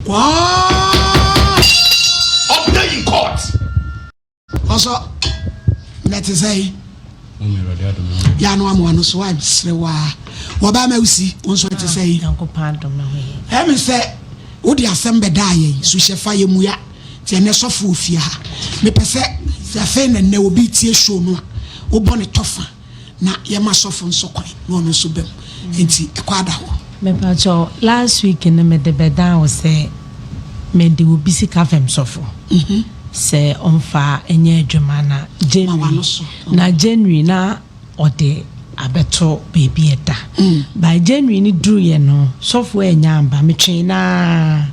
Kwaa. Update in court. Ɔsɔ na te sɛ yi. Yɛ ano amoa no so wasere waa. Wɔbaa ma wusi wo nso te sɛ yi. Ɛmi sɛ wode asɛm bɛdaa yɛn so hyɛ fa yɛ mua nti ɛnɛ sɔfo wɔ fie ha. Mepɛ sɛ sɛ afei na nnɛ obi tie show no a wobɔ ne tɔfa na yɛma sɔfo nso kwan na ɔno nso bɛm nti ɛkɔ ada hɔ. Mepakyɛw, last week no mede bɛdan wo sɛ mede obi sika fɛm sɔfo sɛ ɔmfa nyɛ adwuma na January na January na ɔde abɛto baabi ɛda. By January no duruiɛ no, sɔfo annya amba, metwee no ara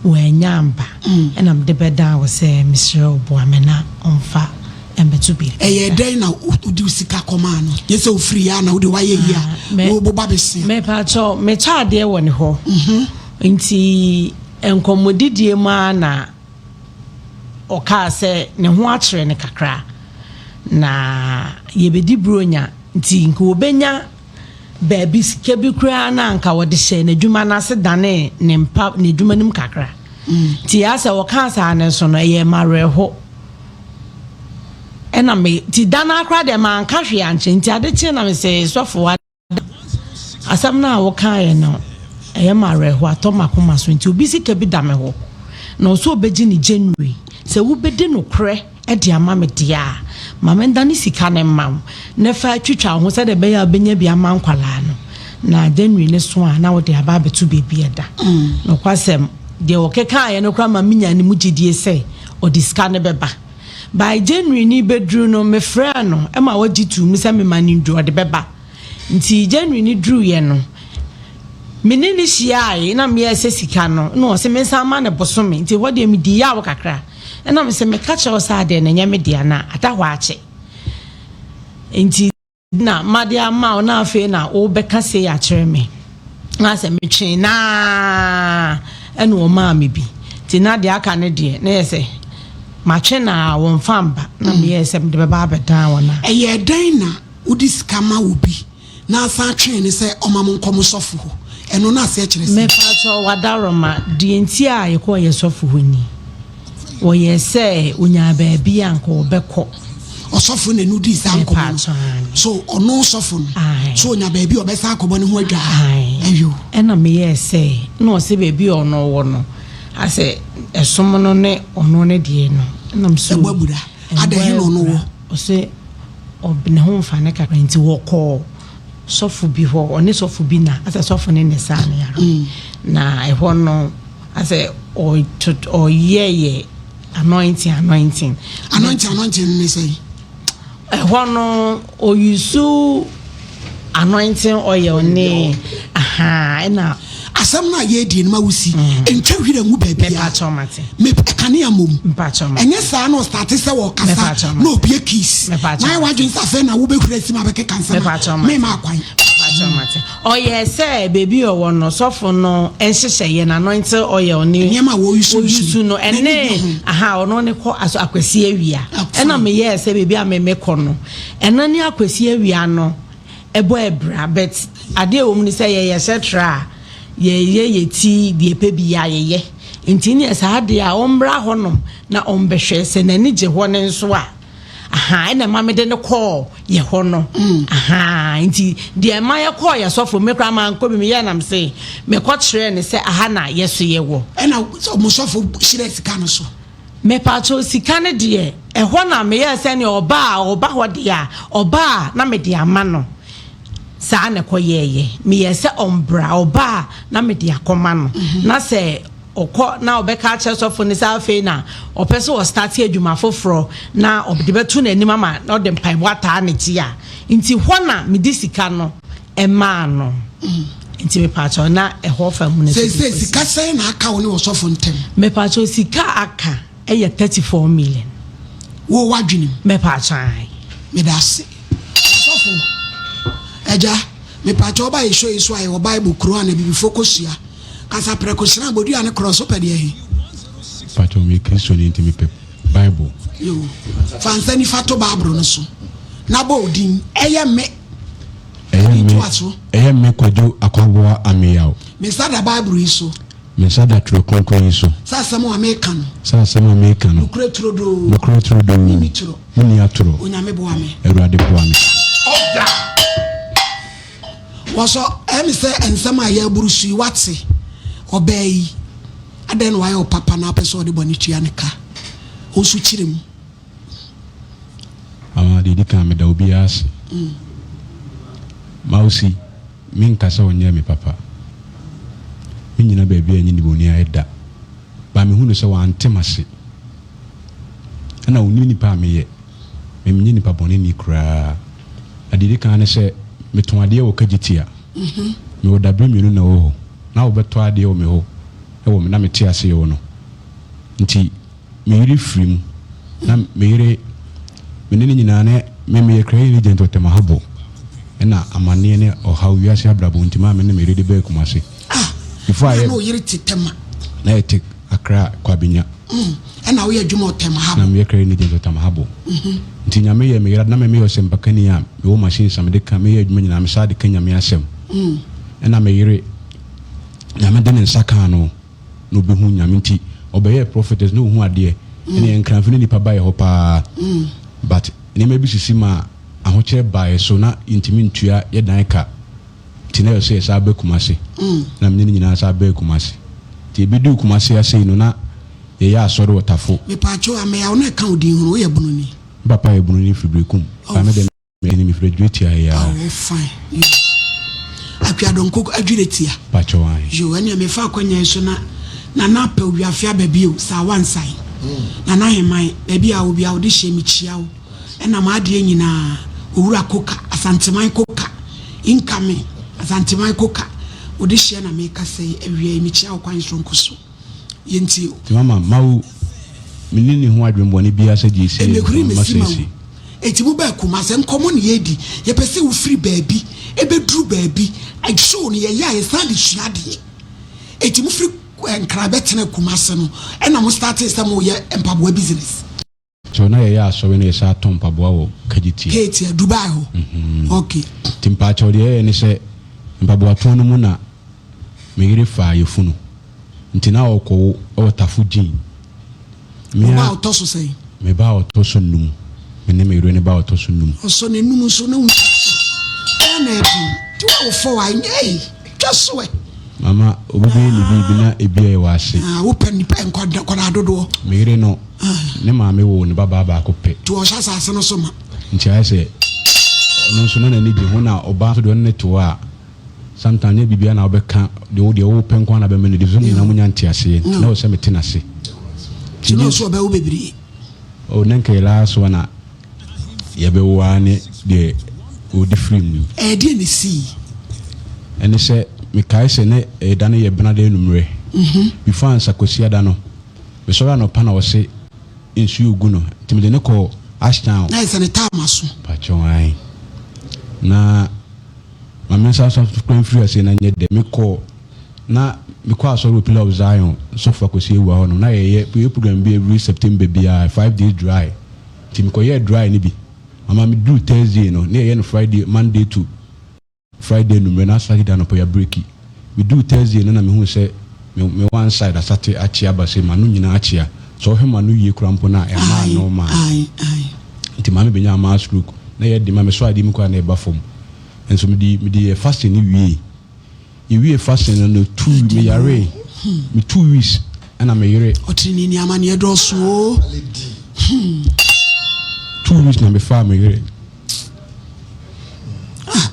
wannya amba. Ɛna mede bɛdan wo sɛ mesrɛ wo boa me na ɔmfa ɛmbɛto baabi. Ɛyɛɛ dɛn na wode wo sika kɔmaa no? Nyɛ sɛ wofiri yɛ a na wode woayɛ yie a woboba bɛsia. Mepakyɛw, metɔ adeɛ wɔ ne hɔ. Nti nkɔmmɔdidie mu ara na ɔkaa sɛ ne ho akyere no kakra na yɛbɛdi Buronya nti nka ɔbɛnya baabi sika bi koraa na anka wɔde hyɛɛ n'adwuma no ase danee ne mpa n'adwuma no mu kakra. Nti asɛ ɔkaa saa no nso no ɛyɛɛ me awerɛho. Ɛna me nti da no ara koraa deɛ manka hwee ankyerɛ nti ade kyee na mesee sɔfo ada asɛm no a wokaeɛ no ɛyɛ me awerɛho atɔ m'akoma so nti obi sika bi da me hɔ na ɔsɛ ɔbɛgye ne January sɛ wobɛdi nokorɛ de ama me deɛ a ma mendane sika no mma wo na fa twitwa wo ho sɛdeɛ ɛbɛyɛ a wobɛnya bi ama nkwadaa no na January no so a na wode aba abɛto baabi ɛda. Nokwasɛm deɛ ɔkekaeɛ no koraa ma menyaa ne mu gyedie sɛ ɔde sika no bɛba. By January no rebɛduru no, mefrɛɛ no ma ɔgye too mu sɛ mema no nnuru, ɔde bɛba. Nti January no duruiɛ no, me ne no hyiaeɛ na meyɛɛ sɛ sika no, na ɔse mensan mma no bosome. Nti ɛhɔ deɛ medii yaw kakra. Ɛna mese meka kyerɛ wo sɛ adeɛ no ɛnyɛ me dea na ada hɔ akyɛ. Nti. Na made ama wo, na afei na wobɛka sei akyerɛ me. Na sɛ metwee no ara ɛna ɔmaa me bi. Nti na deɛ aka no deɛ, na yɛ sɛ matwe no ara wɔmfa mba. Na meyɛɛ sɛ mede bɛba abɛdan wɔn a. Ɛyɛɛ dɛn na wode sika ma obi na asan twee no sɛ ɔma mo nkɔ mo sɔfo hɔ? Ɛno no aseɛ kyerɛ sɛn? Mepakyɛw, Wadaroma, deɛ nti a yɛkɔɔ yɛ sɔfo hɔ ni. Wɔyɛɛ sɛ ɔnyaa baabi a anka ɔbɛkɔ. Ɔsɔfo na ɛno dii saa nkɔmmɔ no. So ɔno sɔfo no, so ɔnya baabi a ɔbɛsan akɔbɔ ne ho adwaa? Ɛyo. Ɛna meyɛɛ sɛ, na ɔsɛ baabi a ɔno wɔ no, asɛ ɛsom no ne ɔno ne deɛ no. Ɛna me sɛ, Ɛbɔ abura. Adɛn, he na ɔno wɔ? Ɔsɛ ne ho mfa ne kakra nti wɔkɔɔ sɔfo bi hɔ, ɔne sɔfo bi na asɛ sɔfo ne ne saa no yare. Na ɛhɔ no, Asɛ ɔyɛ yɛ anointing anointing. Anointing anointing ne sɛn? Ɛhɔ no ɔyusu anointing oil ne aha ɛna. Asɛm no a yɛredie no ma wosi ntwa hwira ngu baabiara. Mepakyɛw mate. Me kanea mmom. Mpakyɛw mate. Ɛnyɛ saa na ɔstate sɛ ɔkasa na obie keys. Mepakyɛw. Na ayɛ w'adwene sɛ afei na wobɛhwira asi mu abɛkeka nsɛm a. Mepakyɛw mate. Mema akwan. Mepakyɛw mate. Ɔyɛɛ sɛ baabi a ɔwɔ no, sɔfo no nhyehyɛeɛ no, anointing oil ne Nneɛma a wɔyusu wɔyusu no, no, n'ani ɛne gye ho. aha ɔno ne kɔ aso Akwasi Awia. Ah, Ɛna fine. meyɛɛ sɛ baabi a me mekɔ no, ɛno ne Akwasi Awia no ɛbɔ abira, but adeɛ a ɛwɔ mu ne sɛ yɛyɛ hyɛ tra a, yɛyɛ yɛ ti deɛ ɛpɛ biara yɛyɛ. Nti neɛ saa deɛ a ɔmmra hɔnom na ɔmbɛhwɛ, sɛ n'ani gye hɔ no nso a, Ahaa, ɛna ɛma mede no kɔɔ yɛ hɔ no. Ahaa, nti deɛ ɛma yɛkɔɔ yɛ sɔfo, me koraa mankɔ bi, meyɛɛ nam se mekɔ kyerɛɛ no sɛ aha na yɛ so yɛwɔ. Ɛna mo sɔfo hyerɛ sika no so? Mepakyɛw, sika no deɛ, ɛhɔ na meyɛɛ sɛ nea ɔba a ɔba hɔ deɛ a, ɔba a na mede ama no. Saa na ɛkɔyɛeɛ. Meyɛɛ sɛ ɔmbra, ɔba a na mede akɔma no. Na sɛ. Ɔkɔ na ɔbɛka akyerɛ sɔfo no sɛ afei na ɔpɛ sɛ ɔstarte adwuma foforɔ na ɔde bɛto n'anim ama na ɔde mpaebɔ ataa n'akyi a, nti hɔ na mede sika no maa no. Nti mepaakyɛw na ɛhɔ fa mu no so de Seesei kɔsi. sika sɛn na aka wo ne ɔsɔfo ntam? Mepaakyɛw sika a aka yɛ 34 million. Wo w'adwene mu? Mepaakyɛw ae. Meda ase. Ɔsɔfo, Agya, mepaakyɛw woba yɛ show yi so a yɛwɔ Bible kuro a na abibifoɔ kɔsua. Kasa prɛko sran bodua ne korɔ so pɛ deɛ he? Pacho meyɛ Kristoni nti mepɛ Bible. Yoo, fa nsa nifa to Bible no so na bɔ odin. Ɛyɛ me. Ɛyɛ Ɛde me, toa so. ɛyɛ me Kwadwo Akwaboah Ameyaw. Me nsa da Bible yi so. Me nsa da Twerɛ Kronkron yi so. Sɛ asɛm a meka no. Sɛ asɛm a meka no. Nokorɛ turodoo. Nokorɛ turodoo. Menni torɔ. Menni atorɔ. Onyame boa me. Awurade boa me. Order! Wɔsɔ, ɛyɛ me sɛ nsɛm a yɛreboro so yi, woate? Ɔbaa yi, adɛn na wayɛ wo papa na wopɛ sɛ ɔde bɔne tua ne ka? Wo nso kyerɛ mu. Mama, deɛ ɛdi kan, meda obiara ase. Mausi, menka sɛ ɔnyɛɛ me papa. Mennyina baabi a ɛnyɛ nnebɔne ayɛ da. But mehu no sɛ wante m'ase. Ɛna ɔnim nipa a meyɛ. Menyɛ nipa bɔneni koraa. Na deɛ ɛdi kan ne sɛ, metɔn adeɛ wɔ Kagyetia. Mewɔ dabere mmienu na ɛwɔ hɔ. Na wɔbɛtɔ adeɛ wɔ me hɔ wɔ me na mete aseɛ hɔ no. Nti me yere firi mu. Na me yere, me ne no nyinaa ne me meyɛ credit agent wɔ Tema Harbour. Ɛna amaneɛ ne ɔhaw wiase abrabɔ nti maa me ne me yere de baa Kumasi. Ah, Before na ayɛ na oyere te Tema. na yɛte Accra Kwabenya. Ɛna woyɛ adwuma wɔ Tema Harbour. Na meyɛ credit agent wɔ Tema Harbour. Nti Nyame yɛ me yere na me meyɛ ɔsɛmpakani a mewɔ machines a mede ka meyɛ adwuma nyinaa mesaa de ka Nyame asɛm. Ɛna me yere Nyame de ne nsa kaa no na ɔbɛhu Nyame nti ɔbɛyɛɛ prophetess na ɔhu adeɛ. Ɛne yɛn Nkranfo ne nipa ba yɛ hɔ paa but nneɛma bi sisi ma ahokyerɛ baa yɛ so na yɛntumi ntua yɛ dan ka. Nti na ɛwɔ sɛ yɛsan ba Kumasi. Na me ne no nyinaa san baa Kumasi. Nti yɛbɛduu Kumasi ha sei no, na yɛyɛ asɔre wɔ Tafo. Mepaakyɛw, Ameyaw na ɛka wo din ho no, woyɛ Bunoni? Me papa yɛ Bunoni firi Berekum. Oh. But me deɛ me mefiri Adwiratia ha yi ara. Oh, fine. Yo. Akua Donkor Adwiratia. Pakyɛw, ae. Yo, ɛneɛ mefa akwanya yi so na Nana Apɛ Owiafe aba bio, Saawa Nsan. Nana Aheman, baabi a wɔ biara wode hyɛ mekyia wo. Ɛna m'adeɛ nyinaa Owura Koka, Asanteman Koka, incoming, Asanteman Koka, wo dehyeɛ na mekasa yi, awia yi mekyia wo kwan soronko so, yɛntie o. Nti mama mawu, menni ne ho adwen bɔne biara sɛ gye sie Ɛmɛhuri mfa mma mesi mawu. seesei. Enti mobaa Kumasi, nkɔmmɔ na yɛredi, yɛpɛ sɛ wofiri baabi bɛduru baabi, show no yɛyɛ a yɛsan de sua adeɛ, enti mofiri Nkran bɛtenaa Kumasi no ɛna mo startee sɛ moyɛ mpaboa business? So na yɛyɛ asɔre na yɛsan tɔn mpaboa wɔ Kajitia. Katia, Dubai hɔ. Ok. Nti mpaakyɛw deɛ yɛyɛ ne sɛ mpaboa tɔn no mu na me yere faa yafunu. Nti na ɔrekɔwo wɔ Tafo Gyin. Me Wo ba a a ɔtɔ so sɛn? Me ba a ɔtɔ so num. Me ne me yere ne ba a ɔtɔ so num. Ɔsɔ n'anum nso na wotwa so. Ɛyɛ na ɛden. Nti wo a wofɔ a ɛnyɛ ei, twa so ɛ. Mama, obi bɛyɛ ne biribi na ebi a ɛwɔ ase. Ah, wopɛ nnipa nkwadaa dodoɔ. Me yere no, ne maame woo ne babaa baako pɛ. Nti ɔhyɛ asase no so ma. Nti ayɛ sɛ ɔno nso na n'ani gye ho na ɔbaa nso deɛ ɔne no te hɔ a, sometimes nyɛ biribiara na wobɛka, deɛ wo deɛ wopɛ nko ara na bɛma no adi, so mo nyinaa monya nteaseɛ, nti na ɛwɔ sɛ mete n'ase. Nti na ɔso ɔbɛwo bebree. Oh, na nka yɛ last one a yɛbɛwo ara ne deɛ ɔdi firi mu yi. Ɛɛ deɛ na esii? Ɛne sɛ mekae sɛ ne ɛda no yɛ benada anummerɛ. Before ansa Kwasiada no, mesɔre anɔpa na ɔse nsuo regu no nti mede no kɔɔ Ashtown. Na ayɛ sɛ ne time aso. Pakyɛw ae. Na ma me nsa nso kura mfiri aseɛ na nyɛ dɛ. Mekɔɔ na mekɔ asɔre wɔ Pillar of Zion sɔfo Akwasi Awuah hɔ nom na yɛyɛ yɛyɛ program bi every September biara 5 days dry nti mekɔyɛɛ dry no bi mama meduru Thursday no na yɛyɛ no Friday Monday to Friday anummerɛ na Saturday anɔpa yɛ breaki meduru Thursday no na mehuu sɛ me me one side asate akyea aba sei m'ano nyinaa akyea sɛ wohwɛ m'ano yie koraa mpo no a ɛmmaa Ae normal ae ae. nti maame bɛnyaa maa stroke na ɛyɛ den ma mesɔ adeɛ mu koraa na ɛba fam nso mede mede yɛ fasting no wiei Yɛwiee fasting no no two me yaree me 2 weeks ɛna me yere. Ɔtene ni amaneɛ dɔɔso o. 2 weeks na me faa me yere. Ah,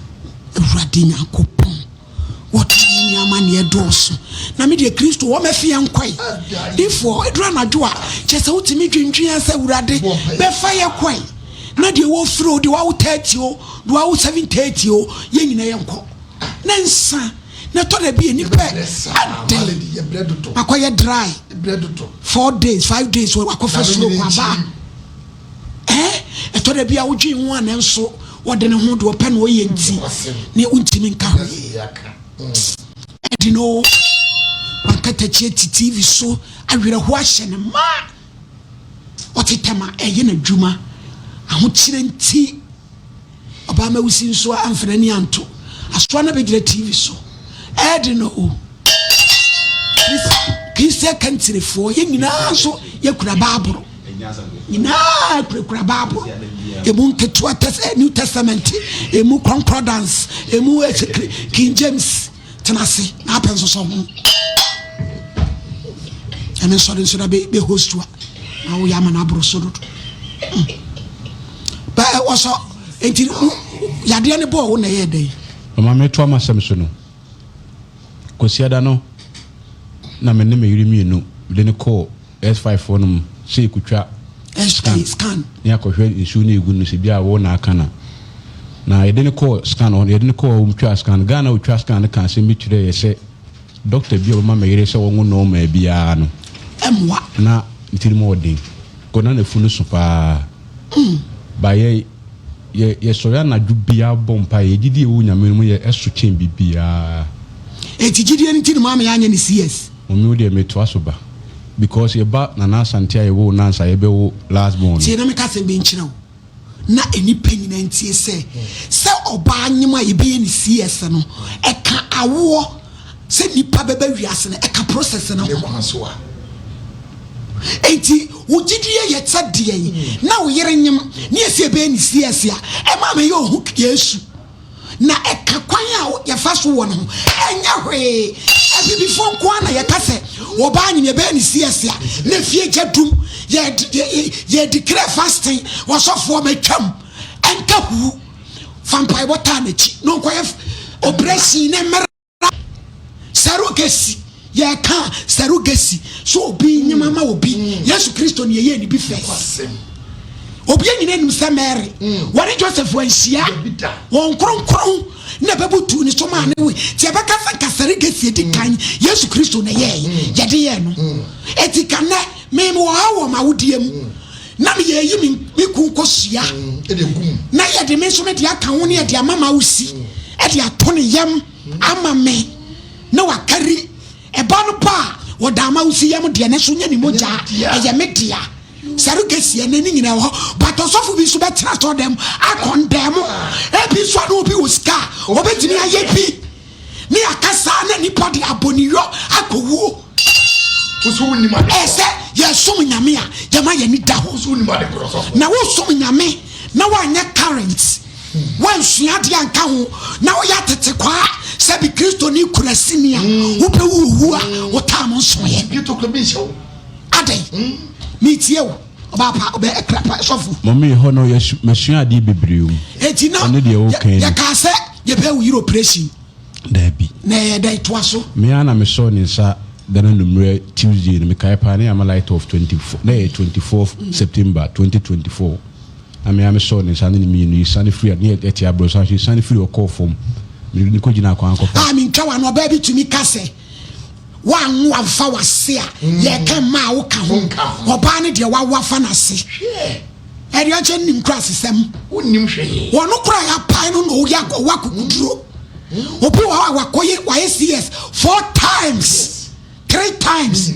Awurade Nyankopɔn, wɔtene ni amaneɛ dɔɔso. Na me deɛ Kristo wɔ mɛfe yɛn kɔe. Difoɔ, ɛduru anadwo a, kyɛ sɛ wotumi dwendwen sɛ Awurade bɛfa yɛ kɔe. Na deɛ wɔfiri o, deɛ wawo 30 o, deɛ wawo 7:30 o, yɛn nyinaa yɛnkɔ. Ne nsa na ɛtɔ da bi a nipa adɛn akɔyɛ dry 4 days 5 days wakɔfa stroke aba ɛɛ ɛtɔ da bi a wodwen ho a nanso wɔde ne ho deɛ ɔpɛ na ɔyɛ nti ne wontumi nka hwee ɛde no wankatakyi ati TV so awerɛho ahyɛ ne ma ɔtetɛm a ɛyɛ n'adwuma ahokyerɛ nti. Ɔbaa Mawusi nso amfa n'ani anto asoa no abɛgyina TV so. Ɛɛden no o. Christian kantirefoɔ yɛn nyinaa nso yɛkura baaboro nyinaa kurakura baaboro emu nketewa tɛs New Testament emu concordance emu King James tena ase na apɛ nso sɔ ho ɛne nsɔre nso na bɛ host a na woyɛ ama no aboro so dodo bɛ wɔsɔ nti yadeɛ ne bɔɔ wo na ɛyɛ dɛn. Mama metoa m'asɛm so no, Kwasiada no na me ne me yere mmienu mede no kɔɔ S5 foɔ nom sɛ yɛkɔtwa scan, scan ne akɔhwɛ nsuo no ɛgu no sɛ bi a wo na aka na na yɛde no kɔɔ scan hɔ yɛde no kɔɔ wɔn twaa scan Ghana wɔtwa scan no ka asɛm bi kyerɛɛ yɛ sɛ dɔkta bi a ɔbɛma me yere sɛ wɔnwo nɔɔma biara no ɛmmoa na ne tirim ɔden kɔ na n'afu no so paa ba yɛ Yɛ yɛsɔre anadwo biara bɔ mpaeɛ. Yɛ gyidie ɛwɔ Onyame no mu yɛ ɛso kyɛn biribiara. Enti gyidie no nti na maame anyɛ ne CS? Mummy wo deɛ metoa so ba because yɛ ba Nana Asante a yɛwoo no ansa yɛbɛwo last born no. Tie na menka asɛm bi nkyerɛ wo na nnipa nyinaa ntie sɛ, sɛ ɔbaa nyem a yɛbɛyɛ no CS no, ɛka awoɔ sɛ nnipa bɛba wiase no, ɛka process no ho. Enti wo gyidie yɛ sɛ deɛn na wo yere nyem ne yɛsɛ yɛbɛyɛ ne CS a, ɛma meyɛ ohu Yesu. Na ɛka kwan a yɛfa so wɔ no ho. Ɛnyɛ hwee. Abibifoɔ nko ara na yɛka sɛ wɔbaa nyem yɛbɛyɛ ne CS a, na fie gya dum, yɛ yɛ declare fasting, wɔsɔfoɔ matwam, ɛnka huu. Fa mpaebɔ taa n'akyi na ɔnkɔyɛ operation ne mmerɛ. Surrogacy, yɛka surrogacy so obi nyem ama obi. Yesu Kristo ne yɛyɛ ne bi first. Obi nyina nim sɛ Mary wɔne Joseph anhyia, wɔn kronkron na ɛbɛbutu ne so maa ne we. Nti yɛbɛka sɛ nka surrogacy edi kan Yesu Kristo na yɛɛ yɛde yɛɛ no. Eti ka nnɛ me wɔ ha wɔ m'awodeɛ mu na meyɛ yi me kun kɔsua na yɛde me nso mede aka ho ne yɛde ama ma wosi ɛde ato ne yam ama me na wakari ɛba no pa a wɔda ama wosi yam deɛ ne so nyɛ ne mogya ɛyɛ me dea. Surrogacy ɛnɛ ne nyinaa wɔ hɔ but ɔsɔfo bi nso bɛtena sɔ dɛm akɔndɛm ebi nso ano obi wɔ sika a obetumi ayɛ bi ne akasa na nipa de abɔniyɔ akɔwuo. Ɛsɛ yɛsom Nyame a yɛma yɛni da hɔ na wosom Nyame na woanyɛ current woansua adeɛ anka ho na woyɛ atete kwaa sɛbi Kristoni kurasini a wobɛwu owu a wotaa mo nsoeɛ. Adɛn? Metie wo ɔbaa pa ɔbɛ ɛkra pa sɔfo. Mummy hɔ no yɛsu masua adeɛ bebree o. Eti na Ɔne deɛ woka yi no. yɛkaa sɛ yɛbɛyɛ wo yere operation. Daabi. Na ɛyɛ dɛn? Toa so. Me ara na mesɔɔ ne nsa da no anummerɛ Tuesday no mekae paa na yɛama light off 24 na ɛyɛ 24th September 2024 na me ara mesɔɔ ne nsa ne ne mmienu yɛsiane firi ne yɛte abrɔsan so yɛsiane firi hɔ kɔɔ fam mede no kɔgyinaa kwan kɔfa A mentwa w'ano ɔbaa bi tumi ka sɛ Woanwo amfa w'ase a, yɛka mma a woka ho. Ɔbaa no deɛ wawo afa n'ase. Ɛdeɛ ɔkyɛ nnim kora asesɛm. Wɔn kora yɛapae no na ɔyɛ ɔwɔ akokuduro. Obi wɔ hɔ a wakɔyɛ wayɛ CS four times, three times.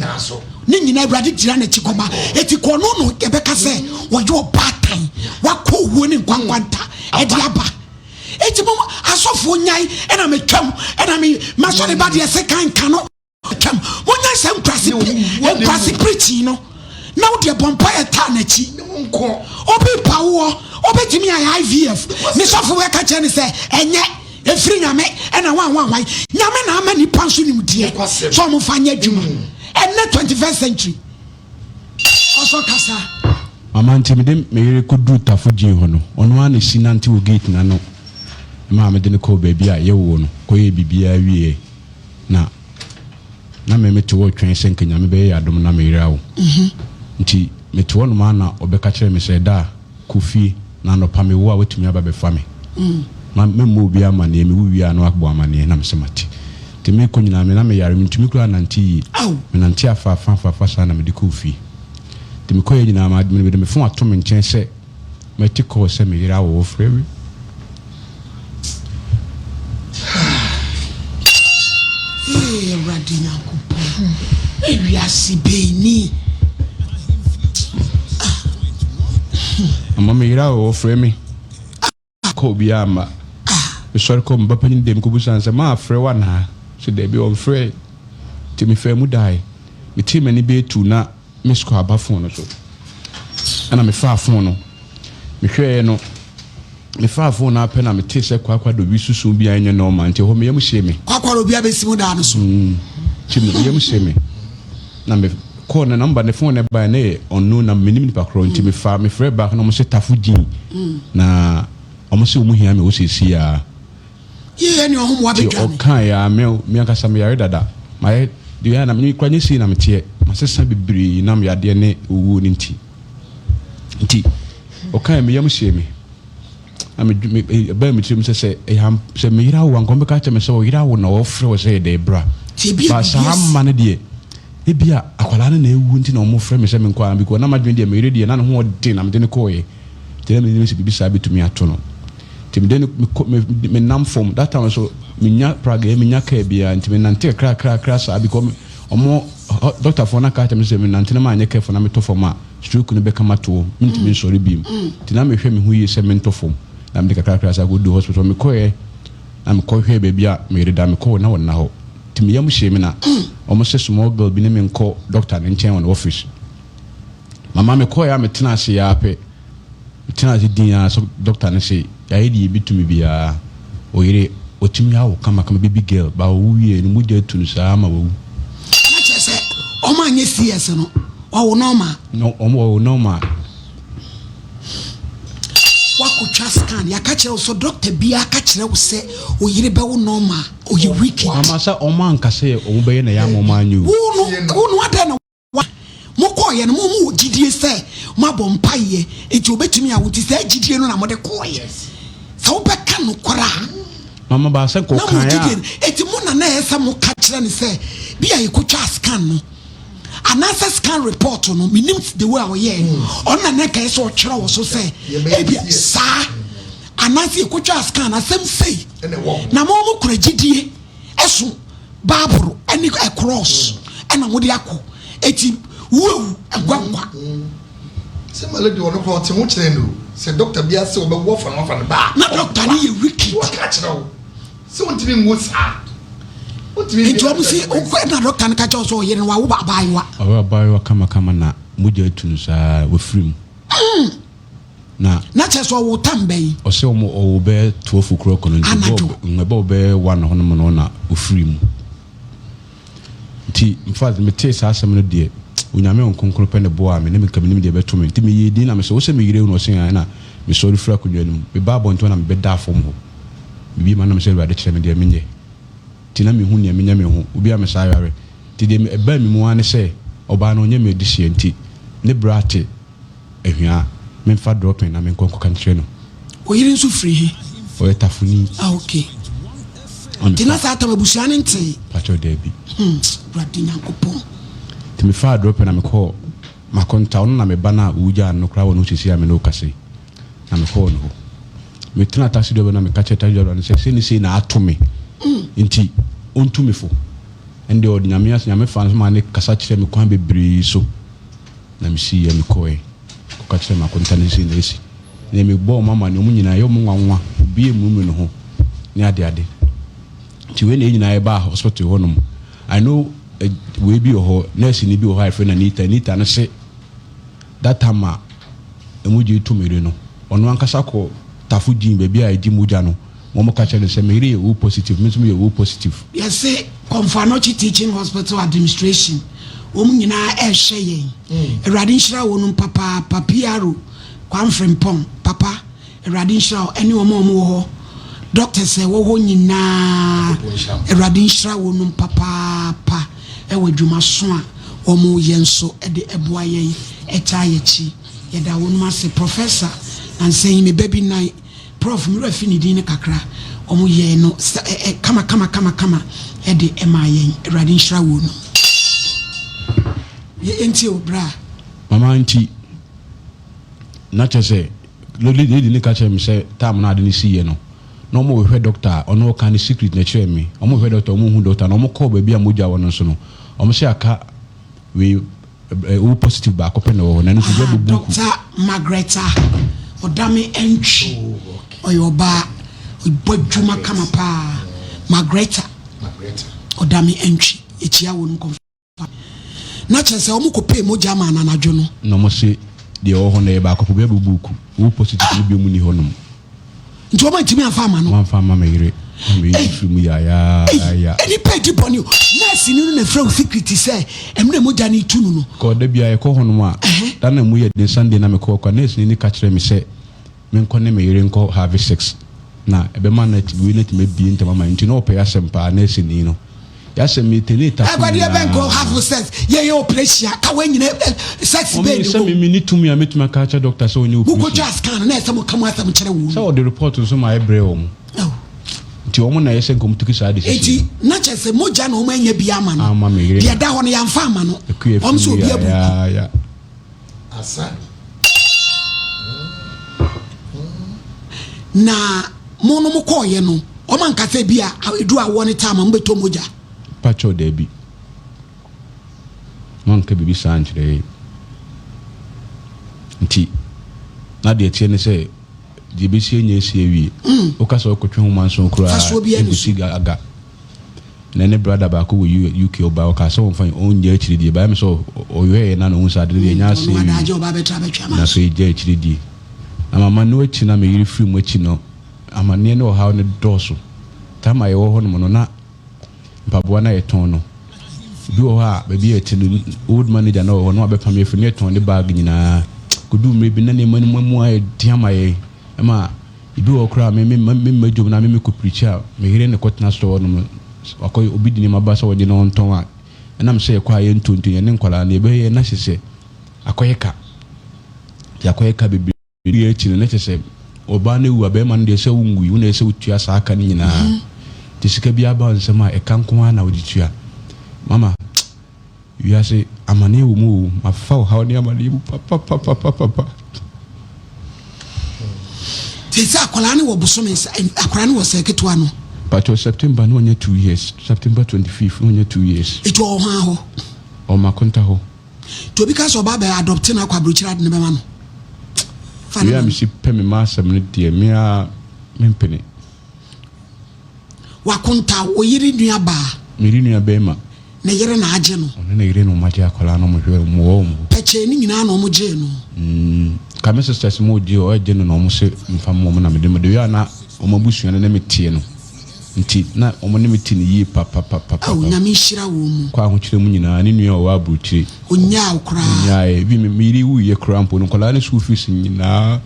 Ne nyinaa Awurade gyina n'akyi kɔma. Eti kɔ no no yɛbɛka sɛ wɔyɛ ɔbaatan. Wakɔ owuo ne nkwankwanta ɛde aba. Enti mom asɔfoɔ nyae ɛna metwam ɛna me masɔre ba deɛ se kan nka no twam. Monyae saa nkurase nkurase preaching no na wo deɛ bɔ mpaeɛ taa n'akyi. Obi pa woɔ obɛtumi ayɛ IVF ne sɔfo bɛka kyerɛ ne sɛ ɛnyɛ ɛfiri Nyame ɛna wan wan wan. Nyame na ama nipa nso nimdeɛ sɛ ɔmo fa nyɛ adwuma. Ɛnnɛ 21st century. Ɔsɔ kasa. Mama nti mede me yere kɔduruu Tafo Gyin hɔ no, ɔno ara na ɛsi nante wɔ gate no ano maa mede no kɔɔ baabi a yɛwoo no kɔyɛɛ biribiara wieɛ na na me mete hɔ retwɛn sɛ nka Nyame bɛyɛ yɛn adom na me yere awo. Nti mete hɔ nom ara na ɔbɛka kyerɛɛ me sɛ, Daa, kɔ fie na anɔpa mewo a woatumi aba abɛfa me. Ma memmɔ obiara amaneɛ, mewo wie a na woabɔ amaneɛ. Na mese mate. Nti merekɔ nyinaa me na meyare, mentumi koraa nnante yie. Menante afaafa afaafa saa na mede kɔɔ fie. Nti mekɔeɛ nyinaa ma mede me fon ato me nkyɛn sɛ mɛte call sɛ me yere awo ɔfrɛ me. Ee Awurade Nyankopɔn, ewiase bɛn ni? Ama me yere awo ɔfrɛ me. Kɔ obiara mma. Mesɔre kɔɔ me ba panyin dan mu kɔbisaa no sɛ, Maafrɛ wo anaa? Ɔse, Dabi, ɔmfrɛe. Nti mefaa mu dae. Metee m'ani bɛyɛ tu na miss call aba phone no so. Ɛna mefaa phone no. Mehwɛeɛ no, mefaa phone no ara pɛ na metee sɛ Kwakwa Dobi susu bi a ɛnyɛ normal nti ɛhɔ me yam hyee me. Kwakwa Dobi abɛsi mu daa no so. Nti me yam hyee me. Na me call no number ne phone no baeɛ na ɛyɛ unknown number mennim nipa korɔ nti mefaa mefrɛɛ back na wɔn se Tafo Jean na wɔn se wɔn hia me wɔ seesei ara. Yie ne ɔho mmoa Nti bɛdwa me. ɔkaeɛ ara me me ankasa meyare dada mayɛ deɛ a na me koraa nyɛ sei na meteɛ masesa bebree nam yadeɛ ne owuo no nti nti ɔkaeɛ me yam hyee me na me me ɛbaa me tirim sɛ sɛ ɛyɛ am sɛ me yere awo a nka ɔbɛka akyerɛ me sɛ ɔyere awo na ɔfrɛ wo sɛ yɛ dɛ bra Nti ebi a ba biribi saa asi. mma no deɛ ebi a akwadaa no na ewu nti na wɔfrɛ me sɛ menkɔ a because na m'adwene deɛ me yere deɛ na ne ho ɔden na mede no kɔɔeɛ nti na menim sɛ biribi saa bɛtumi ato no. Nti mede no mekɔ me menam fam that time nso menya pragea menya car biara nti menante kakrakrakra saa because ɔmo doctor foɔ no aka akyerɛ me sɛ menante na manyɛ careful na metɔ fam a stroke no bɛka matoɔ mentumi nsɔre bio nti na mehwɛ me ho yie sɛ mentɔ fam na mede kakrakra saa kɔduu hospital mekɔɛ na mekɔhwɛɛ baabi a meyere da mekɔɔ na ɔnna hɔ nti me yam hyee me na ɔmo sɛ small girl bi ne me nkɔ doctor no nkyɛn wɔ ne office mama mekɔɛ a metena ase ara pɛ Metenaa ase dinn ara sɛ dɔkta no se yɛayɛ deɛ yɛbɛtumi biara. Ɔyere, watumi awo kamakama, baby girl, but ɔwo wieɛ no mogya atu no saa ma wawu. Na kyerɛ sɛ wɔn anyɛ CS no, wɔwo normal? No, wɔn wɔwo normal. Wakɔtwa scan, yɛaka kyerɛ wo sɛ dɔkta biara ka kyerɛ wo sɛ oyere bɛwo normal, ɔyɛ wicked. Mama sɛ wɔn anka sɛ wɔn bɛyɛ na yɛ ama wɔn anyɛ o. Wo no, wo no adɛn na Wa, mokɔeɛ no, mo mowɔ gyidie sɛ moabɔ mpaeɛ nti ɔbɛtumi awo nti saa gyidie no na mode kɔeɛ. Sɛ wobɛka nokorɛ a, Mama baa sɛ na mo nkɔkaeɛ gyidie a. no, enti mo na na ɛyɛ sɛ moka kyerɛ no sɛ bi a yɛkɔtwaa scan no anaasɛ scan report no, menim the way a ɔyɛɛ no, ɔno na na ɛka ɛyɛ sɛ ɔtwerɛ wɔ so sɛ ebia saa anaasɛ yɛkɔtwaa scan asɛm sei na mo mokura gyidie. Ɛso Bible ne cross ɛna wɔde akɔ eti wuawu nkwa nkwa. Sɛ ma lady ɔno koraa ɔte ho kyerɛ no sɛ doctor bi ase ɔbɛwo afa no afa no ba. Na doctor no yɛ wicked. Waka kyerɛ wo sɛ wontumi nwo saa. Wontumi. Nti wɔn si wokɔ na doctor no ka kyerɛ wo sɛ ɔyere no wawo abaayewa. Wawo abaayewa kamakama na mogya atu no saa wafiri mu. Na. Na kyerɛ sɛ ɔwoo tam bɛn? Ɔsɛ ɔmo ɔwoo bɛyɛ 12 o'clock no nti Anadwo. ɛbɔɔ ɛbɔɔ bɛyɛ one hɔ nom no na ofiri mu. Nti infact me tee saa asɛm no deɛ Onyame Honhom Kronkron pɛ na ɛboaa me na nka menim deɛ ɛbɛto me nti me yɛɛ din na mesɛ wosɛ me yere awu na ɔse aane na me sɔre firi akonnwa no mu me baa abɔnten hɔ na me bɛ daa fam hɔ me bie m'ano na mesɛ Awurade kyerɛ me deɛ menyɛ nti na mehu deɛ menyɛ me ho obi a me saa yare nti deɛ ɛbaa me mu ara ne sɛ ɔbaa no ɔnyɛ me adehyeɛ nti ne bra te Ahwia, memfa drɔpin na menkɔ nkɔka nkyerɛ no. Wo yere nso firi he? Ɔyɛ Tafoni. Ah ok. Nti na saa tam abusua no ntee? Pakyɛw daabi. Hmm, Awurade Nyankopɔn. Nti mefaa drɔpin na mekɔɔ Makonta, ɔno na me ba no a wogyaa no no koraa wɔ ne ho seesei a me ne wo kasa yi. Na mekɔɔ ne hɔ. Metenaa taxi driver no na meka kyerɛɛ taxi driver no sɛ sei ne sei na ato me nti ɔntu me fo. Ɛnde ɔde Nyame ase, Nyame faa no so maa ne kasa kyerɛɛ me kwan bebree so. Na misiiɛ mekɔɔɛ kɔka kyerɛɛ m'akonta no sɛ sei na asi. Nea mebɔɔ wɔn amanneɛ, wɔn nyinaa, ɛyɛ wɔn nwanwa, obiara mmurumuru ne ho ne adeade. Nti wei na yɛn nyinaa yɛbaa hospital hɔ nom. I know eh, wei bi wɔ hɔ, nɛɛseni bi wɔ hɔ a yɛfrɛ no Anita. Anita no se that time a mogya etu me yere no, ɔno ankasa kɔ Tafo Gyin, baabi a yɛgye mogya no, wɔn ka kyerɛ no sɛ me yere yɛ O positive, me nso meyɛ O positive. Yɛse Komfo Anokye Teaching Hospital Administration wɔn nyinaa ɛrehwɛ yɛn. Awurade nhyira wɔnom papaapa. PRO Kwame Frimpong papa Awurade nhyira wo ɛne wɔn a wɔn wɔ hɔ doctors a ɛwɔ hɔ nyinaa Awurade nhyira wɔnom papaapa ɛwɔ adwumaso a wɔn yɛ nso ɛde ɛboa yɛn ɛtaa yɛkyi yɛda wɔnom ase Professor nansa yi me ba bi nan Prof me werɛ afi ne din no kakra, wɔn yɛɛ no sɛ ɛ ɛ kama kama kama kama ɛde ɛmaa yɛn, Awurade nhyira wo no. Yɛ yɛntie o bra. Mama nti na kyerɛ sɛ lady no ka kyerɛ me sɛ time no ade no siiɛ no na wɔn rehwɛ doctor a ɔno ɔka ne secret na ɛkyerɛ me wɔn rehwɛ doctor wɔn nhu doctor na wɔn kɔɔ baabi a mogya wɔ no nso no wɔn sɛ aka wei O positive baako pɛ na ɛwɔ hɔ na ɛno nso obi abɔ buuku. Doctor Margaret a Ɔdame Antwi ɔyɛ ɔbaa ɔbɔ adwuma kama paa Margaret Ɔdame Antwi. Yɛkyia wɔn nkɔmfa. Na kyerɛ sɛ wɔn kɔpɛɛ mogya maa no anadwo no. Na wɔn se deɛ ɛwɔ hɔ no ɛyɛ baako pɛ, obiara bɛbu buuku, O positive no biom nni hɔ nom. Nti wɔn antumi amfa ama no. Wɔn amfa amma me yere, na me yere firi mu yaayaaya. Ei, nnipa adi bɔne o. Nurse ni no na ɛfrɛ wo secret sɛ mmerɛ mogya no retu no no. Kɔ da biara yɛkɔ hɔ nom a, da no a emu yɛ den Sunday na mekɔ hɔ koraa, nurse ni no ka kyerɛɛ me sɛ menkɔ ne me yere nkɔ have sex na ɛbɛma no wei no atumi abie ntɛm ama no, nti na ɔpɛ y'asɛm paa nurse ni no. Yasɛm yi tenee tafo Ɛkwa deɛ bɛn kɔ nyinaa. have sex yɛ yɛ operation a kawa nyina sex Mummy bɛn ne sɛ wom. me menni tumi a mɛtumi aka akyerɛ doctor sɛ ɔnyɛ Mo kɔ operation. twa scan na ɛsɛ mo ka mo asɛm kyerɛ wɔn. Sɛ ɔde report nso ma ɛbrɛ wɔn. Oh. Nti wɔn na ɛyɛ sɛ nka wɔn take saa decision Eti no. na kyerɛ sɛ mogya na wɔn anya bi ama no. Ama me yere Deɛ na. ɛda hɔ no yɛamfa ama no. Akua Wɔn afiri sɛ mu obi abu nku. yaayaaya. Asa. Na mo no mo kɔɔyɛ no wɔn anka sɛ bi a edu awoɔ ne time a mo bɛtɔ mogya. Pakyɛw daabi. Moanka biribi saa ankyerɛ yɛn. Nti na deɛ ɛteɛ ne sɛ deɛ ɛbɛsi anya asi awie. Woka sɛ wokɔtwe ho manson koraa Fasoɔ biara nni so. ɛnkɔsi aga. Na ne brother baako wɔ UK ɔbae ɔkaa sɛ ɔmfa ɔngya akyire die but ɛyɛ me sɛ ɔhwɛeɛ na na ɔhu sɛ ade no deɛ ɛnyɛ asɛe Ɔno adagye awie ɔba abɛtra abɛtwe ama na so. afei gya akyire die. Na mama no akyi na me yere firi mu akyi no amaneɛ ne ɔhaw no dɔɔso. Time a yɛwɔ hɔnom no na mpaboa no a yɛtɔn no bi wɔ hɔ a baabi a yɛte no old manager na ɔwɔ hɔ na wabɛpam yɛ afiri na yɛtɔn ne bag nyinaa. Kɔduu mmerɛ bi na nneɛma no mu ayɛ den ama yɛn ɛma Ebi wɔ hɔ koraa a, me me memma dwom na me mekɔ preachi a, me yere na ɛkɔtena store hɔ nom, wakɔ obi de nneɛma ba sɛ ɔgye na ɔntɔn a, ɛnam sɛ yɛkɔ a yɛntɔ nti, yɛne nkwadaa no yɛbɛyɛ na kyerɛ sɛ akɔyɛ ka. Nti akɔyɛ ka bebree wie akyi no, na kyerɛ sɛ ɔbaa no awu a, barima no deɛ sɛ wonwui, wo na ɛsɛ sɛ wotua saa ka no nyinaa. Nti sika biara ba wo nsam a, ɛka nko ara na wode tua. Mama. Wiase amaneɛ wɔ mu oo, mafa ɔhaw ne amaneɛ mu papapapapapa. Sese akwadaa no wɔ bosome sɛ akwadaa no wɔ sɛ ketewa no. Pacho September na ɔnyɛ 2 years, September 25 na ɔnyɛ 2 years. Etu ɔwɔ hwan hɔ? Ɔwɔ Makonta hɔ. Nti obi ka sɛ ɔba abɛ adɔpte no akɔ aburokyire ade no bɛma no. Fa no Wei a ma no. mesi pɛ me mma asɛm no deɛ me ara mempene. Wakonta wo yere nua baa. Me yere nua bɛɛma. Ne yere na agye no. Ɔne ne yere na ɔmo agye akwadaa no ɔmo hwɛ ɔmo wɔ ɔmo hɔ. Pɛkyɛɛ ne nyinaa na ɔmo gyee no. Mm ka me sisters mo gye ɔyɛ gye no na ɔmo se nfa mma ɔmo na mede ma the way a na ɔmo abusua no ne me teɛ no nti na ɔmo ne me te no yie papapapapa. Ao Nyame nhyira wɔn mu. Kɔ ahokyerɛ mu nyinaa ne nua a ɔwɔ abrokyire. Ɔnyaa wo koraa. Ɔnyaa yɛ even me yere wuiɛ koraa mpo no nkwadaa no school fees nyinaa.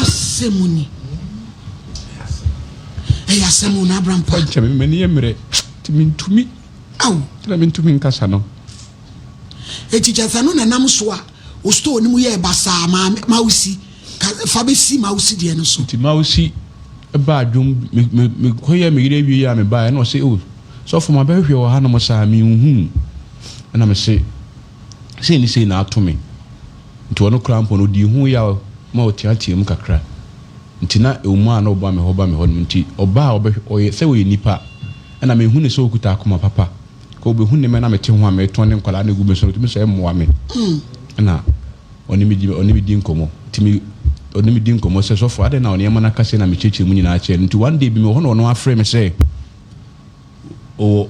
Asɛm ni. Ɛyɛ asɛm o na abrampa. Nkyɛ me m'ani yɛ mmerɛ nti mentumi. Aw. Nti na mentumi nkasa no. Eti kyɛ sɛ no na ɛnam so a o store no mu yɛɛ basaa ma Mausi ka fa bɛsi Mausi deɛ no so. Nti Mausi baa dwom me me mekɔyɛɛ me yere awie a mebaeɛ na ɔse o sɔfo mabɛhwehwɛ wɔ hanom saa menhuu ɛna mese sei ne sei na ato me. Nti ɔno koraa mpo no, odii ho yaw ma ɔteateaa mu kakra. Nti na ɛwɔ mu a na ɔba me hɔ ba me hɔ nom. Nti ɔba a ɔbɛhwɛ, ɔyɛ sɛ ɔyɛ nipa. Ɛna mehu no sɛ ɔkuta akoma papa. Kɔ ɔbɛhu nneɛma na mete ho a metɔn ne nkwadaa no gu me so no, ɔtumi sɛ ɛmmoa me. Ɛna ɔne me di, ɔne me di nkɔmmɔ. Nti me, ɔne me di nkɔmmɔ sɛ, sɔfo, adɛn na nneɛma no aka sei na mekyerɛkyerɛ mu nyinaa kyerɛ no. Nti one day bi mewɔ hɔ na ɔno afrɛ me sɛ, Ɔwɔ,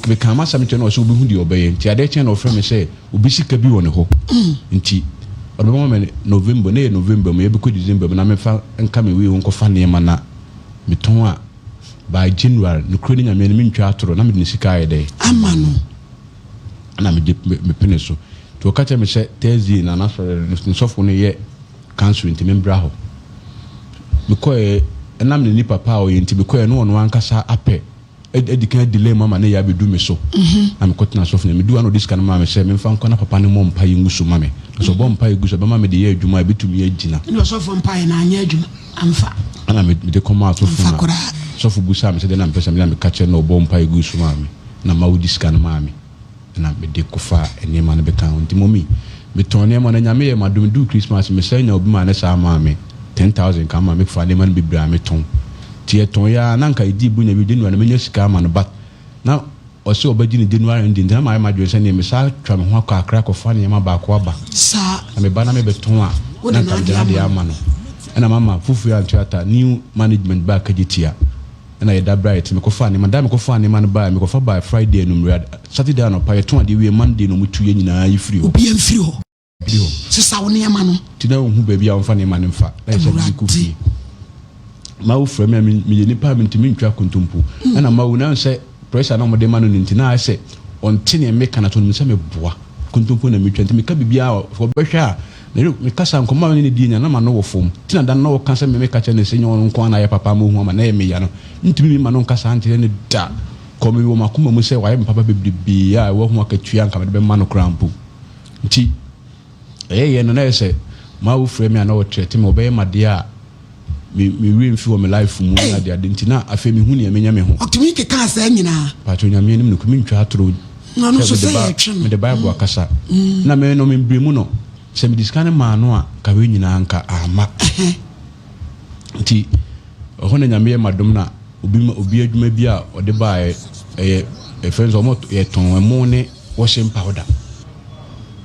mekaa m'asɛm kyerɛ no ɔsɛ obehu deɛ ɔbɛyɛ nti adeɛ kyɛn na ɔfrɛ me sɛ obi sika bi wɔ ne hɔ nti ɔde bɛma me November na yɛ November mu yɛbɛkɔ December mu na mefa nka me wei ho nkɔfa nneɛma na metɔn a by January nokorɛ ne Nyame no mentwa atoro na mede ne sika ayɛ dɛ ama no na mede mepene so nti ɔka kyerɛ me sɛ Thursday na n'asɔre ne sɔfo no yɛ council nti membra hɔ mekɔɛ ɛnam ne nipa pa a ɔyɛ nti mekɔɛ na ɔno ankasa apɛ adi kan delay mu ama ne yɛ abɛdu me so na mekɔtena asɔfo no medu ano ɔde sika no maa me sɛ memfa nkɔ na papa no mmɔ mpaeɛ ngu so ma me na sɛ ɔbɔ mpaeɛ gu so ɛbɛma mede yɛ adwuma a ɛbɛtumi agyina. Ɛna ɔsɔfo mpaeɛ no anyɛ adwuma amfa. Ɛna mede kɔmaa asɔfo Amfa na koraa. sɔfo busaa me sɛ dɛn na mepɛ sɛ meyɛ na meka kyerɛ no na ɔbɔɔ mpaeɛ guu so maa me na ma wodi sika no maa me. na mede kɔfaa nneɛma no bɛkaa ho. Nti mummy, metɔn nneɛma no, Nyame yɛɛ m'adom, eduu Christmas mesan nyaa obi maa ne saa maa me 10,000 ka ma mefaa nneɛma no bebree a metɔn. Nti yɛtɔn yɛ ara na anka edii Buronya wie January no menya sika ama no but na ɔse ɔbɛgye no January ending nti na mayɛ m'adwene sɛ neɛ mesan atwa me ho akɔ Accra akɔfa nneɛma baako aba Saa. na meba na mebɛtɔn a Wode na anka mede n'adeɛ n'adeɛ ama no. ama no. Ɛna mama Fufuo Antoata new management baa Kagyetia. Ɛna yɛda berɛ a yɛte mekɔfaa nneɛma da a mekɔfaa nneɛma no baeɛ mekɔfa baeɛ Friday anwummerɛ Saturday anɔpa yɛtɔn adeɛ wie Monday na wɔtu yɛn nyinaa yi firi hɔ. Obiara mfiri hɔ. Sesa wo nneɛma no. Nti na ɔnhu baabi a ɔmfa nneɛma no mfa. Na yɛhyɛ de kɔ fie. Mawu frɛ me a meyɛ nipa a mentumi ntwa kontompo. Hmm. Ɛna Mawu na sɛ pressure na wɔde ma no no nti na ayɛ sɛ ɔnte nea meka na so ɔnim sɛ meboa. Kontompo na metwa nti meka biribiara ɔbɛhwɛ a na mekasa nkɔmmɔ a me ne no die nyinaa na m'ano wɔ fam. Nti na da no na ɔka sɛ me meka kyerɛ no sɛ nyɛ ɔno nko ara na ayɛ papa ama ohu ama na ɛyɛ me ya no. Mentumi mma no nka saa nkyerɛ no da. Kɔ mewɔ m'akoma mu sɛ wayɛ me papa bebrebe a ɛwɔ ho akatua a anka mede bɛma no koraa mpo. Nti ɛyɛyɛ no na ɛyɛ sɛ maa wofrɛ me a na wɔtrɛte me wɔbɛyɛ m'adeɛ a me me werɛ mfi wɔ me life mu ne ade ade nti na afei mehu nea menyɛ me ho. Ɔtumi kekaa saa nyinaa. Paatwo Nyame anim nokorɛ mentwa atoro Na ɔno nso sɛ yɛtwe no. Mede bible akasa na me no me bere mu no sɛ mede sika no maa no a nka wei nyinaa nka amma. Nti ɛhɔ na Nyame yɛ m'adom na obi ma obi adwuma bi a ɔde baeɛ ɛyɛ ɛfrɛ no sɛ wɔn yɛtɔn ɛmo ne washing powder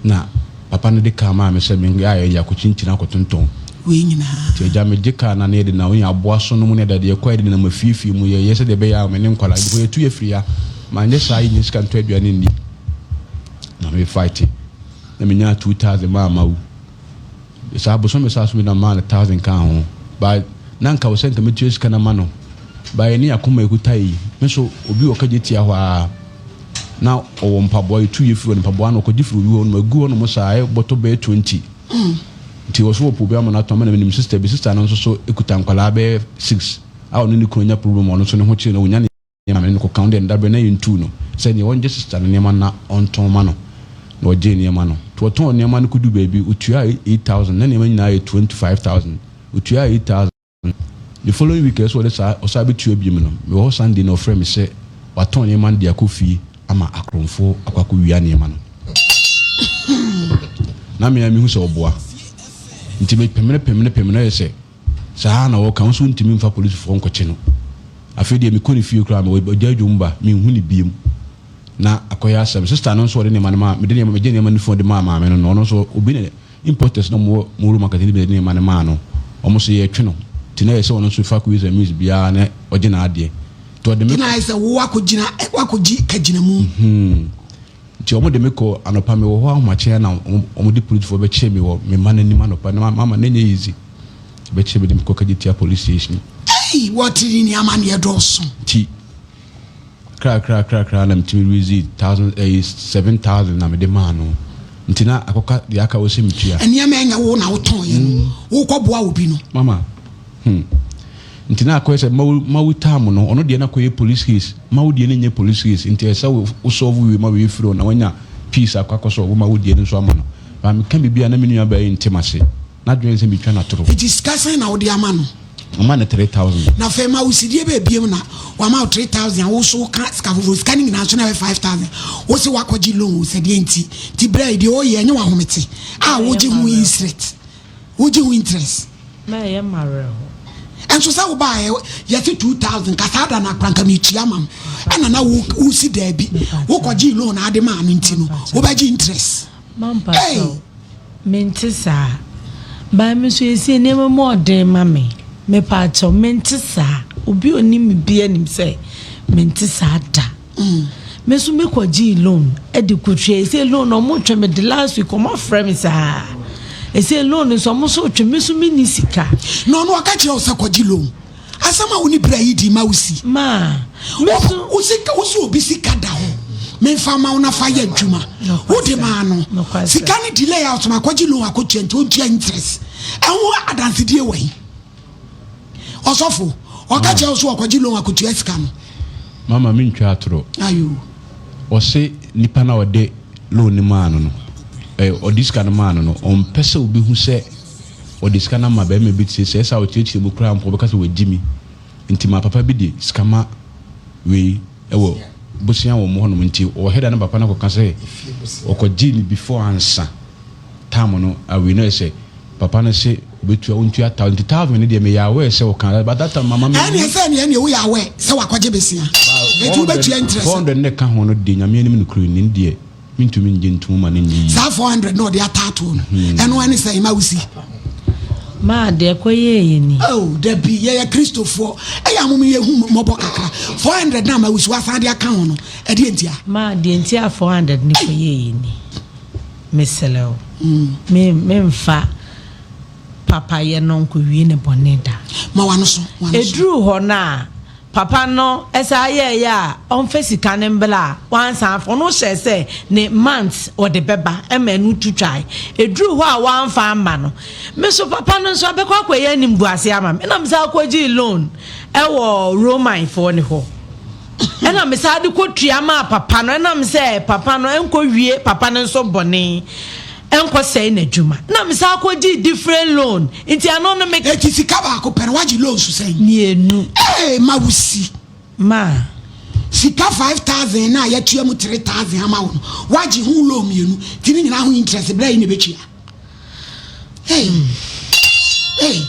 na papa no de kaa maa me sɛ me yɛ ayɛ akɔkyinkyini akɔtontɔn. Wei nyinaa. Nti agya megye kaa na ne yɛde na wonya aboa so nom ne ɛda deɛ ɛkɔ yɛde nenam afiefie mu yɛyɛ sɛdeɛ ɛbɛyɛ a me ne nkwadaa because yɛtu yɛ firi ha manyɛ saa yɛnya sika ntɔ aduane nni na me fight na menyaa 2000 maa mawu. Saa bosome saa so bi na maa no thousand kaa ho but na nka wɔ sɛ nka metua sika no ama no but yɛne akoma ekuta yi me nso obi wɔ kagye tia hɔ ara na ɔwɔ mpaboa yɛtu yɛ firi hɔ no mpaboa no ɔkɔgye firi obi hɔ no agu hɔ nom saa ayɛ bɔtɔ bɛyɛ 20 nti wɔ so wɔpɔ obi ama no atɔn ama na menim sister bi sister no nso so ekuta nkwadaa bɛyɛ six a ɔne ne kunu anya problem ɔno nso ne ho kyerɛ no ɔnya ne Maame no kɔka ho dɛ ndaber na yenntuu no sɛ nea ɔngye sista no nneɛma na ɔntɔn ma no, na ɔgyee nneɛma no. Ntsi ɔtɔɔn nneɛma no koduu beebi, otuaa 8000, na nneɛma nyina yɛ 25000, otuaa 8000. The following week a so ɔde saa ɔsan betua biom no, mewɔ hɔ Sunday na ɔfrɛɛ me sɛ ɔatɔn nneɛma no de akɔ fie ama akorɔmfo akɔ akɔwia nneɛma no. Na me ara mehu sɛ ɔboa. Ntsi mepemene pemene pemene ayɛ sɛ Saa ara na wɔka, wo nso wontumi mfa polisifoɔ nkɔkye no. Afei deɛ mekɔ ne fie koraa no, ɔgyae dwom ba, menhu no bio. Na akɔyɛ asɛm. Sista no nso ɔde nneɛma no maa, mede nneɛma, megye nneɛma no firi hɔ de maa maame no no, ɔno nso obi na, importers na wɔwɔ Moro market no bi na ɛde nneɛma no maa no. Wɔn nso yɛretwe no. Nti na ɛyɛ sɛ ɔno nso fa ways and means biara na ɔgye n'adeɛ. Nti ɔde me. Nti na ayɛ sɛ wo akɔgyina, woakɔgye kagyinamu. Nti wɔn de me kɔ anɔpa me wɔ hɔ ahomakye ara na wɔn de polisifoɔ bɛkyee me wɔ me mma no anim anɔpa na mama na ɛnyɛ easy bɛkyee me de me kɔ Kagyetia police station. Ei wɔte ne ni amaneɛ dɔɔso. Nti kra kra kra kra na metumi raise thousand ɛyi 7,000 na mede maa no nti na akɔka deɛ aka wɔ sɛ metua. Nneɛma ɛnyɛ wo na wotɔn yɛ no wokɔ boa obi no. Mama hmm. Nti na akɔyɛ sɛ mawu mawu term no ɔno deɛ na akɔyɛ police case mawu deɛ no nyɛ police case nti ɛsɛ sɛ wo solve wie ma wei firi hɔ na wanya peace akɔ akɔ solve mawu deɛ no nso ama no but meka biribi a na me nua baa yi nte m'ase n'adwene ne sɛ metwa no atoro. Nti sika sɛn na wode ama no? Mama no 3000. Na afei ma wo sidie bɛɛ biem na wama wo 3000 a wo nso woka sika foforɔ sika no nyinaa nso na ɛyɛ 5000 wo se wakɔgye loan o sɛ deɛ nti nti berɛ yi deɛ ɔyɛ ɛnyɛ wahomete a wogye ho interest wogye ho interest. Na ɛyɛ me awerɛho. Nso sɛ wobaeɛ yɛse 2000 nka saa da no akora nka metua ma wo ɛna na wosi daabi wokɔgyee loan ade maa no nti no wobɛgye interest. Hey! Mente saa. By me nso ɛsei nneɛma mu ɔden ma me. Mepaakyɛw mente saa. Obi a onim me biara nim sɛ mente saa da. Me nso me kɔ gyee loan de kɔ tua ɛsɛ loan no ɔmo twɛ me de last week ɔmo afrɛ me saa ɛsɛ loan nso ɔmo nso twɛ me nso me ni sika. Na ɔno ɔka kyerɛ wo sɛ kɔgye loan asɛm a wo ne bra yi di ma wo si. Ma me nso. Wo sika wo sɛ obi sika da hɔ memfa ma wo na fa yɛ adwuma wo de maa no sika no delay a ɔsɛ makɔgye loan akɔtua nti ɔntua interest ɛho adansedie wɔ he. Ɔsɔfo, ɔka kyerɛ wo so ɔkɔgye loan akotua sika no. Mama me ntwa atoro. Ayo. Ɔse nipa na ɔde loan no maa no no, eh, ɔde sika no maa no no, ɔmpɛ sɛ obi hu sɛ ɔde sika no ama bɛrima bi te sɛ sɛ ɔkyerɛkyerɛ mu koraa mpo ɔbɛka sɛ wagyi mi. Nti ma papa bi de sika ma wei ɛwɔ bosea wɔ mo hɔnom nti ɔhɛda ne papa no akɔka sɛ ɔkɔgye no before ansa. Term no awie na ɛsɛ papa no se obetua ontua thousand nti thousand no deɛ meyɛ aware sɛ ɔka but that time mama me. Ɛneɛ sɛ ɛneɛ ɛneɛ woyɛ aware sɛ wakɔgye besia nti wobɛtua interest. 400 no ɛka ho no deɛ Nyame anim nokorɛ ni no deɛ mentumi ngye ntom ma no nyɛ yie. Saa 400 no ɔde ataatoɔ no ɛno ɛne sɛn ma wosi. Maa deɛ ɛkɔyɛeɛ ni. Oh, dabi, yɛyɛ Kristofoɔ. Ɛyɛ a mom yɛhu mmɔbɔ kakra. 400 no a mawusi wasan de aka ho no, ɛdeɛ ntia? Maa deɛ nti a 400 no kɔyɛeɛ ni. Mesrɛ wo, me, memfa papayɛ no nkɔwie ne bɔne da. Ma w'ano so, w'ano so. Ɛduruu hɔ no a, Papa no saa yɛɛyɛ a ɔmfa sika no mbra a wansan amfa, ɔno hyɛɛ sɛ ne months ɔde bɛba ma ɛno tu twae. Ɛduruu hɔ a wamfa amma no, me so papa no nso abɛkɔ akɔyɛ animguaseɛ ama me, ɛna mesan kɔgyee loan ɛwɔ Roman foɔ no hɔ, ɛna mesan de kɔtua maa papa no, ɛnam sɛ papa no ɛnkɔwie papa no nso bɔne. Ɛnkɔ sɛe n'adwuma. Na me san kɔ gyee different loan nti ɛno no me. Eti sika baako pɛ no wagye loans sɛn? Mienu. Ee ma wo si. Ma. Sika 5000 no a yɛtua mu 3000 ama wo no wagye ho loan mienu nti ne nyinaa ho interest berɛ yi na ɛbɛtua. Hey. Hey.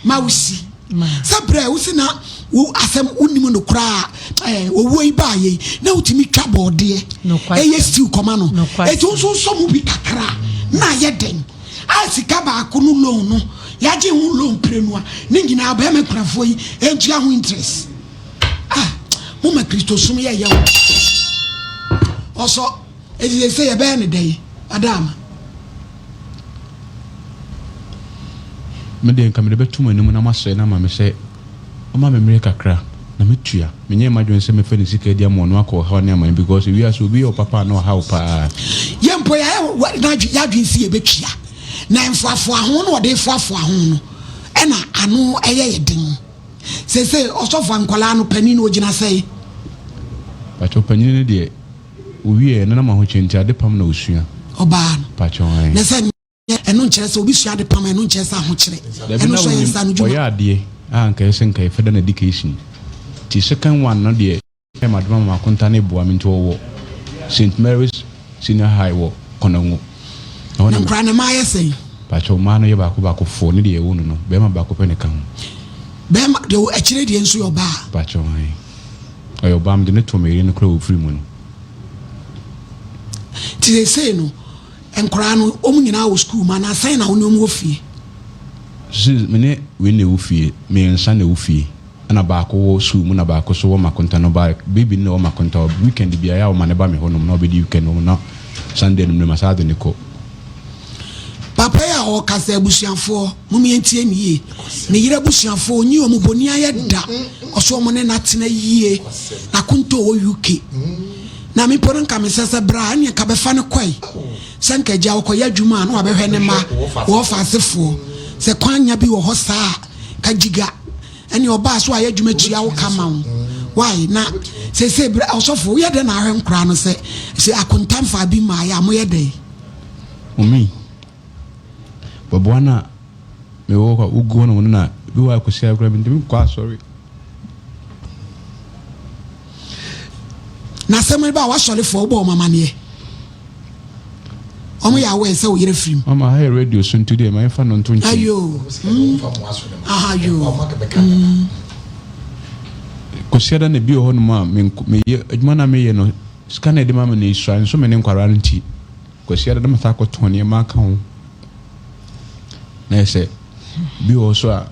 Ma wo si. Sɛ berɛ wo si na wo asɛm wonim no koraa ɛɛ owuo yi baa yei na wotumi twa bɔɔdeɛ ɛyɛ stew kɔma no eti nso nsɔ mu bi kakra na ayɛ den a sika baako no loan no yagye ho loan pirenu a ne nyinaa bɛrima kurafoɔ yi ntua ho interest ah mo ma kristosom yɛ yɛ o ɔsɔ eti sɛ sɛ yɛbɛyɛ ne dɛn adaama. Me deɛ nka mede bɛto mo anim na moasrɛ no ama me sɛ ɔma me mmerɛ kakra na mɛtua. Menyɛɛ m'adwene sɛ mɛfa ne sika adi ama ɔno akɔ ɔhaw ne amane because ewiase obi yɛ wo papa a na ɔha wo paa. Yɛn mpo yɛayɛ yɛadwene sɛ yɛbɛtua na mfoafoa ho na ɔde refoafoa ho no na ano yɛ yɛ den. Seesei ɔsɔfo a nkwadaa no panin no ɔgyina sɛn? Pakyɛw panin no deɛ ɔwieɛ no na m'ahokyɛ nti adepam na ɔsua. Ɔbaa no. Pakyɛw ae. Na sɛ Ɛno nkyerɛ sɛ obi sua adepam a, ɛno nkyerɛ sɛ ahokyerɛ. Dabi Ɛno na nso ɛyɛ wonim nsaano ɔyɛ dwuma. adeɛ a anka ɛsɛ nka yɛfɛ da no education nti second one no deɛ ɛyɛ m'adom ama m'akonta no boa me nti ɔwɔ Saint Mary's Senior High wɔ Konongo ɛhɔ Na na me nkwadaa no mmaa yɛ sɛn? Pakyɛw mmaa no yɛ baako baako four ne deɛ yɛwo no no bɛɛma baako pɛ na ɛka ho. Bɛɛma deɛ ɔwɔ akyire deɛ nso yɛ ɔbaa? Pakyɛw ae ɔyɛ ɔbaa mede no too me yere no koraa a ɔfiri mu no. Nti seesei no Nkwadaa no, wɔn nyinaa wɔ sukuu mu anaa sɛn na wo ne wɔn wɔ fie? Sis, me ne wei na ɛwɔ fie, mmiɛnsa na ɛwɔ fie, ɛna baako wɔ sukuu mu na baako nso wɔ Makonta no ba, baby no na ɛwɔ Makonta hɔ, weekend biara ɛyɛ a wɔma no ba me hɔ nom na ɔbɛdi weekend wɔ hɔ na Sunday anwummerɛ masan de no kɔ. Papa yi a ɔrekasa yi abusuafoɔ mom yɛntie no yie. Ne yere abusuafoɔ ɔnyi wɔn bɔni ayɛ da. Ɔso wɔn ne no atena yie. N'akonto wɔ UK. Na me mpo no nka mesɛ sɛ bra ɛneɛ nka bɛfa no kɔe sɛ nka agya ɔkɔyɛ adwuma a na wabɛhwɛ ne mma wɔfa asefoɔ sɛ kwan nya bi wɔ hɔ saa a ka gyiga ɛne ɔbaa so ayɛ adwuma tua wo ka ma wo why na sese bra ɔsɔfo woyɛ dɛn na ahwɛ nkoraa no sɛ sɛ akonta mfa bi mmaeɛ a moyɛ dɛn. Mummy, bɛboa no a mewɔ hɔ a wogu hɔ nom no na bi wɔ hɔ a Kwasiada koraa mentumi nkɔ asɔre. Na asɛm no ba a w'asɔrefoɔ wobɔ wɔn amaneɛ? Wɔn yɛ aware sɛ wo yere firi mu? Mama ha yɛ radio so nti deɛ ma yɛmfa no nto nkyɛn. Ayoo mm aha yoo mm. Kwasiada na bi wɔ hɔ nom a meyɛ adwuma no a meyɛ no sika no a yɛde ma me no esua nso me ne nkwadaa no nti Kwasiada na masan akɔtɔn nneɛma aka ho na yɛ sɛ bi wɔ hɔ so a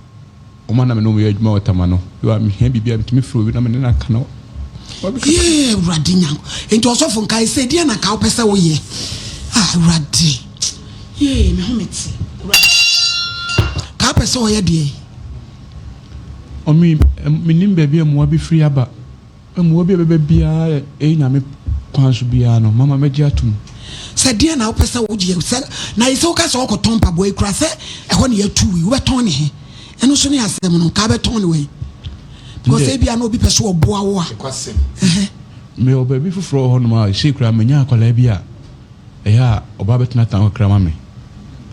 Wɔn a na me ne wɔn yɛ adwuma wɔ Tama no, bi wɔ hɔ a mehia biribi a metumi frɛ obi na me ne no aka na wabɛka. Yee Awurade Nyanko. Enti ɔsɔfo nkae sɛ deɛ na nka wopɛ sɛ woyɛ. Ah Awurade. Yee me ho mete. Awurade. Ka wopɛ sɛ ɔyɛ deɛ. Ɔme menim baabi a mmoa bi firi aba. Mmoa bi a ɛbɛba biara a ɛyɛ Nyame kwan so biara no, mama mɛgye atom. Sɛ deɛn na wopɛ sɛ woyɛ sɛ na sɛ woka sɛ wokɔtɔn mpaboa yi koraa sɛ ɛhɔ na yɛatu yi wobɛtɔn ne he? Ɛno nso ne asɛm no nka wobɛtɔn ne wai? Because ebia na obi pɛ sɛ ɔboa wo a. Mewɔ baabi foforɔ wɔ hɔnom a sei koraa manya akwadaa bi a Ɛyɛ a ɔba bɛtena town kakra ma me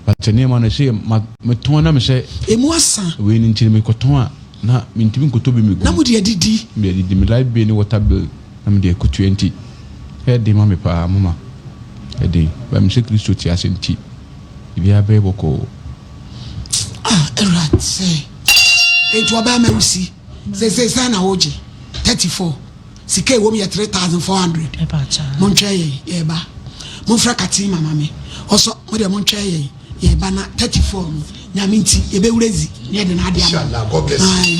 but nneɛma no ɛsɛ ma metɔn na mesɛ. Emu asa. Wei no nti no mekɔtɔn a na mentumi nkɔtɔ bi megu. Na mode adidi. Mede adidi me light bill ne water bill na mede akɔtua nti ɛyɛ den ma me paa mama ɛyɛ den but mesɛ Kristo te ase nti biribiara bɛyɛ bɔkɔɔ. Ah Awurade enti ɔbaa ma wusi seesei sɛn na wogye 34. Sika a ɛwɔ mu yɛ 3400. Montwɛn yɛn, yɛreba. Momfrɛ Katima ma me. Ɔsɔ, mo deɛ montwɛn yɛn, yɛreba na 34 no. Nyame nti yɛbɛwura dzi na yɛde n'ade ama. Inshallah, God bless you.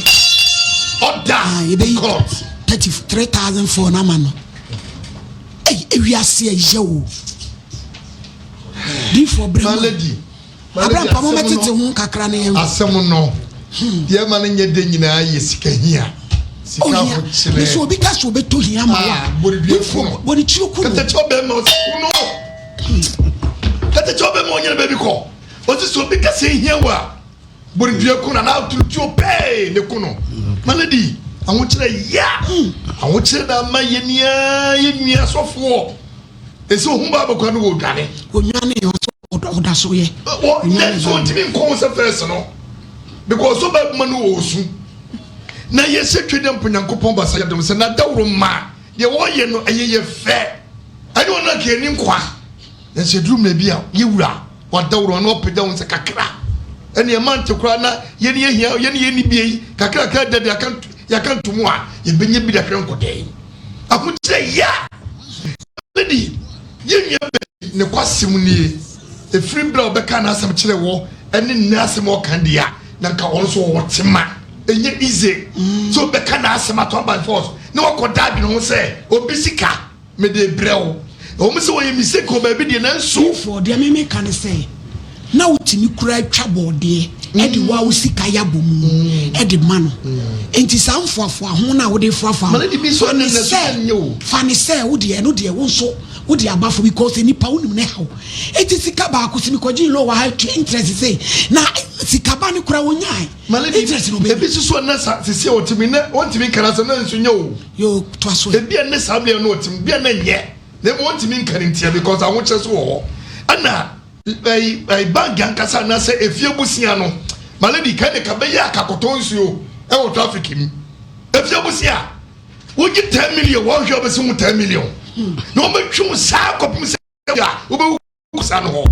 Order Yɛbɛyi court. 33,004 no ama no. Ei, ewiase ɛyɛ o. Difoɔ brɛ My mu. lady, my lady, Abrampa mo asɛm mɛtete no ho kakra na yɛn. asɛm no deɛ ɛma no nyɛ dɛ nyinaa yɛ sika hia. Sika Ohia. ahokyerɛ. Mesɛ obi ka sɛ obɛtɔ hia ma wa. Ah, bɔne dua ku no. Bɔne tuo ku no. Katakyɛ ɔbɛrima ɔsi ku no. Katakyɛ ɔbɛrima ɔnyɛ ne baabi kɔ. Ɔsi sɛ obi ka sɛ ehia wo a, bɔne dua ku no anaa turutuo pɛɛ ne ku no. My lady, ahokyerɛ ya. Ahokyerɛ na ama yɛ nia yɛ nua sɔfoɔ. Esi ohun baa bɛkɔ no wɔ odwane. Onwane ɔsɛ ɔda so yɛ. Wɔ ne so ntumi nkɔn sɛ fɛs no because so baa ma no wɔ osu. Na yɛsɛ twe dɛ mpo Nyankopɔn basa yɛ dom sɛ na dawuro ma deɛ wɔyɛ no ɛyɛ yɛ fɛ. Ɛne ɔno anka yɛni nkwa. Nanso ɛduru mmerɛ bi a yɛwura wadawuro na ɔpagya wo nsa kakra. Ɛne ɛma nte koraa na yɛne yɛhia yɛne yɛni bie yi kakrakra da de yɛaka ntomu a yɛbɛnya bi de ahwɛ nkɔdɛn. Ahokyerɛ ya. Lady, yɛn nua bɛ ne kwasɛm nie. Ɛfiri berɛ a ɔbɛka n'asɛm kyerɛ wɔ ɛne nnɛ asɛm a ɔka deɛ a na nka ɔno nso ɔwɔ tema. Ɛnyɛ easy sɛ ɔbɛka n'asɛm ato by force na wakɔda adwene ho sɛ obi sika mede brɛ wo. Ɛwɔ mu sɛ wɔyɛ mistake wɔ baabi deɛ nanso. Therefore, deɛ me meka ne sɛ, na wotumi koraa twa bɔɔdeɛ ɛde wo a wo sika yɛ abɔ mu ɛde ma no. Nti saa mfoafoa ho no a wode foafoa ho, Ma ne de bi nso fa ne ɛne na sɛ, sika nyɛ o. fa ne sɛ wo deɛ ɛno deɛ wo nso wode aba fo because nipa wonim ne haw. Eti sika baako si mekɔgye loan wɔ ha tua interest sei na sika ba ne koraa wonyae. Ma ne de Interest no bɛnya. ebi nso so ɛnɛ sa sisi a ɔtumi nɛ ɔntumi nka n'asɛm na nso nyɛ o. Yo, toa so. Ebi a ne saa bea no ɔtumi bi a na nyɛ na emu ɔntumi nka ne ntia because ahokyerɛ so wɔ hɔ. Ɛna ɛyi ɛyi bank ankasa anaasɛ efie busia no ma lady kan ne ka bɛyɛ akakɔtɔ nsuo ɛwɔ traffic mu. Efie busia wogye 10 million wɔn hwɛ ɔbɛsi ho 10 million na wɔn bɛtwe wo saa kɔpem sɛ a wobɛwu sa no hɔ.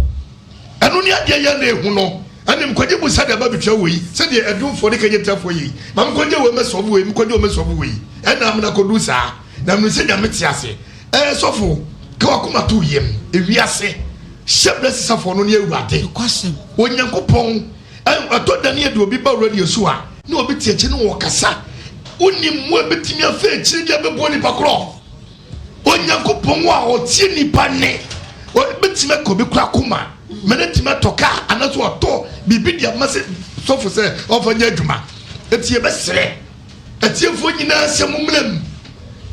Ɛno ne adeɛ yɛ na ehu no. Ɛne mkɔgye busa de aba betwa wei sɛdeɛ ɛdumfoɔ ne kagye-ntafoɔ yei ma mkɔgye wei mɛsɔfo wei mkɔgye wei mɛsɔfo wei ɛna amena kɔdu saa na mene sɛ Nyame te ase. Ɛɛ sɔfo ka wakoma to yam ewiase hyɛ berɛ sesafoɔ no ne Awurade Onyankopɔn ɛtɔ da ne yɛde obi ba radio so a na obi te akyi ne wɔkasa wonim mmoa bɛtumi afa akyire de abɛboa nipa korɔ. Onyankopɔn a ɔtie nnipa nne, ɔbɛtumi aka obi kora koma ma no atumi atɔ kaa anaasɛ ɔtɔ biribi de ama sɛ sɔfo sɛ ɔmfa nyɛ adwuma. Enti yɛbɛsrɛ atiefoɔ nyinaa sɛ mommra mu,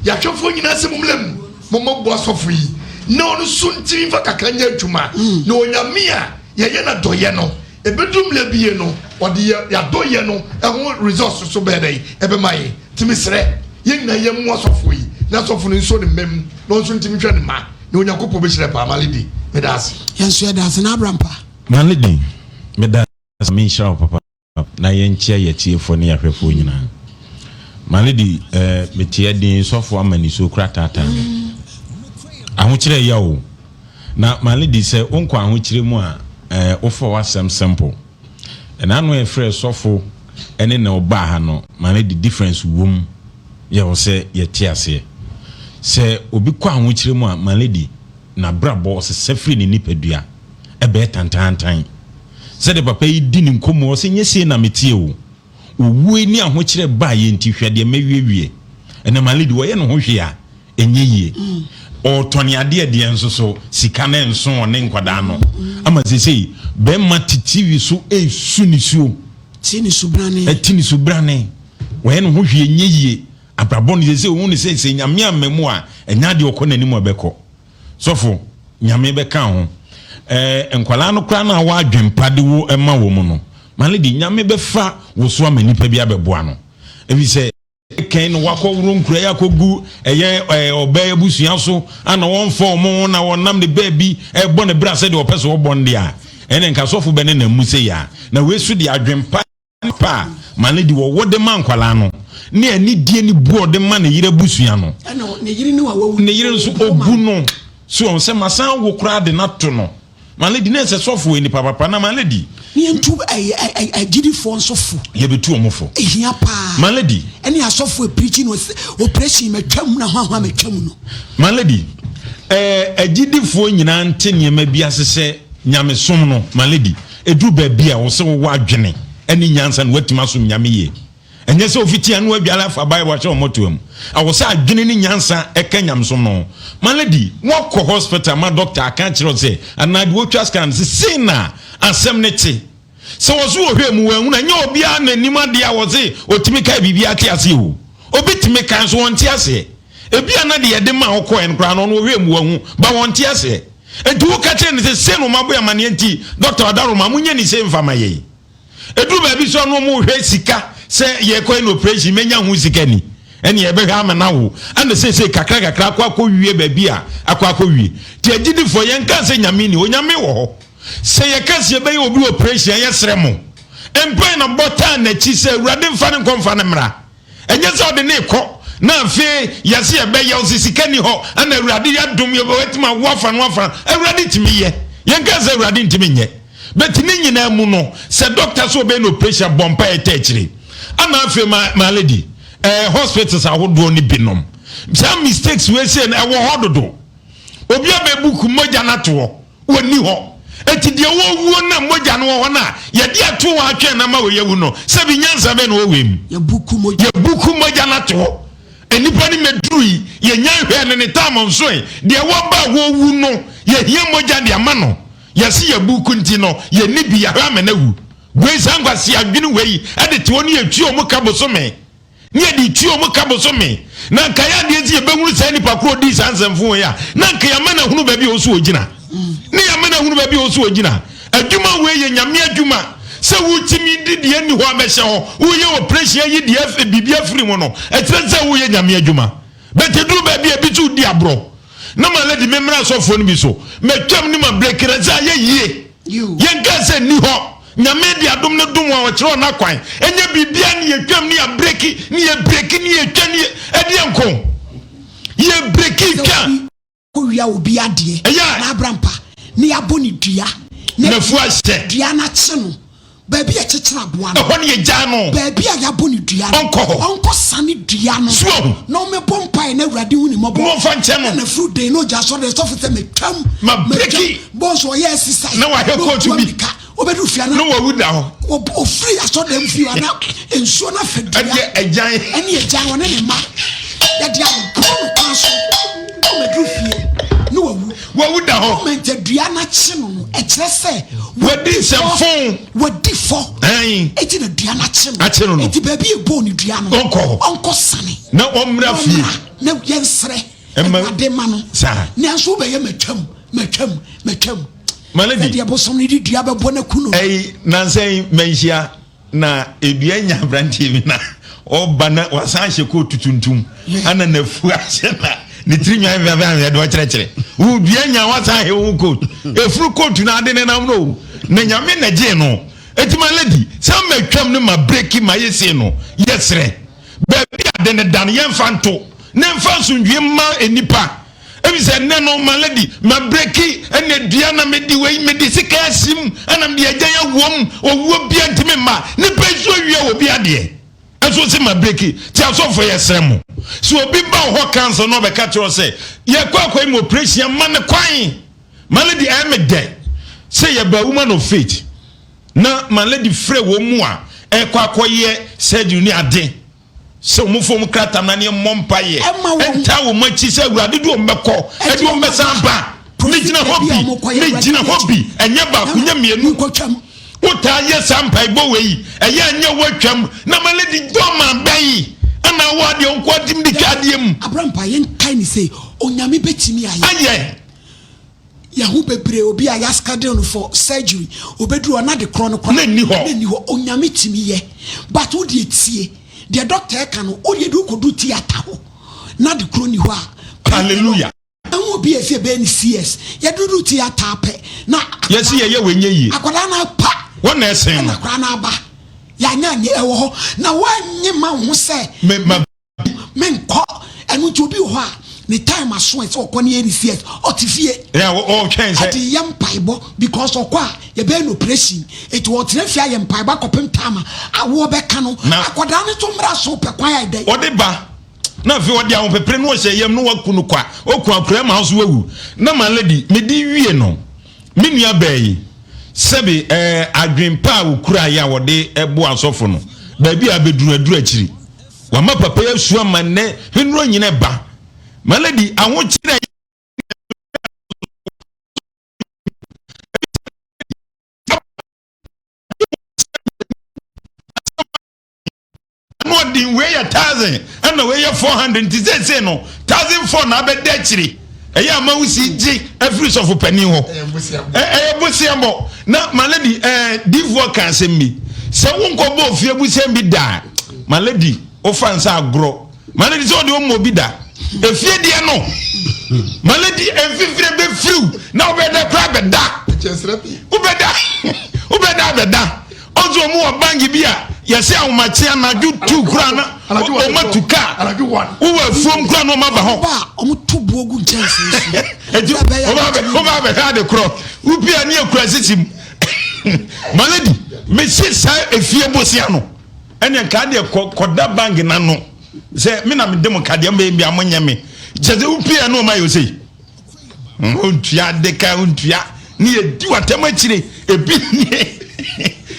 yɛahwɛfoɔ nyinaa sɛ mommra mu, mommɛboa sɔfo yi na ɔno nso ntumi mfa kakra nyɛ adwuma na Onyame a yɛyɛ no adɔeɛ no ɛbɛduru mmerɛ bie no ɔde yɛ yɛadɔeɛ no ɛho results so bɛyɛ dɛn ɛbɛma yɛn. Nti mesrɛ yɛn nyinaa yɛn mmoa sɔfoɔ yi na sɔfo no nso ne mma mu na ɔnso ntumi nhwɛ ne mma na Onyankopɔn bɛhyira paa. Malady, meda ase. Yɛn nso yɛda ase na abra mpa. Malady, meda ase. Nyame nhyira wo papa na yɛnkyia yɛatiefoɔ ne yɛahwɛfoɔ nyinaa. Malady, eh, meteɛ din sɔfoɔ ama nisuo kora taataa me. Ahokyerɛ ya o. Na Malady sɛ wonkɔ ahokyerɛ mu a, eh, wofa w'asɛm simple. Ɛna ano a yɛfrɛɛ sɔfo ne na ɔbaa ha no ma no de difference wom yɛ wɔ sɛ yɛte aseɛ. Sɛ obi kɔ ahokyerɛ mu a ma no di n'abrabɔ ɔsesa firi ne nipadua ɛbɛyɛ tantaantan. Sɛdeɛ papa yi di ne nkɔmmɔ ɔsɛ nyɛ sei na meteɛ o. Owuo ne ahokyerɛ baeɛ nti hwɛ deɛ mɛwiewie. Ɛnɛ ma lady wɔyɛ ne ho hwee a ɛnyɛ yie. Ɔretɔne adeɛ deɛ nso so sika no nso ɔne nkwadaa no. Ama seesei bɛrima te TV so ɛresu nisuo. Ti ne subrane. Ɛti ne subrane. Wɔyɛ ne ho hwee ɛnyɛ yie. Abrabɔ no seesei ohun ne sɛ sɛ Nyame amma mu a ɛnyɛ adeɛ ɔkɔ n'anim a ɛbɛkɔ. Sɔfo, Nyame bɛka ho. Ɛɛ nkwadaa no koraa no a w'adwempa de wo ma wɔn no, my lady, Nyame bɛfa wo so ama nipa bi abɛboa no. Efisɛ. Kɛn no wakɔworo nkura yi akɔgu ɛyɛ ɛɛ ɔbaa abusua so ana wɔmfa wɔn ho na wɔnam ne baabi ɛbɔ ne bra sɛdeɛ ɔpɛ sɛ ɔbɔ no deɛ a ɛne nka sɔfo bɛ ne nam mu sɛ yia na wei so deɛ adwempa pa a ma ne de wɔwɔ de ma nkwalaa no ne anidie ne bu ɔde ma ne yere abusua no ɛna ne yere ne wa wawu ne yere nso obu no so ɔn sɛ masan wo koraa de no ato no My lady na ɛsɛ sɔfo yɛ nipa papa na my lady. Ne yɛn tu agyidifoɔ nso fo. Yɛbɛtu wɔn fo. Ehia paa. My lady. Ɛne asɔfo epirikyi no operation matwa mu na hwahwa matwa mu no. My lady ɛɛ agyidifoɔ nyinaa nte nneɛma bi ase sɛ nyamesom no my lady. Ɛduru baabi a, wo sɛ wowɔ adwene ne nyansa na woatumi asom Nyame yie. Ɛnyɛ sɛ ofiti ano adware afa Bible ahyɛ wɔn mmɔtoa mu. Ɛwɔ sɛ adwene ne nyansa ka nyamesom no ho. My lady, woakɔ hospital ma doctor aka akyerɛ wo sɛ anaa deɛ ɔtwa scan no sɛ sei na asɛm no te. Sɛ wɔ so wɔhwɛ mu wɔanhunu a, ɛnyɛ obiara na nim adeɛ a wɔse ɔtumi kae biribiara te aseɛ o. Obi tumi kae nso wɔnte aseɛ. Ebia na deɛ yɛde maa wo kɔɛ no koraa no ɔno ɔhwɛɛ mu wahu, but wɔnte aseɛ. Enti woka kyerɛ no sɛ sei na wɔabɔ yɛn amaneɛ nti doctor Ɔdaroma monyɛ ne sei mfa ma yɛn. Ɛduru baabi so a na wɔn hwɛ sika sɛ yɛkɔ no operation mɛnya ho sika ni ɛne yɛbɛhwɛ ama no awo ɛna seesei kakra kakra akɔ akɔ wie baabi a akɔ akɔ wie. Nti agyidifoɔ yɛnka sɛ Nyame ni, Onyame wɔ hɔ. Sɛ yɛka sɛ yɛbɛyɛ obi operation a yɛsrɛ mo mpae na bɔ taa n'akyi sɛ Awurade mfa no nkɔ mfa no mmra. Ɛnyɛ sɛ ɔde no rekɔ na afei yɛse yɛbɛyɛ ɔse sika ni hɔ ɛna Awurade yɛadom yɛbɛtumi awo afa no afa. Awurade tumi yɛ. Yɛnka sɛ Awurade ntumi nyɛ. But ne nyinaa mu no sɛ doctor sɛ ɔbɛyɛ no operation bɔ mpaeɛ taa akyire. Ɛna afei my, my lady, eh, hospitals ahodoɔ no binom saa mistakes wei sei no ɛwɔ hɔ dodo. Obi abɛbuku mogya no ato hɔ. Wɔnni hɔ. Enti deɛ wɔwuo no a mogya no wɔ hɔ no a yɛde ato hɔ atwɛn no ama wei awu no, sɛbi nyansa bɛn na ɛwɔ wei mu? Yɛbuku mogya no ato hɔ. Nnipa no mmɛduru yi, yɛnya nhwɛɛ no ne tam nsoe. Deɛ wɔba a wɔwu no, yɛhia mogya de ama no. Yɛse yɛbuku nti no, yɛnni bi, yɛahwɛ ama no awu. Wei saa nkwasea adwene wei de te hɔ no yɛtua wɔn ka bosome. ne yɛde tua wɔn ka bosome, na anka yɛ adeɛ nti yɛbɛhunu saa nipa korɔ ɔdii saa nsɛmfo wei a, na anka yɛama no ahunu baabi a ɔso ɔgyina, ne yɛama no ahunu baabi a ɔso ɔgyina. Adwuma wei yɛ Nyame adwuma, sɛ wotumi de deɛ nni hɔ abɛhyɛ hɔ, woyɛ operation ayi deɛ biribi afiri mu no, ɛkyerɛ sɛ woyɛ Nyame adwuma. But ɛduru baabi a ebi nso wodi aborɔ. Na ma lady me mmra asɔfoɔ no bi so, matwam ne ma break na sɛ ayɛ yie. Yɛnkaa sɛ nni hɔ. Nyame de adom no dom wɔn a ɔkyerɛ wɔn akwan. Ɛnyɛ biribiara ne yɛtwam ne yɛabreki ne yɛbreki ne yɛtwa ne ɛdeɛ nko. Yɛbreki twa. Kɔwia obi adeɛ na abrampa ne yɛabɔ ne dua na N'afu ahyɛ. Dua no akye no. Baabi a yɛkyekyere aboa no. Ɛhɔ ne yɛgyaa no. Baabi a yɛabɔ no dua no. Ɔnkɔ hɔ. Ɔnkɔsane dua no. So wahu? Na ɔmmɛbɔ mpaeɛ na Awurade hu ne mmɔbɔ. Na ɔmfa nkyɛ no. Na n'afuru den na ɔgya asɔre dɛ sɔfo sɛ matwam. Ma breki. Bɔɔ so ɔyɛ exercise. Na wahwɛ kootu bi. Na ɔtu ammirika. Ɔbɛduru fie ana. Na wawu da hɔ. Ɔfiri asɔre dɛm fie hɔ ana nsuo no afa dua. Ɛdeɛ agyan. Ɛne agyan ɔne ne mma. Yɛde abɔ no kwan so. Ɔmmɛduru fie na wawu. Wawu da hɔ. Moment a dua no akye no no, ɛkyerɛ sɛ wadi nsɛmfo. Wadi fɔ. Eti na dua no akye no. Akye no no. Eti baabi ebɔ ne dua no. Ɔnkɔ hɔ. Ɔnkɔ sane. Na ɔmmra fie. Na yɛnsrɛ. Awurade ma no. Saa. Nanso wobɛyɛ matwam, matwam, matwam. Malady. Sɛdeɛ bosom no de dua bɛbɔ no aku no. Ɛyi nansa yi manhyia. Na edua nya aberanteɛ bi na ɔba na wasan ahyɛ kootu tuntum ana n'afu ahyɛ na ne tiri nwan fɛfɛ de ɔkyerɛkyerɛ wo dua nya wasan ahyɛ wo kootu efuru kootu na ade ne nam no na nyame na gye no eti ma lady sɛ ma twam no ma breki ma yɛ sie no yɛ serɛ baabi ade ne da no yɛmfa nto ne mfa nsomdwie mma nnipa. Efisɛ nnɛ no, ma lady, mabreki ɛna dua na mede wei, mede sika asim, ɛna mede agyan awom, owuo bia ntumi mma. Nipa yi so awia obi adeɛ. Ɛso se mabreki. Ti asɔfo yɛsrɛ mo. Sɛ obi ba wo hɔ council na ɔbɛka kyerɛ wo sɛ, yɛkɔ akɔyi mu operation a, ma no kwan. Ma lady, ɛyɛ me dɛ sɛ yɛbaa woman of faith na ma lady frɛ wɔn mu a ɛkɔ akɔyɛ surgery ne ade. Sɛ wɔn fa wɔn krataa mmra ne yɛmmɔ mpaeɛ ntaa wɔn akyi sɛ Awurade de wɔn bɛkɔ, ɛde wɔn bɛsan aba. Megyina hɔ bi, megyina hɔ bi, ɛnyɛ baako, nyɛ mmienu. Wotaa yɛ saa mpaebɔ wei, ɛyɛ anyɛ woatwam na ma lady dɔma bɛyi ɛna wɔ adeɛ nko adim de twa adeɛ mu. Abrampa yɛnkae ne sɛ Onyame bɛtumi ayɛ. Ayɛ. Yɛho bebree obi a yɛaschedule no for surgery obeduru hɔ na de korɔ no koraa na nni hɔ na nni hɔ. Onyame tumi yɛ but wo deɛ tie deɛ doctor ɛka no wo deɛ de wokɔdu theatre hɔ na de korɔ nni hɔ a Hallelujah. Ɛho obi a ɛsɛ yɛbɛyɛ no CS yɛduru theatre pɛ na Yɛsi yɛyɛ wei nyɛ yie. Akwadaa no apa Wɔn na ɛsen no. Ɛna akwadaa no aba yɛanyɛ anyɛ ɛwɔ hɔ na woanye ma wo ho sɛ Me ma Menkɔ. Ɛno nti obi wɔ hɔ a ne time aso a ɛsɛ ɔkɔ ne yɛ ne CS ɔte fie. Yeah, ɔtwɛn sɛ. Ɛde yɛ mpaebɔ because ɔkɔ a yɛbɛyɛ no operation. Eti ɔtena fie ayɛ mpaebɔ akɔpem time a awoɔ bɛka no. Na akwadaa no nso mmra so pɛ kwan a ɛdɛ. Ɔde ba na afei ɔde ahopepere no ɔhyɛ yam no waku no kwa ɔku akora ma nso wawu. Na my lady mede wie no me nua baa yi. Sɛbe ɛɛ adwen pa a wɔkuraeɛ a wɔde boa asɔfo no, baabi a abɛduru aduru akyiri. Wama papa yi asu ama nnɛ hwenuro nyina ba. My lady, ahokyerɛ ɛna ɔden wei yɛ thousand ɛna wei yɛ 400 nti seesei no 1004 na abɛda akyire. Ɛyɛ ama wosi gye afiri sɔfo panin hɔ. Ɛyɛ boseabɔ. Na my lady, ɛɛ diifoɔ ka asɛm bi sɛ wonkɔbɔ ofie busɛm bi da, my lady, wofa nsa agorɔ. My lady, sɛ ɔde ɔmmɔ obi da efie deɛ no, my lady, mfimfini bɛfiriw na wobɛda koraa bɛda, wobɛda wobɛda abɛda. Ɔnso ɔmo wɔ bank bi a yɛsɛ ahomakye anadwo tu koraa na ɔmo atu kaa, wowɔ afuom koraa na ɔmo aba hɔ. Ɔmo to buo gu nkyɛnsee so. Eti ɔmo abɛhwɛ ade korɔ wopia ne ekura sisi mu. My lady, mesi saa efie bosia no ɛnna nka adeɛ kɔ kɔda bank n'ano sɛ me na me de mo kadeɛ mbɛyɛ bi a mo nyɛ me kyɛ sɛ wopia ne ɔmo ayɛ ose ontua ade ka ontua ne yɛ di watam akyire. Ebi ni,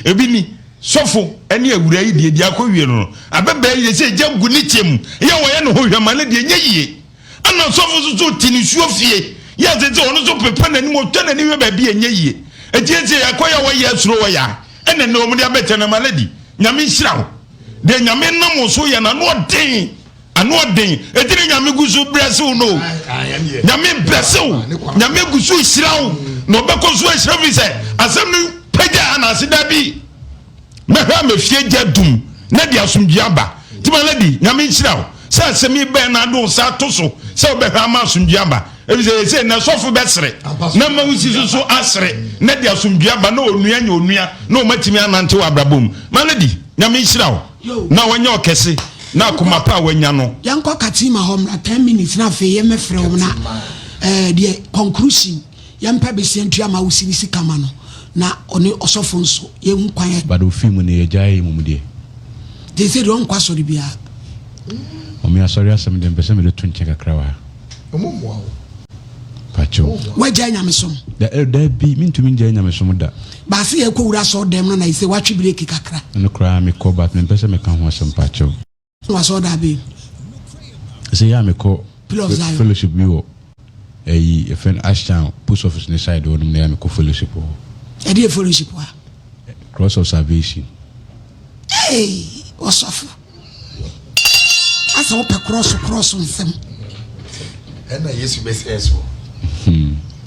ebi ni sɔfo ɛne awura yi deɛ di akɔ wie no abɛbɛɛ yɛ sɛ egya gu ne kyɛ mu yɛ wɔyɛ ne ho hwɛ ma ne deɛ nyɛ yie. Ɛna sɔfo nso so te ne suo fie yɛ sɛ sɛ ɔno nso pepa n'anim ɔtwa n'ani hwɛ baabi ɛnyɛ yie. Eti esi akɔ yɛ wɔyɛ asuro wɔyɛ a ɛna ne wɔn de abɛkyɛ na ma lady, Nyame nhyira wo deɛ Nyame nam wo so yɛ na ano ɔden, ano ɔden. Eti ne Nyame gu so brɛse wo no, Nyame brɛse wo, Nyame gu so hyira wo na ɔbɛkɔ so ahyira fi sɛ asɛm no pagya anaase da bi mɛhwɛ ama fie gya dum na de asomdwe aba. Nti ma lady, Nyame nhyira wo sɛ asɛm yi bɛn na ade wo nsa ato so sɛ wobɛhwɛ ama asomdwe aba, ɛfiri sɛ ɛsɛ na sɔfo bɛsere na ma wosi so so asere na de asomdwe aba na onua nyɛ onua na ɔmatumi anante wɔ abrabɔ mu. Ma lady, Nyame nhyira wo na wanyɛ ɔkɛse na akoma pa a wanya no. Yɛnkɔ Katima hɔ mmra 10 minutes na afei yɛmmɛfrɛ wɔn na ɛɛ deɛ conclusion yɛmpɛ besia ntua ma wosi ne sika ma no na ɔne ɔsɔfo nso yɛhu kwan. But ofii mu no yɛgyaee mmom deɛ. Nti sɛ deɛ ɔnkɔ asɔre biara. Mummy asɔre asɛm deɛ mpɛ sɛ mede to nkyɛn kakra wɔ ha. Ɔmo mmoa wo. Pakyɛw. Wagyae nyamesom? Da eh, dabi, mentumi ngyae nyamesom da. Baase yɛkɔ wura asɔre dɛm no na ɛsɛ watwe breki kakra. Ɛno koraa mekɔ but mempɛ sɛ meka ho asɛm pakyɛw. Wɔ asɔre da bɛn? Ɛsɛ yɛ a mekɔ Pillar of Zion. fellowship bi wɔ ɛyi yɛfrɛ no Ashtown post office ne side hɔ nom na yɛ a mekɔ fellowship wɔ hɔ. Ɛde yɛ fellowship a? Cross of Salvation. Hey, ɔsɔfo. Asɛ wopɛ krɔso krɔso nsɛm. Ɛna Yesu bɛsɛɛ so.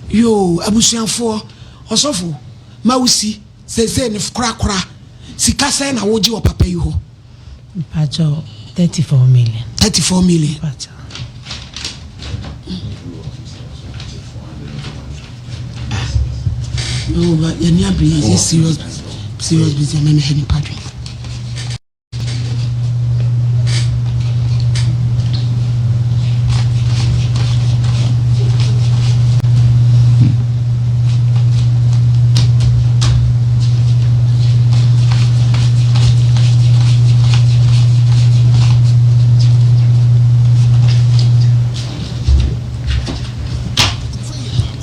Yoo, abusuafoɔ, ɔsɔfo, ma wosi seesei no korakora, sika sɛn na wogye wɔ papa yi hɔ? Mpakyɛw, 34 million. 34 million. Mpakyɛw. No, but yɛni abere yɛ serious serious business mɛmɛ hɛ nipa dwen.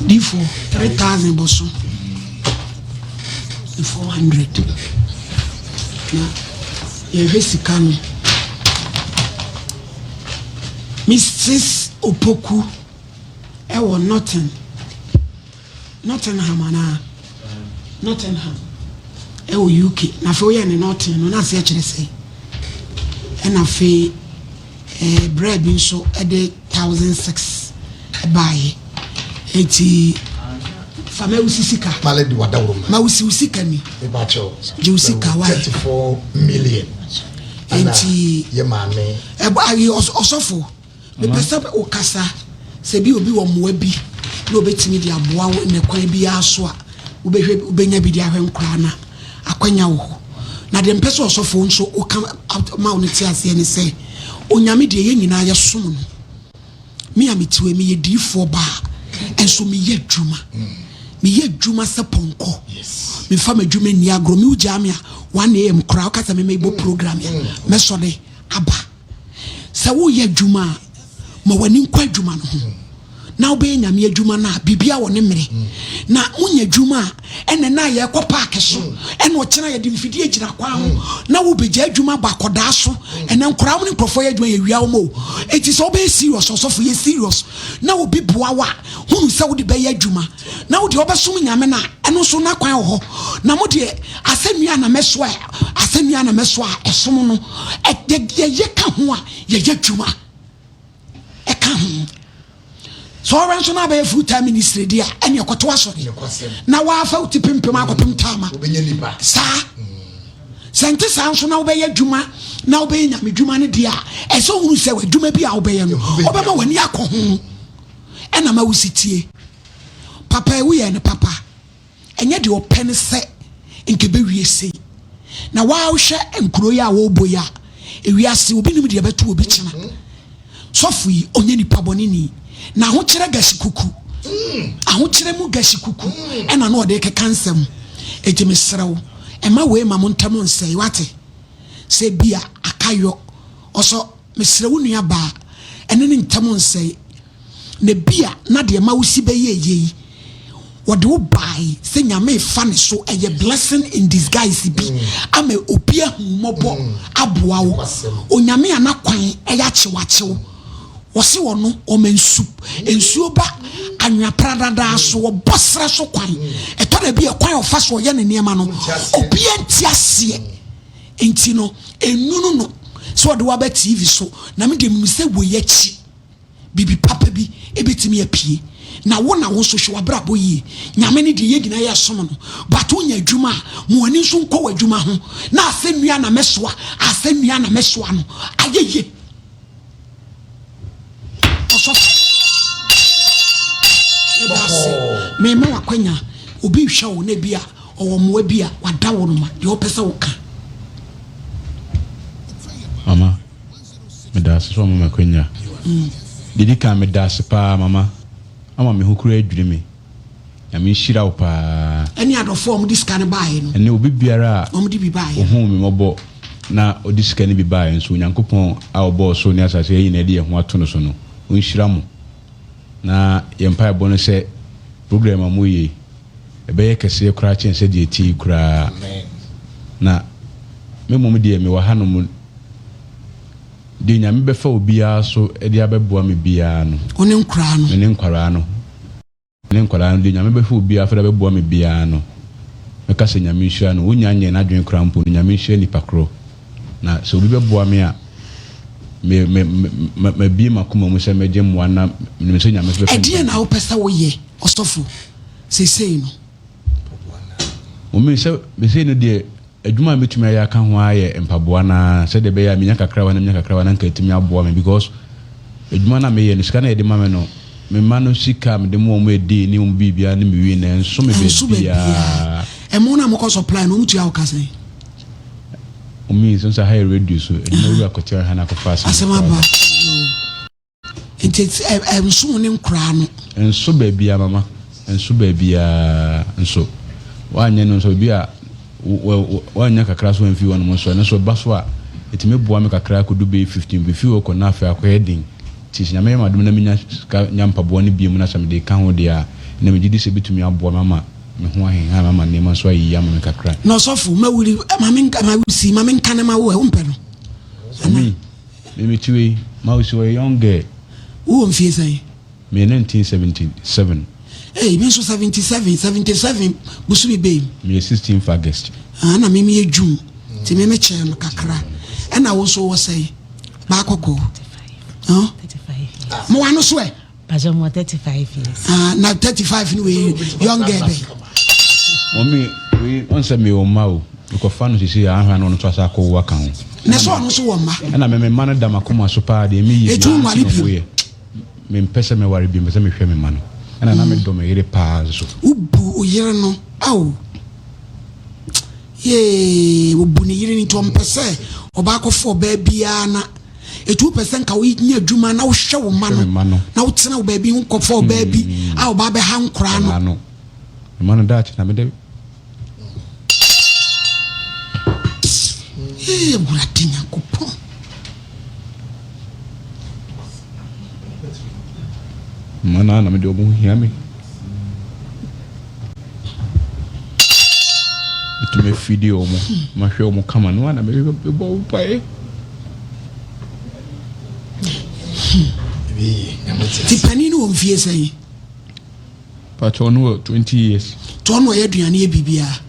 Difo 3000 bɔ so 400 na yɛhwɛ sika no. Mrs Opoku ɛwɔ Norton Nottingham anaa Nottingham ɛwɔ UK. Na afei woyɛ ne Norton no na aseɛ kyerɛ sɛ ɛna afei ɛɛ brɛ bi nso ɛde 1006 ɛbaayɛ. Eti fa ma wusi sika. Male di wadawuro ma. Ma wusi wo sika ni. Mepa kyɛw. Gye wo sika wa. 34 million. Enti yɛ maame. Ɛbɔ ayi ɔsɔfo. Mepɛ sɛ wokasa sɛ bi obi wɔ mmoa bi na obetumi de aboa wo nnɛ kwan biara so a wobɛhwɛ wobɛnya bi de ahwɛ nkoraa na akwanya wɔ hɔ. Na deɛ mpɛ sɛ ɔsɔfo nso woka ma wo no te aseɛ ne sɛ Onyame deɛ yɛn nyinaa yɛsom no. Me a mete hɔ yi, meyɛ diyifoɔ baa, nso meyɛ adwuma. Meyɛ adwuma sɛ pɔnkɔ. Memfa m'adwuma nni agorɔ. Me wogyaa me a, 1 am koraa, woka sɛ memmɛbɔ program a, mɛsɔre aba. Sɛ woyɛ adwuma a, ma w'ani nkɔ adwuma no ho. na wobɛyɛ Nyame adwuma no a, biribiara wɔ ne mmere. Na wonya adwuma a, ɛna na yɛkɔ paake so, ɛna ɔkyena yɛde mfidie gyina kwan ho, na wobɛgya adwuma bɔ akɔdaa so. Ɛnɛ nkoraa wɔn ne nkurɔfoɔ yɛ adwuma yɛwia wɔn o. Enti sɛ wobɛyɛ serious, ɔsɔfo yɛ serious, na obi boa wo a, hunu sɛ wode bɛyɛ adwuma. Na wo deɛ wobɛsom Nyame no a, ɛno nso n'akwan wɔ hɔ. Na mo deɛ asɛnnua na mɛsoa, asɛnnua na mɛsoa a ɛsom no, yɛyɛ ka ho a, yɛyɛ adwuma ɛka ho. Sɛ ɔwɛ nso na abɛyɛ full time ministry deɛ a, ɛne ɛkɔto asɔre na wafa wo ti pempem akɔpem taama saa. Sɛ nte saa nso na wobɛyɛ adwuma na wobɛyɛ Nyame dwuma no deɛ a, ɛsɛ wohunu sɛ adwuma bi a wobɛyɛ no, wobɛma w'ani akɔ ho. Ɛna ma wo si tie. Papa yi woyɛɛ no papa. Ɛnyɛ deɛ ɔpɛ ne sɛ nka ɛbɛwie sei. Na waa wohwɛ nkuro yi a wɔrebɔ yi a, ewiase obi nim deɛ ɛbɛto obi kyena. Sɔfo yi ɔnyɛ nipa bɔne ni. Na ahokyerɛ gasi kuku. Ahokyerɛ mu gasi kuku ɛna na ɔde keka nsɛm. Enti mesrɛ wo, ɛma wei ma mo ntam nsɛe wate. Sɛ bi a akayɔ ɔsɔ mesrɛ wo nua baa ɛne ne ntam nsɛe. Na ebia na deɛ ɛma wo si bɛyɛɛ yei, wɔde wo baae sɛ Nyame refa ne so, ɛyɛ blessing in disguise bi ama obi ahu wo mmɔbɔ aboa wo. Onyame a n'akwan yɛ akyewakyew, wɔse ɔno ɔma nsu, nsuo ba anwea pradadaa so, ɔbɔ serɛ so kwan. Ɛtɔ da bi a kwan a ɔfa so ɔyɛ ne nneɛma no, obiara nte aseɛ. Nti no, ɛnnunu no sɛ ɔde wo aba TV so, na me deɛ menim sɛ wei akyi. biribi papa bi bɛtumi apue na wo na wo nso hwɛ w'abrabɔ yie. Nyame no deɛ yɛn nyinaa yɛsom no but wonya adwuma a ma w'ani nso nkɔ w'adwuma ho na asɛnnua na mɛsoa asɛnnua na mɛsoa no ayɛ yie. Ɔsɔfo yɛda ase mema w'akwanya obi rehwɛ wo na ebi a ɔwɔ mmoa bi a wada wo no ma deɛ ɔpɛ sɛ woka. Mama. Meda ase sɛ wama me akwanya. Deɛ ɛdi kan, meda ase paa mama. Ama me ho koraa adwiri me. Nyame nhyira wo paa. Ɛne adɔfoɔ a wɔde sika no baeɛ no. Ɛne obi biara a Wɔde bi baeɛ. ɔhuu me mmɔbɔ na ɔde sika no bi baeɛ nso, Onyankopɔn a ɔbɔɔ ɔsoro ne asase a yɛn nyinaa de yɛn ho ato no so no, ɔnhyira mo. Na yɛn mpaebɔ ne sɛ program a moreyɛ yi, ɛbɛyɛ kɛseɛ koraa kyɛn sɛdeɛ ɛteɛ yi koraa. Na me mmom deɛ mewɔ hanom Deɛ Nyame bɛfa obiara so de abɛboa me biara no. Wo ne nkoraa no. Me ne nkwadaa no. Me ne nkwadaa no, deɛ Nyame bɛfa obiara so de abɛboa me biara no, mɛka sɛ Nyame nhyira no. Wonnya nyɛɛ n'adwene koraa mpo no, Nyame nhyira nipa korɔ. Na sɛ obi bɛboa me a, me, me, me, mabue m'akoma mu sɛ mɛgye mmoa na menim sɛ Nyame nso bɛfa nipa Ɛdeɛn na wopɛ sɛ woyɛ, ɔsɔfo, seesei no? Mummy, sɛ, seesei no deɛ, Adwuma a mɛtumi ayɛ aka ho ara yɛ mpaboa no ara sɛdeɛ ɛbɛyɛ a menya kakra wɔ ha na menya kakra wɔ ha na anka atumi aboa me because adwuma no a meyɛ no sika no a yɛde ma me no me mma no sika a mede ma wɔn ɛdii ne wɔn biribiara ne me wie no ɛnso me Ɛnso baabiara. baabiara. Ɛmo no a mokɔ supply no wɔn tua wo ka sɛn? Omi nso sɛ ha yɛ radio so adwuma wura kɔtena ha na akɔfa asɛm Asɛm foforɔ aba. aba. Nti ɛnso wo ne nkoraa no. Ɛnso baabiara mama, ɛnso baabiara nso. Woanyɛ no nso ebi a woannya kakra so amfi hɔnom nso ɛno nso ɛba so a ɛtumi boa me kakra kɔdu bɛyɛ 15 bɛfi hɔ kɔ na afei akɔyɛ den. Nti sɛ Nyame yɛ m'adom na menya sika nya mpaboa no biom na sɛ mede ka ho deɛ a ɛnna megye di sɛ ɛbɛtumi aboa me ama me ho ahenha me ama nneɛma nso ayɛ yie ama me kakra. Na ɔsɔfo, mawuri, ma menka, mawusi, ma menka na ma wo ɛ, wompɛ no? Ana? Me me ti wei, Mausi ɔyɛ young girl. Wo wɔ mfie sɛn? Me yɛ 1977. Ei, me nso 77, 77 bosome bɛn mu? Me yɛ 16th August. Ah, na me me yɛ June, nti me me kyɛn no kakra. Ɛna wo nso wɔ sɛn? Baa kɔkɔɔ. Huh? Mo wa no so ɛ? Pacho mo 35 years. Ah, na 35 no wei young girl bɛn? Mɔmi, wei ɔn sɛ mewɔ mma o. Mekɔfa no sisi a ahwɛ na ɔno nso asa akɔwo aka ho. Na sɛ ɔno nso wɔ mma. Ɛna me me mma no da m'akoma so paa deɛ meyɛ Etu biara nware nti na bio. ɔmo yɛ. Mempɛ sɛ mɛware bio, mepɛ sɛ mehwɛ me mma no. Ɛna na medɔ me yere paa nso. Wobu wo yere no ao. Yee, obu ne yere no nti ɔmpɛ sɛ ɔba akɔfa ɔbaa biara na Eti wopɛ sɛ nka wonya adwuma na wohwɛ wo mma no na wotena wo baabi nkɔfa ɔbaa bi hmm. a ɔbaa bɛha nkoraa no. Mma no daakye na mede. Ee Awurade Nyankopɔn. Mma no ara na me deɛ wɔn ho hia me. Metumi afidi wɔn, mahwɛ wɔn kama no ara na mebɔ mpaeɛ. Ti panin no wɔ mfie sɛn? Pakyɛ ɔno wɔ 20 years. Tɔ ɔno ɔyɛ aduane yɛ biribiara.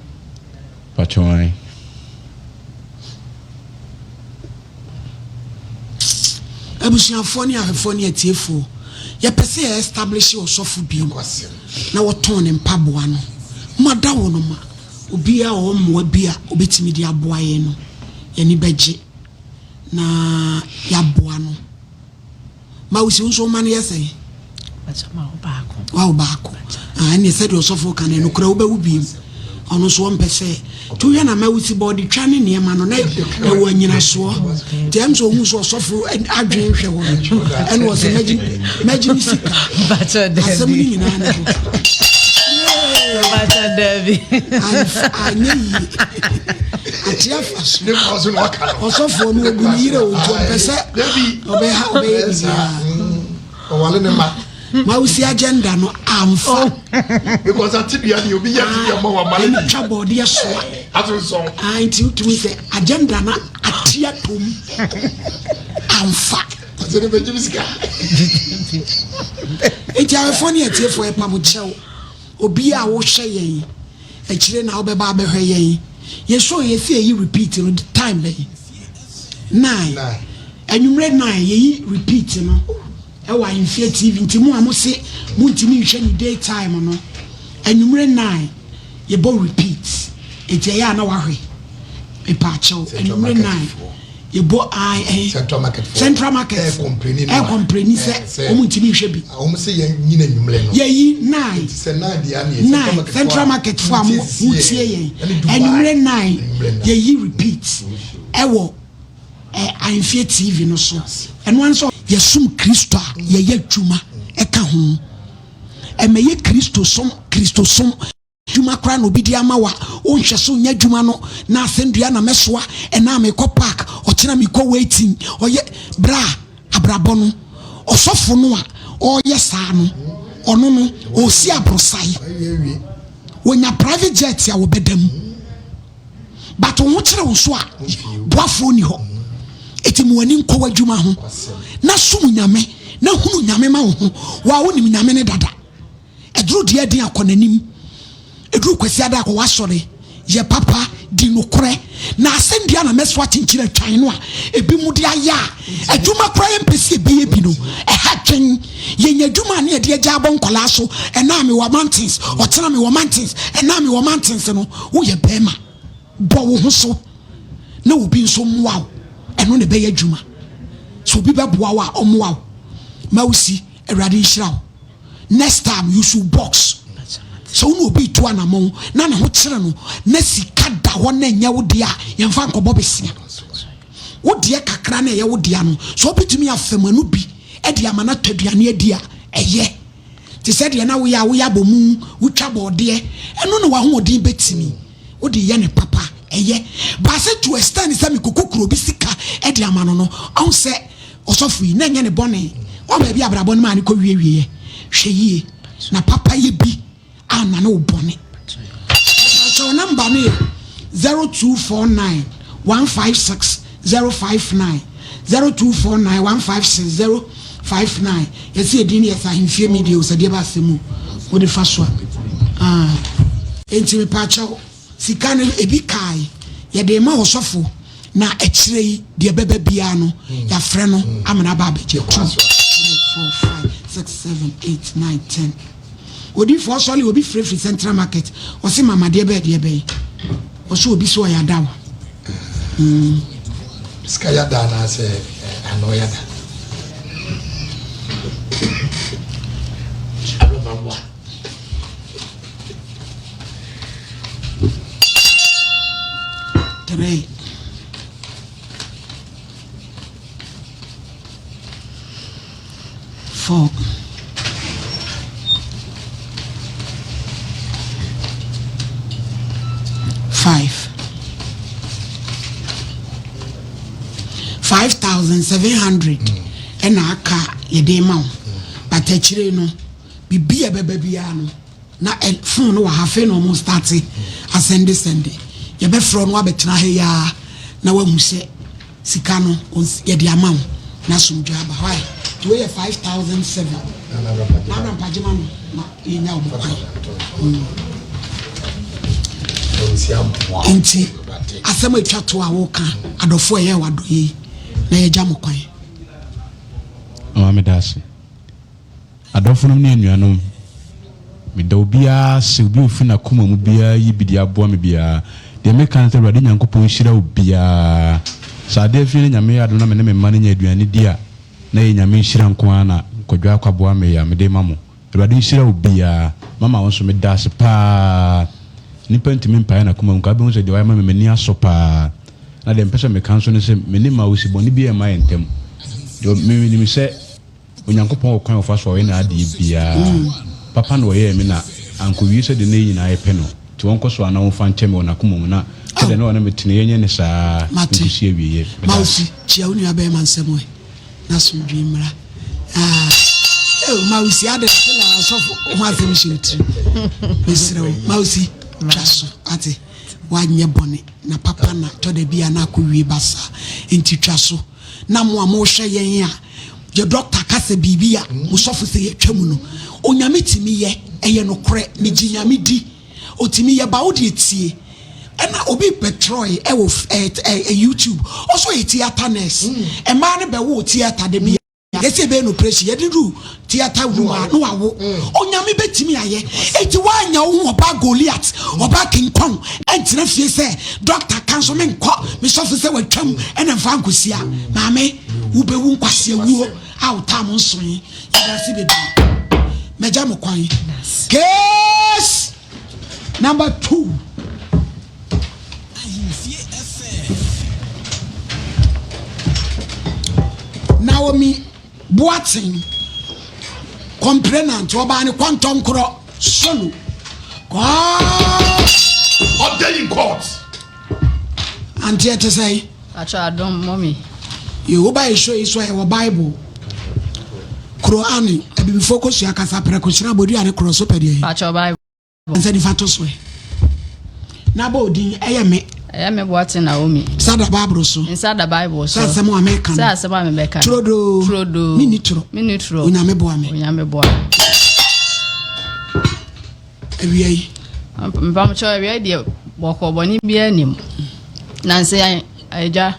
Pakyɛ ɔan. Abusuafoɔ ne ahwɛfoɔ ne atiefoɔ, yɛpɛ sɛ yɛ establish ɔsɔfo bio na wɔtɔn ne mpaboa no. Mo adawo no ma obiara a ɔwɔ mmoa bi a obetumi de aboa yɛn no, yɛn ani bɛgye na yɛaboa no. Mawusi, wo nso wo mma no yɛ sɛn? Wawo baako. Ah, ɛnneɛ sɛdeɛ ɔsɔfo ka no, ɛnokorɛ wobɛwo biem. Ɔno nso ɔmpɛ sɛ. Nti wohwɛ na Mawusi bɔ ɔde twa ne nneɛma no na ɛwɔ anyinasoɔ. Nti ɛm sɛ ɔhu sɛ ɔsɔfo adwene hwɛ hɔ no, ɛna ɔsɛ mɛgye me sika. Asɛm no nyinaa ne ho. Anyɛ yie. Ate afa so. Ɔsɔfoɔ no ɔbu ne yerɛ ɔtu ɔmpɛ sɛ ɔbɛha ɔbɛyɛ biribiara. Ɔwale ne ma. Mawusi agenda no amfa. Oh. Because atibia ni obi yɛ atibia ma wa male ni. Twa bɔɔdeɛ soa. Ato nsɔn. Ah, nti wotumi sɛ agenda no ate atom amfa. Ɔsɛ ne bɛgye me sika. Nti awɛfoɔ ne atiefoɔ yɛpa mo kyɛw. Obi a wohwɛ yɛn akyire na wobɛba abɛhwɛ yɛn. Yɛ show yɛ sɛ yɛyi repeat no time bɛn? 9 anwummerɛ 9 yɛyi repeat no ɛwɔ Ahemfie TV nti mo a mo se montumi nhwɛ ne day time no anwummerɛ 9 yɛbɔ repeat nti ɛyɛ a na wahwɛ mepaakyɛw anwummerɛ 9 yɛbɔ ae ɛhe Central market fo Central market ɛɛkɔmpleni no ɛɛkɔmpleni sɛ wɔn ntumi nhwɛ bi. Wɔn sɛ yɛn nyina enyimlɛ no. Yɛyi nine. Nti sɛ nine deɛ ani yɛ nine Central market fo a mo mo tie yɛn enyimlɛ nine yɛyi repeat ɛwɔ ɛ Ahemfie TV no so ɛno ara nso. Yɛsom Kristo a yɛyɛ adwuma ɛka ho ɛmɛyɛ Kristosom Kristosom. Adwuma koraa na obi de ama wo a, wonhwɛ so nyɛ adwuma no na asɛndua na mɛsoa, ɛnɛ a mekɔ park, ɔkyena mekɔ waiting, ɔyɛ bra abrabɔ no. Ɔsɔfo no a ɔreyɛ saa no, ɔno no ɔresi aborosae. Wɔnya private jet a wɔbɛda mu. But wo ho kyerɛ wo so a, boafoɔ ni hɔ. Eti mo ani nkɔ w'adwuma ho na som Nyame na hunu Nyame ma wo ho. Wo a wonim Nyame no dada. Ɛduru deɛ ɛden a kɔ n'anim. Ɛduru Kwasiada a kɔ w'asɔre. Yɛ papa, di nokorɛ. Na asɛnnua na mɛsoa kyenkyere atwan no a ebinom de ayɛ a adwuma koraa yɛmpɛ sɛ yɛbɛyɛ bi no, ɛha dwen. Yɛnya adwuma a ne yɛde agya abɔ nkwadaa so, ɛnnɛ a mewɔ mountains, ɔkyena mewɔ mountains, ɛnnɛ a mewɔ mountains no, woyɛ barima. Bɔ wo ho so na obi nso mmoa wo. Ɛno na ɛbɛyɛ adwuma. Sɛ obi bɛboa wo a, ɔmmoa wo. Mawusi, Awurade nhyira wo. Next time you should box. Sɛ wo ne obi retu anamɔn na ne ho kyere no na sika da hɔ na ɛnyɛ wo deɛ a, yɛmfa nkɔbɔ besia. Wo deɛ kakra na ɛyɛ wo dea no, sɛ wobɛtumi afam ɛno bi de ama no atɔ aduane adi a, ɛyɛ. Te sɛ deɛ na woyɛ a woyɛ abɔmu, wotwa bɔɔdeɛ, ɛno na w'ahoɔden bɛtumi. Wode yɛ no papa, ɛyɛ. But sɛ to extend sɛ mekɔkɔkura obi sika de ama no no, ɔhu sɛ Ɔsɔfo yi, na ɛnyɛ ne bɔne. Wɔn baabi a abrabɔ no maa no kɔ wiewieɛ. Hwɛ yie na papa yɛ bi annane wo bɔne. Mepakyɛw number no yɛ 0249 156 059 0249 156 059 Yɛse edin no yɛ sɛ Ahemfie Media o sɛ deɛ ba asɛm mu wode fa so a. Ah. Enti mepakyɛw. Sika no ebi kae, yɛde rema ɔsɔfo na akyire yi deɛ ɛbɛba biara no yɛafrɛ no ama no aba abɛgye. 2, 3, 4, 5, 6, 7, 8, 9, 10. Odiyifoɔ ɔsɔre obi firifiri Central Market ɔse mama deɛ bɛyɛ deɛ bɛyɛ ɔse obi so ɔyɛ adawa. Mm. Sika yada anaasɛ ano yada. Abɛmamoa. 3. 4. 5. 5700 ɛna aka yɛde ma wo but akyire no. Biribi a ɛbɛba biara no na ɛ phone no wɔ ha afei na wɔn starte asɛnde sɛnde. Yɛbɛfrɛ wo na wabɛtena ha yi ara na wahu sɛ sika no yɛde ama wo na asomdwoe aba. Why? Nti wei yɛ 5007. Na abra mpagye ma no na yɛnya wɔn kwan. Mm. Nti asɛm a ɛtwa to a woka adɔfo a ɛyɛ wadɔyɛ yi na yɛgya mo kwan. Maame da ase. Adɔfonom ne anuanom, meda obiara ase, obi a ofi n'akoma mu biara yi bi de aboa me biara. Deɛ meka ne sɛ Awurade Nyankopɔn nhyira obiara. Sɛ adeɛ afie na Nyame yɛ adom na me ne me mma no nya aduane di a, na ɛyɛ Nyame nhyira nko ara na Kwadwo Akwaboa meyɛ a mede rema mo. Awurade nhyira obiara. Mama wo nso meda ase paa. Nipa ntumi mpae n'akoma mu nka, wobɛhu sɛ deɛ wayɛ ama me m'ani asɔ paa. Na deɛ mepɛ sɛ meka nso ne sɛ me ne Mawusi bɔne biara mma yɛn ntam. Deɛ menim sɛ Onyankopɔn wɔ kwan a ɔfa so a ɔyɛ n'adeɛ biara. Papa na ɔyɛɛ me na ankɔwie sɛdeɛ na yɛn nyinaa yɛpɛ no. Nti ɔnkɔ so ara na ɔmfa nkyɛ me wɔ n'akoma mu na sɛdeɛ na ɔne me te no yɛnyɛ no saa ara Mate. nkɔsi awieɛ. Meda Mawusi, ase. kyia wo nuabarima nsam ɛ, na asomdwoe mmra. Ah, eh, Mawusi, adɛn nti na ɔsɔfo ho asɛm hyɛ wo tirim? Mesrɛ wo, Mawusi, twa so, wate? Woanyɛ bɔne, na papa na tɔ da bi a na akɔwie basaa. Nti twa so. Na mo a mohwɛ yɛn a yɛ doctor ka sɛ biribi a mo sɔfo sɛ yɛtwa mu no Onyame tumi yɛ ɛyɛ nokorɛ megye Nyame di otumi yɛ ba wo deɛ tie ɛna obi bɛtwerɛe ɛwɔ ɛɛ YouTube ɔsɛ ɔyɛ theatre nurse mmaa no bɛwo theatre da bi yɛsɛ yɛbɛyɛ no operation yɛde du theatre room a na wawo Onyame bɛtumi ayɛ enti woanya wo ho ɔbaa Goliath ɔbaa King Kong ɛntena fie sɛ doctor ka nso menkɔ me sɔfo sɛ watwam ɛna mfa nkɔsia maame wobɛwu nkwasea wuo a wo tam nsoe yɛdase bebree mɛgya mo kwan case number 2. Naomi Boateng, complainant, ɔbaa ne kɔntɔnkorɔ solo. Order in court. Auntie ɛte sɛ. Atwa adom mɔmi. Yɛ wo ba show yi so ɛwɔ Bible. Korane abibifoɔ kosua kasa prɛko hyerɛn abodua ne korɔ so pɛ deɛ. Patro Bible. Nsa nifa to so ɛ. Na bɔ odin ɛyɛ me. Ɛyɛ me Boate Naomi. Nsa da Bible so. Nsa da Bible so. Sɛ asɛm a meka no. Sɛ asɛm a mebɛka no. Turodoo. Turodoo. Menni toro. Menni toro. Onyame boa me. Onyame boa me. Awia yi. Mpamokyɛ awia yi deɛ bɔkɔɔ bɔne biara nnim. Nansa agya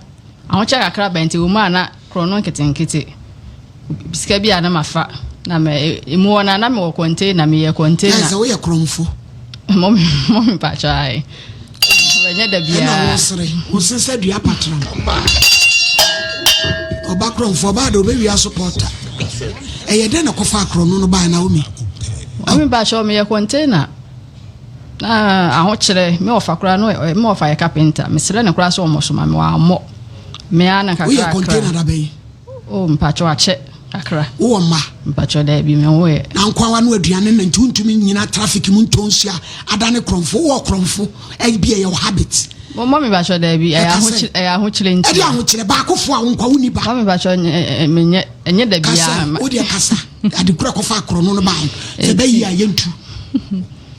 ahokyɛ kakra bɛn nti wɔ mu a na korɔno nketenkete. Sika bi a na mafa na me emu hɔ na na mewɔ container meyɛ container. Ɛsɛ woyɛ korɔmfo. Mɔmi mɔmi mpakyɛ ayi. Ɛnyɛ da biara. Ɛna wosere wosere sɛ dua patram. Ɔba korɔmfo ɔbaa de ɔbɛwia so pɔta. Ɛyɛ dɛn na kɔfa akorɔno no baa Naomi? Mɔmi mpakyɛ meyɛ container. Na ahokyerɛ me ɔfa koraa no me ɔfa yɛ carpenter mesrɛ no koraa sɛ ɔmmɔ so ma me wammɔ. Me ara na kakra. Woyɛ container da bɛn? Oh mpakyɛw akyɛ kakra. Wowɔ mma? Mpakyɛw daabi me nwo yɛ. Na nkoawa no aduane na nti wontumi nnyina traffic mu ntɔ nsuo a adane korɔmfo. Wowɔ korɔmfo ɛbi ɛyɛ wo habit. Mo mɔ me mpakyɛw daabi ɛyɛ ahokyerɛ ɛyɛ ahokyerɛ nti. Ɛde ahokyerɛ baako fo a wo nkoa wonni ba. Mɔ me mpakyɛw menyɛ ɛnyɛ da biara. Kasa wo deɛ kasa ade kura kɔfa akorɔno no baa sɛ bɛyi a yɛntu.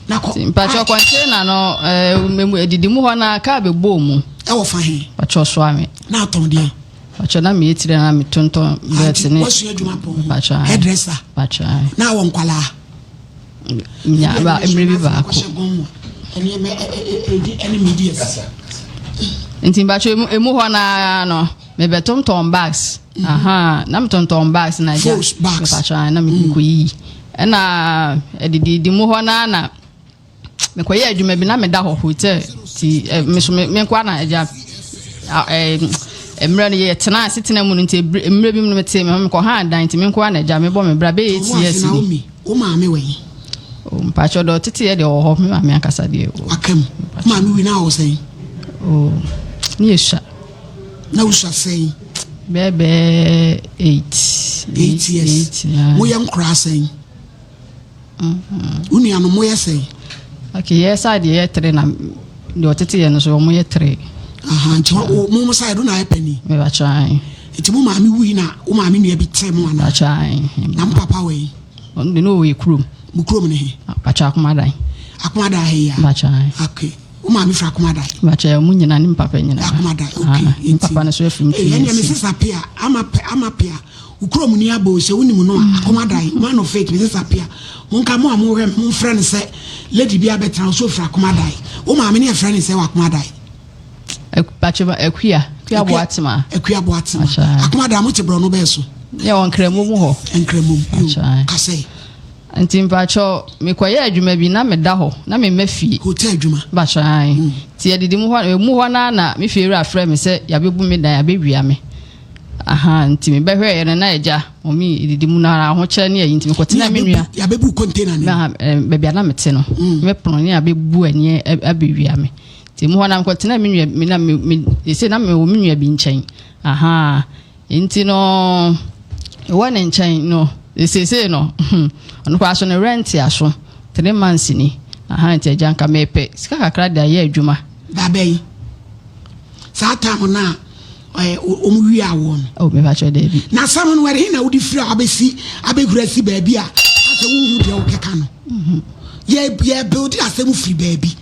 Na kɔ. Mpakyɛw container no ɛɛ edidi mu hɔ na kaa bɛbɔɔ mu. Ɛwɔ fa he? Mpakyɛw soa me. Na atɔn deɛ. Pacho na meyɛ tiri na metontɔn belt ne. Wasua adwuma pɔn ho. Pacho ayi. Hairdresser. Pacho ayi. Na awɔ nkwalaa. Nya ba mmerɛ bi baako. Nti mpacho emu emu hɔ naa no mebɛtontɔn bags. Mhm. Aha na metontɔn bags na gya. Bags. Pacho ayi na mekɔ yiyi. Ɛna ɛdididi mu hɔ naa na. mekɔyɛ adwuma bi na meda hɔ hotel ti eh, me so me nkoa na agya eh, mmerɛ no yɛtena asetena mu no nti mmerɛ bi mu no mete me ho mekɔ ha dan nti me nkoa na agya mebɔ me bra bɛyɛ eight years ni wo maame wɔ yi oh, mpakyɛ dɔ tete yɛ deɛ wɔ hɔ me maame ankasa deɛ aka mu maame wi na wɔ sɛn oh, ne yɛsua na wosua sɛn bɛɛbɛɛ 8 8 years moyɛ nkoraa sɛn Wo nuanom moyɛ sɛn? Okay, yɛ side yɛ tere na deɛ ɔtete yɛ no so wɔn yɛ tere. Aha, nti wo mo mo side na ayɛ panyin. Mebakyɛ ayi. Nti mo maame wui na wo maame nua bi te mo ana? Mebakyɛ ayi. Na mo papa wɔ yi? Ɔno de no wɔ yɛ kurom. Mo kurom ne he? Mpakyɛ Akomadan. Akomadan he ya? Mpakyɛ. Okay. Wo maame firi Akomadan? Mpakyɛ ɔmo nyinaa ne mpapa nyinaa. Akomadan okay. Nti papa no so afiri mu tu. Ɛnna me sisa pia ama pɛ ama pia. Wo kurom ni abo sɛ wonim no a mm. Akomadan man of faith me sisa pia. Monka mo a mohwɛ me momfrɛ no sɛ lady bi abɛtena wo so ofiri Akomadan. Wo maame ne yɛfrɛ no sɛ wɔ Akomadan. Mpakyɛ Akua Akua Boatema. Akua Boatema. Akomadan mo te borɔ no bɛɛ so. Yɛ wɔ Nkramo mu hɔ. Nkramo mu. Kasɛ. Nti mpakyɛw mekɔyɛɛ adwuma bi na meda hɔ na memma fie. Hotel adwuma? Mpakyɛw ae. Nti yɛdidi mu hɔ emu hɔ no ara na me fie wura frɛɛ me sɛ yɛabɛbu me dan yɛabɛwia me. Ahaa nti mebɛhwɛeɛ no na agya mɔmi edidi mu no ara ahokyerɛ ne ayi nti mekɔtenaa me nua. Yɛabɛbu container no mu? Baabi a na mete no me pono ne yɛabɛbu ani abɛwia me. Nti emu hɔ no mekɔtenaa me nua me na me me seesei na mewɔ me nua bi nkyɛn. Ahaa. Enti no, mewɔ ne nkyɛn no, seesei no, ɔno koraa so ne rent aso, three months ni. Aha, nti agya nka mepɛ sika kakra de ayɛ adwuma. Da bɛn? Saa time no a wɔn wie awoɔ no. Oh, mepa kyɛw daabi. Na asɛm no ɛhe na wode firi a wabɛsi abɛhura asi baabi a asɛ wonhu deɛ wokɛka no. Mhm. Yɛ yɛ build asɛm firi baabi.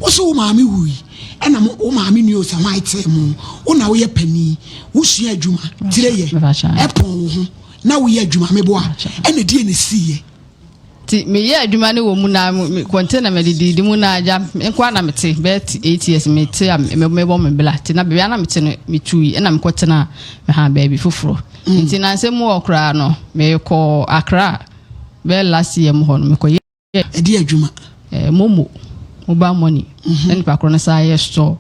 Wo so wo maame wui. Ɛna mo wo maame nua o sɛ hwan tee mo wo na woyɛ panin wosua adwuma tire yɛ ɛpɔn wo ho na woyɛ adwuma meboa ɛna deɛ na ɛsiiɛ. Nti meyɛ adwuma no wɔ mu na container mede didi mu na agya nkoa na mete bɛyɛ eight years mete a mebɔ me bla nti na baabi a na mete no metui ɛna mekɔtena ha baabi foforɔ mm. nti nansɛ mu wɔ koraa no mekɔ Accra bɛyɛ last year mu hɔ no mekɔyɛ Ɛde adwuma. Eh, momo, mobile money, mhm. na nipa korɔ no saa yɛ store.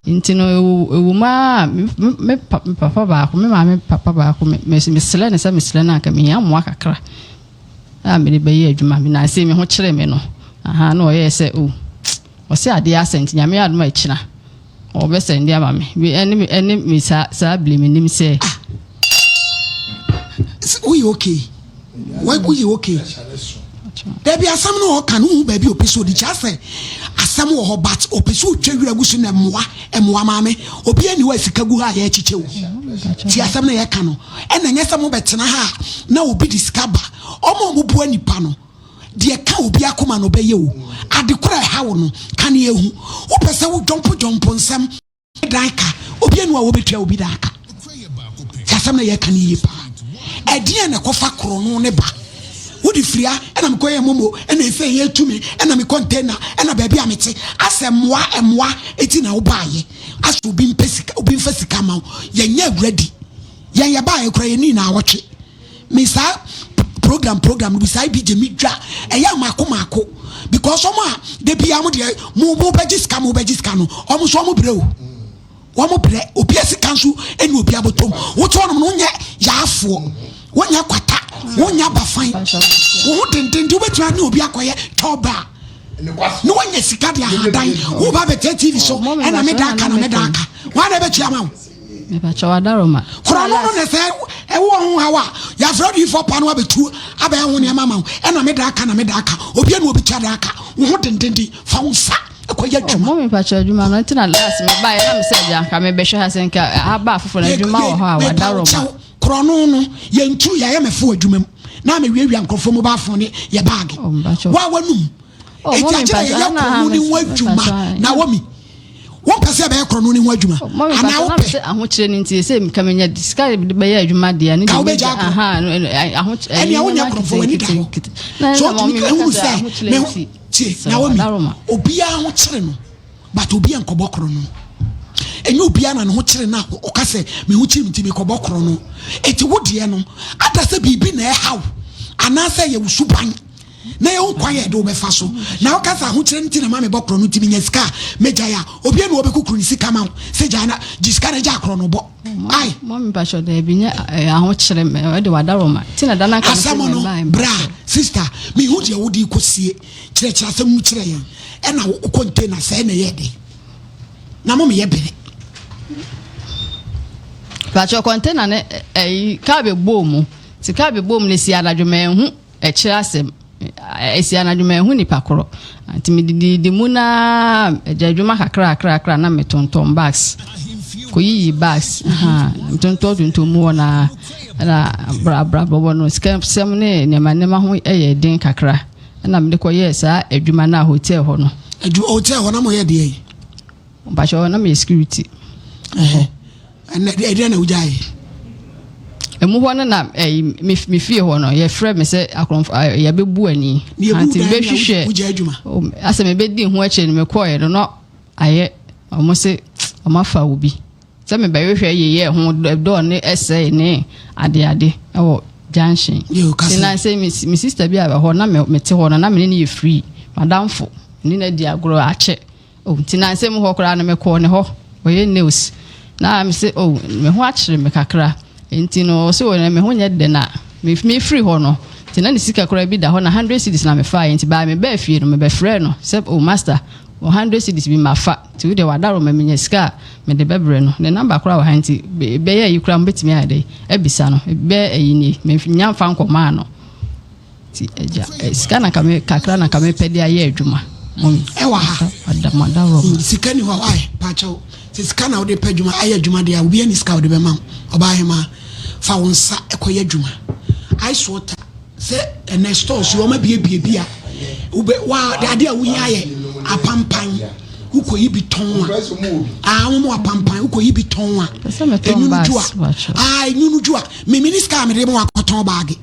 Nti no, ewu mu a, me papa baako, me maame papa baako, mesrɛ no sɛ mesrɛ no anka mehia mmoa kakra a mede bɛyɛ adwuma. Me nanse me ho kyerɛ me no, aha, na ɔyɛɛ sɛ, o, oh, ɔsɛ adeɛ asɛ nti nyame adom a ɛkyina. Ɔbɛ sɛnde ama me. Me ɛne me ɛne me saa saa bile me nim sɛ. Ah. Woyɛ okay. Woyɛ okay. Dabi asɛm no ɔka no hu baabi ɔpɛ sɛ ɔdi kyɛ sɛ asɛm wɔ hɔ but ɔpɛ sɛ ɔtwa wira gu so na mmoa mmoa maame obi ani hɔ a sika gu ha a yɛrekyekyɛ o ti asɛm no yɛka no ɛna nyɛ sɛ mobɛtena ha a na obi de sika ba ɔma ɔmo boa nipa no Deɛ ɛka obi akoma no ɔbɛyɛ o. Ade korɔ a ɛha wo no, ka na yɛhu. Wopɛ sɛ wo dwɔmpo dwɔmpo nsɛm dan ka, obi anu a wɔbɛtua obi dan ka. Sɛ asɛm na yɛka no yie paa. Ɛdeɛn na ɛkɔfa korɔno ne ba? Wode firi ha, ɛna mekɔyɛ momo, ɛna ɛsɛ yɛ tumi, ɛna me container, ɛna baabi a mete. Asɛ mmoa mmoa eti na wobaayɛ. Asɛ obi mpɛ sika, obi mfa sika ma wo. Yɛnyɛ ready. Yɛn yɛbaayɛ koraa yɛnii naawɔtwe. Me saa program program no bi saa bi gye me dwa ɛyɛ mako mako because ɔmo a de bia mo deɛ mo mo bɛgye sika mo bɛgye sika no ɔmo nso ɔmo brɛ o wɔn brɛ obi sika nso ɛne obi abɔtɔm wote hɔnom no wonyɛ yaafoɔ wonyɛ kwata wonyɛ abafan wo ho dendenden wobɛtumi ne obi akɔyɛ tɔba ne wanya sika de ahadan woba bɛtɛ tv so ɛna meda aka na meda aka wɔn na ɛbɛtua ma wo Mepakyɛw adaroma. Korɔno no na sɛ ɛwɔ ho haw a yɛafrɛ odiyifoɔ pa no abɛtu abɛyɛ ho nneɛma ma wo ɛna me da aka na me da aka obi ɛna obi tua da aka wo ho dendenden fa wo nsa ɛkɔyɛ adwuma. Mɔ mepakyɛw adwuma no nti na last me baeɛ na me sɛ agya nka mebɛhwɛ ha sɛ nka aba afoforɔ no adwuma wɔ hɔ a wadaroma. Korɔno no yɛntu yɛayɛ mɛfo adwuma mu na mewiawia nkurɔfoɔ mobile phone ne yɛ baage wa wanum Eti akyerɛ yɛyɛ korɔno ne ho adwuma na wɔ mi. Wɔn pɛ sɛ ɛbɛyɛ korɔno ne ho adwuma. Anaa wopɛ. Ahokyerɛ ne nti sɛ nka menya sika de bɛyɛ adwuma deɛ ne deɛ wobɛgya akorɔ. Ɛnea wonyɛ korɔmfo w'ani da hɔ. So wotumi ehunu sɛ me ho tie na wɔ mi. Obiara ho kyere no but obiara nkɔbɔ korɔno. Ɛnyɛ obiara na ne ho kyere no a ɔka sɛ me ho kyere me nti mekɔbɔ korɔno. Eti wo deɛ no ada sɛ biribi na ɛhaw anaasɛ ɛyɛ wo suban. na yɛhu kwan a yɛde wo bɛfa so na woka sɛ ahokyerɛ no nti na ma mebɔ korɔ no nti menya sika a mɛgyae a obia ne wɔbɛkukuru ne sika ma wo sɛ gyae na gye sika na gya korɔ no bɔ ai mɔmi mpakyɛ daabi nyɛ eh, ahokyerɛ ɛde wadaroma ti na dana nka asɛm no bra sister mehu deɛ wode kɔsie kyerɛkyerɛ asɛm mu kyerɛ yɛn ɛna wo container sɛɛ na ɛyɛ den na mo meyɛ bere mpakyɛ container ne ɛyi kaa bɛbɔɔ mu ti kaa bɛbɔɔ mu no si anadwo manhu Ɛkyerɛ asɛm. Ɛsi anadwo manhu nipa korɔ. Nti medididi mu no ara, agya adwuma kakrakrakra na metontɔn bags. Kɔyiyi bags. Metontɔn tontɔn mu hɔ no ara. Ɛna abrabɔ no sikasɛm ne nneɛma nneɛma ho yɛ den kakra. Ɛna mede kɔyɛɛ saa adwuma no a hotel hɔ no. Adwuma hotel hɔ na moyɛ deɛ yi? Mpakyɛ na meyɛ security. Ɛnna ɛdeɛ na wogyaeɛ? Emu hɔ no na ɛyi me fie hɔ no yɛfrɛ me sɛ akorɔmfo yɛbɛbu ani. Nti mebɛhwehwɛ wogya adwuma. Asɛ mebɛdi ho akyire no mekɔɛ no na ayɛ wɔn se wɔn afa wo bi. Sɛ mebɛhwehwɛ yeyɛɛ ho dɔɔ ne ɛsɛe ne adeade wɔ junction. Nti na sɛ me sister bi a hɔ na mete hɔ no na me ne no yɛ free madamfo ne no adi agorɔ akyɛ. Oh, nti na nsɛm hɔ koraa no mekɔɔ ne hɔ ɔyɛ nails na mese oh me ho akyere me kakra nti no ɔse oh me ho nyɛ dɛ na mefiri hɔ no nti na ne sika koraa bi da hɔ na 100 cedis na mefaeɛ nti baa mebaa fie no mebɛfrɛɛ no sɛ oh master wɔ 100 cedis bi mafa nti wo deɛ wadaro ma menya sika a mede bɛbrɛ no ne namba koraa wɔ ha nti bɛyɛ ayi koraa mobɛtumi ayɛ dɛ abisa no bɛyɛ ayi nie menya mfa nkɔmaa no Ti agya eh, sika na kame kakra na kame pɛ de ayɛ adwuma. Ɛwɔ ha. Adamada wɔ. Mm, sika ni hɔ ayi pakyɛw. Sɛ sika na wode pɛ adwuma ayɛ adwuma deɛ obi ani sika wode bɛma wo. Ɔbaa hema fa wo nsa ɛkɔyɛ adwuma. Ice water sɛ ɛnɛ stores yi wɔn abiebie bi a wobɛ wa adeɛ a wohia yɛ apampan wokɔyi bi tɔn a aa wɔn apampan wokɔyi bi tɔn a enwunu ju a aa enwunu ju a mimi ni sika a mede mo akɔtɔn baage.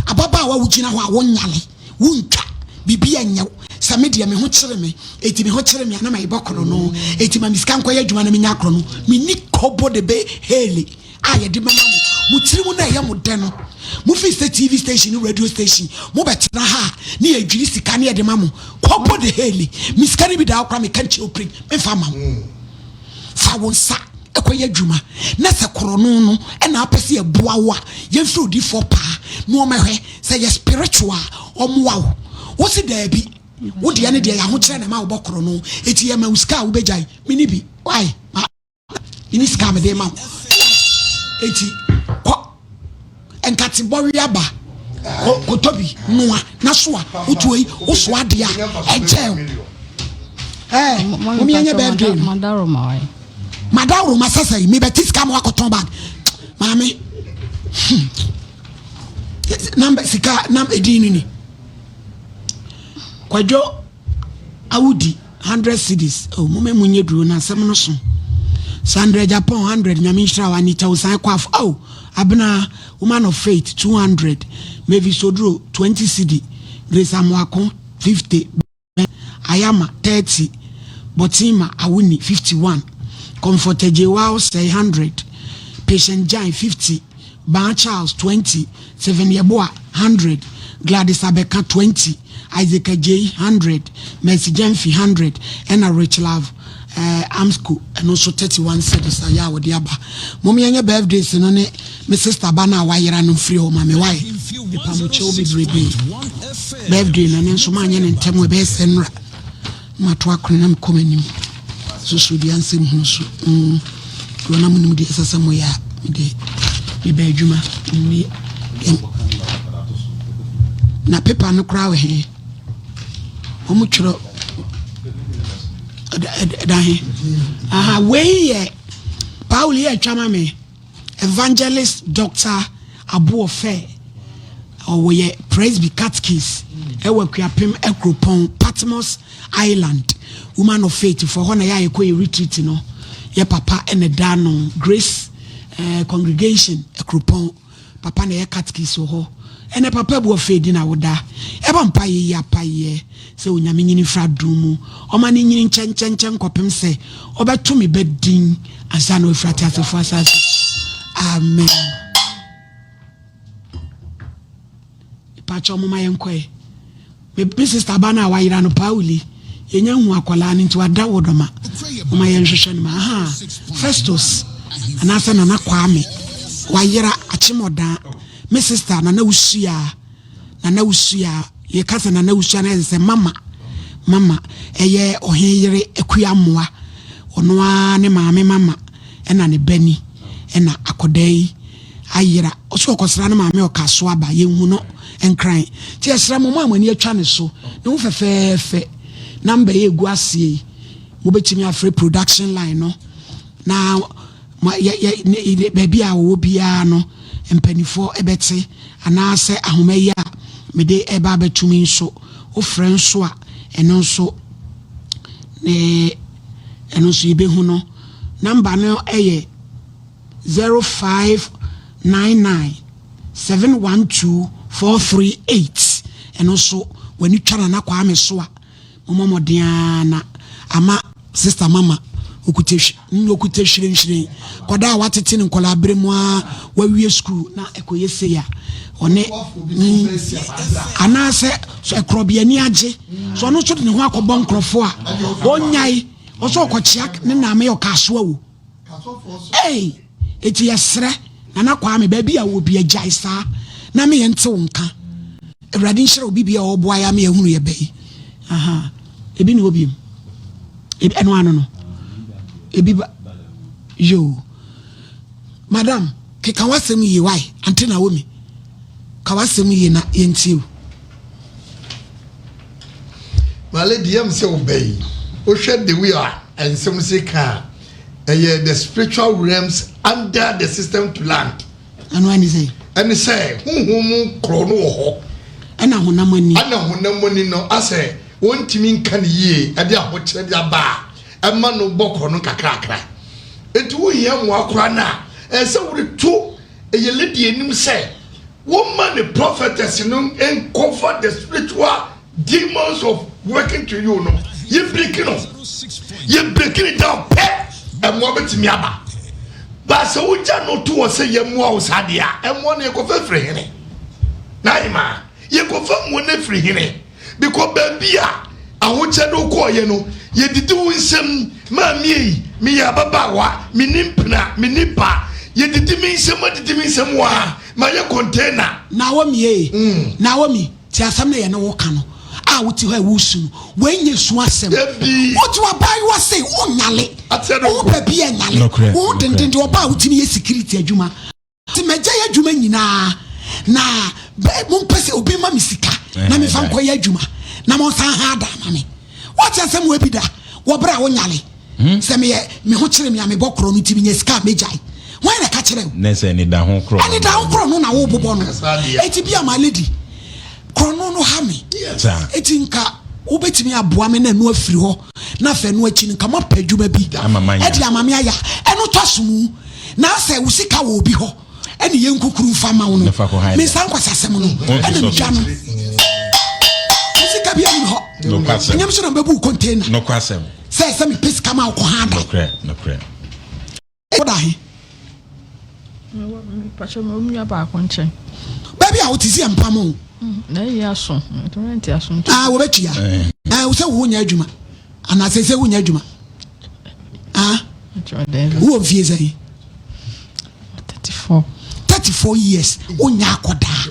Ababaawa wogyina hɔ a wonyale, wontwa, biribi ɛnyɛ wo. Sɛ me deɛ me ho kyere me, eti me ho kyere me a na mayebɔ korɔno, eti ma me sika nkɔyɛ adwuma na menya korɔno. Menni kobo de be hele a yɛde bɛma mo. Mo tiri mu na ɛyɛ mo dɛ no, mo fii sɛ TV station ne radio station, mo bɛtena ha a ne yɛdwiri sika ne yɛde ma mo. Kobo de hele, me sika no bi da hɔ koraa meka nkyerɛ wo pire, memfa mma wo. Fa wo nsa kɔyɛ adwuma na sɛ korɔno no na apɛ sɛ yɛboa wo a, yɛmfrɛ odiyifoɔ paa na ɔmmɛhwɛ sɛ yɛ spiritual a ɔmmoa wo. Wo se daabi, wo deɛ ne deɛ yɛ ahokyerɛ na ɛma wobɔ korɔno, enti yɛma wo sika a wobɛgyae. Menni bi, why? Ma menni sika a mede ma wo. Enti kɔ. Nkate bɔwe aba, kɔ kɔtɔ bi noa na soa wotuo yi wosoa adeɛ a ɛkyɛ o. Ɛɛ mo mi yɛnyɛ birthday no. Madaworo ma sɛsɛ yi mebɛte sika ma wakɔtɔn bag maame. Hmm. Namba sika nam edin no ni. Kwadwo Awudi hundred cedis oh moma mu nyɛ duro na asɛm no so Sandra Japan hundred nyame nhyira wo Anita Osan Kwaf oh Abena woman of faith 200 Mavis Oduro 20 cedi Grace Amoako 50 Ben Ayama 30 Botima Awuni 51 Comfort Agyewaa Osei 100 Patient Gyan 50 Baa Charles 20 Stephen Yeboah, 100, Gladys Abeka, 20, Isaac Adjei, 100, Mercy Gyamfi, 100, ɛna Richlove eh, Amsco, ɛno nso 31 cedis ayɛ a wɔde aba. Mom yɛnyɛ birthdays no ne me sister ba no a wayera no mfiri hɔ ma me wae. Mepa mo kyɛw bebrebe. Birthday no ɛno nso maanyɛ ne ntɛm ɛbɛyɛ sɛ nnora. Mato akono na mekɔ m'anim. Susu deɛ ansɛm hunu so. Mm. Deɛ na monim deɛ ɛsɛ sɛ moyɛ a, mede meba adwuma. Me, na pepa no koraa wɔ he? Wɔn twerɛ ɛda he? Aha, wei yɛ Paul yɛ atwa ma me. Evangelist Doctor Aboɔfɛ, ɔyɛ Presby Catechist ɛwɔ Akuapem Akuropɔn, Patmos Island, Woman of Faith foɔ hɔ na yɛ a yɛkɔ yɛ retreat no, yɛ papa ɛna ɛda ano, Grace eh, Congregation Akuropɔn, papa na ɛyɛ catechist wɔ hɔ. Ɛnɛ papa Aboɔfɛ di na woda, ɛbɔ mpa yɛ yi apa yɛ. Sɛ Onyame nyini mfiri adom mu, ɔma no nyini nkyɛnkyɛnkyɛn kɔpem sɛ ɔbɛto me ba din ansa na wafiri ateasefoɔ asase so. Amen. Mepakyɛw moma yɛnkɔɛ. Me, me sister ba no a wayera no, Pauli, yɛnya hu akwadaa no nti wada wo dɔma. Moma yɛnhwehwɛ no ma. Aha, Festus, anaasɛ Nana Kwame, wayera akyemɔdan. Me sister Nana Usuaa. Nana Usua, yɛka sɛ Nana Usua na ɛsɛ sɛ mama, mama, ɛyɛ ɔhen yere Akua Amoah, ɔno ara ne maame mama ɛna ne ba ni, ɛna akɔdaa yi ayera, ɔsɛ ɔkɔsra ne maame ɔka so aba, yɛnhu no nkran, nti yɛsrɛ mo, mo a mo ani atwa ne so, ne ho fɛfɛɛfɛ, number yi ɛgu aseɛ yi, mobɛtumi afrɛ production line no, na Ma yɛ yɛ ne ne baabi a wɔwɔ biara no mpanimfoɔ bɛte anaasɛ ahoma yi a mede ɛba abɛtumi nso. Wofrɛ nso a, ɛno nso ne ɛno nso yɛbɛhu no. Number no yɛ 0599 712 438. Ɛno nso w'ani twa Nana Kwame so a, Mommɔ mmɔden ara na ama Sista Mama okuta okuta hwirenhwiren kɔda a watete no nkɔla abere mu a wawie sukuu na ɛkɔyɛ sei a ɔne mm, anaasɛ ɛkorɔbi ani agye so ɔno nso de ne ho akɔbɔ nkurɔfoɔ a ɔnyae ɔsɛ ɔkɔkyea ne naame ɔkaasoa o. Ei eti yɛsrɛ Nana Kwame baabi a wɔ bia gyae saa na me yɛnte wo nka. Awurade nhyira obi bia ɔboa yɛ ama yɛhunu yɛ bɛ yi. Aha. Ebi ne hɔ biem. Ebi ɛno ano no. Ebi ba yo. Madam, keka w'asɛm yie why? Ante Naomi. Ka w'asɛm yie na yɛntie wo. My lady, yam sɛ wo bɛ yi. Wohwɛ the way a nsɛm si ka a, ɛyɛ the spiritual realms under the system to land. Ɛno ɛne sɛ? Ɛne sɛ honhom mu korɔ no wɔ hɔ. Ɛna honam ani. Ɛna honam ani no asɛ wɔntumi nka ne yie ɛde ahokyerɛ de aba a ɛma no bɔ korɔ no nkakrakra. Enti wohia mmoa koraa no a, ɛsɛ sɛ wode to ɛyɛ lady anim sɛ wɔma ne prophetess no nkɔfa the spiritual demons of working to you no yɛ break no yɛ break it down pɛ ɛmoa bɛtumi aba baasa wogya no to wɔ sɛ yɛmmoa wo saa deɛ a ɛmoa no yɛkɔfa firi hene na ahema yɛkɔfa mmoa no firi hene Because baabi a ahokyɛ no kɔɔyɛ no, yɛdidi wo nsam, maame ei, meyɛ ababaawa, menni mpena, menni ba, yɛdidi me nsam, adidi me nsam waa, mayɛ container. Naomi ei, Naomi, tie asɛm no a yɛne wo reka no, a wote hɔ a woresu no, wei nyɛ su asɛm. Dabi. Wote w'abaayewa sei, wonyale, Ateɛ no wo ho baabi a nyale, Nokorɛ, wo ho nokorɛ. dendenden, ɔbaa a wotumi yɛ security adwuma. Nti magyae adwuma nyinaa na mompɛ sɛ obi ma me sika na mefa nkɔyɛ adwuma na monsan ha ada ama me. Woate asɛm wɔ bi da wɔ berɛ a wonyale hmm? sɛ meyɛ me ho kyere me a mebɔ korɔ no nti menya sika a mɛgyae. Hwan na ɛka kyerɛ wo? Ne sɛ anidaho korɔ anidaho korɔ no na wobobɔ no. Enti bi a my lady korɔ no no ha me. Enti nka wobɛtumi aboa me na ɛno afiri hɔ na afei ɛno akyi no nka moapɛ adwuma bi ɛde ama me ayɛ ɛno tɔ so mu. Na sɛ wo sika wɔ obi hɔ ɛne yɛn nkukuru nfa ma wo no, me nsa nkwasasɛm no ɛna metwa no. Wo sika bi anim hɔ, ɛnyɛ so na mbɛbu wo container. Sɛ sɛ mepɛ sika ma wokɔ ha da. Woda he? Baabi a wote si ɛmpam o. Ah, wɔbɛtua. Sɛ wo nyɛ adwuma anaasɛ sɛ wonyɛ adwuma. Ah, wowɔ mfie sɛn? 34. 34 years wonya akɔdaa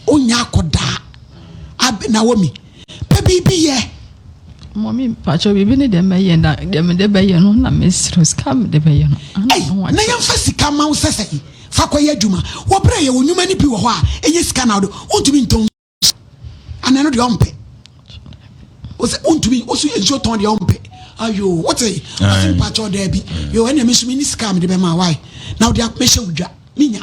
wonya akɔdaa Naomi pɛ biribi yɛ. Mɔmi mpakyɛ biribi ne deɛ mɛyɛ na deɛ mede bɛyɛ no na mesrɛ sika mede bɛyɛ no. Na yɛmfa sika ma wo sɛ sɛ fa kɔyɛ adwuma wɔbrɛ yɛ wɔ nnwuma no bi wɔ hɔ a ɛnyɛ sika na wode wontumi ntɔn ana ɛno deɛ ɔmpɛ ɔsɛ ɔntumi ɔsɛ nsuo tɔn deɛ ɔmpɛ ayo wote ɔsɛ mpakyɛw daabi yo ɛnna mi nso mi ni sika a mi de bɛ ma wae na ɔde mɛhyɛ wo dwa mi nya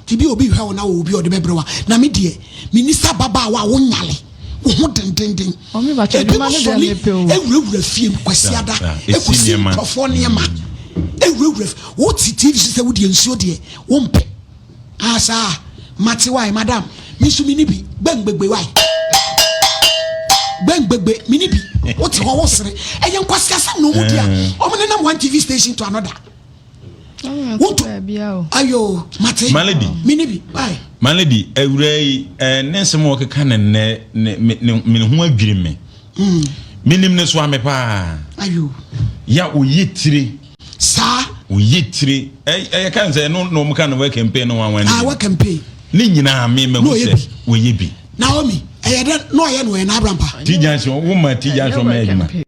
ti bi obi hwɛ wo na wɔ obi ɔde bɛbrɛ wa na mi deɛ mi ni sa babaawa a wonyale wo ho dendenden ebi mo sɔli ewurawura fie mu kwasiada ekosi nkurɔfoɔ nneɛma ewurawura wote tv so sɛ wodeɛ nsuo deɛ wompɛ. Ah saa mate wai madam me nso mini bi gbɛngbɛgbɛ wai gbɛngbɛgbɛ mini bi wote hɔ wosere ɛyɛ nkwasi asɛm na ɔmo di a eh. ɔmo nenam one tv station to another wotu ayo mate malady mini bi wai malady awura yi eh, ne nsɛm a ɔkeka ne nnɛ ne ne ne ho adwiri me hmm. menim ne so ame paa ayo ya oyɛ tire Saa. Oyi tire ɛyɛ kan sɛ ɛno na wɔn ka no wɔ campaign no wɔn Ah wɔ campaign. Ne nyinaa mi mɛ hu sɛ wɔyɛ bi. Naomi ɛyɛ dɛ na ɔyɛ no ɔyɛ n'abrampa. Ti junction wo ma ti junction mɛ adwuma.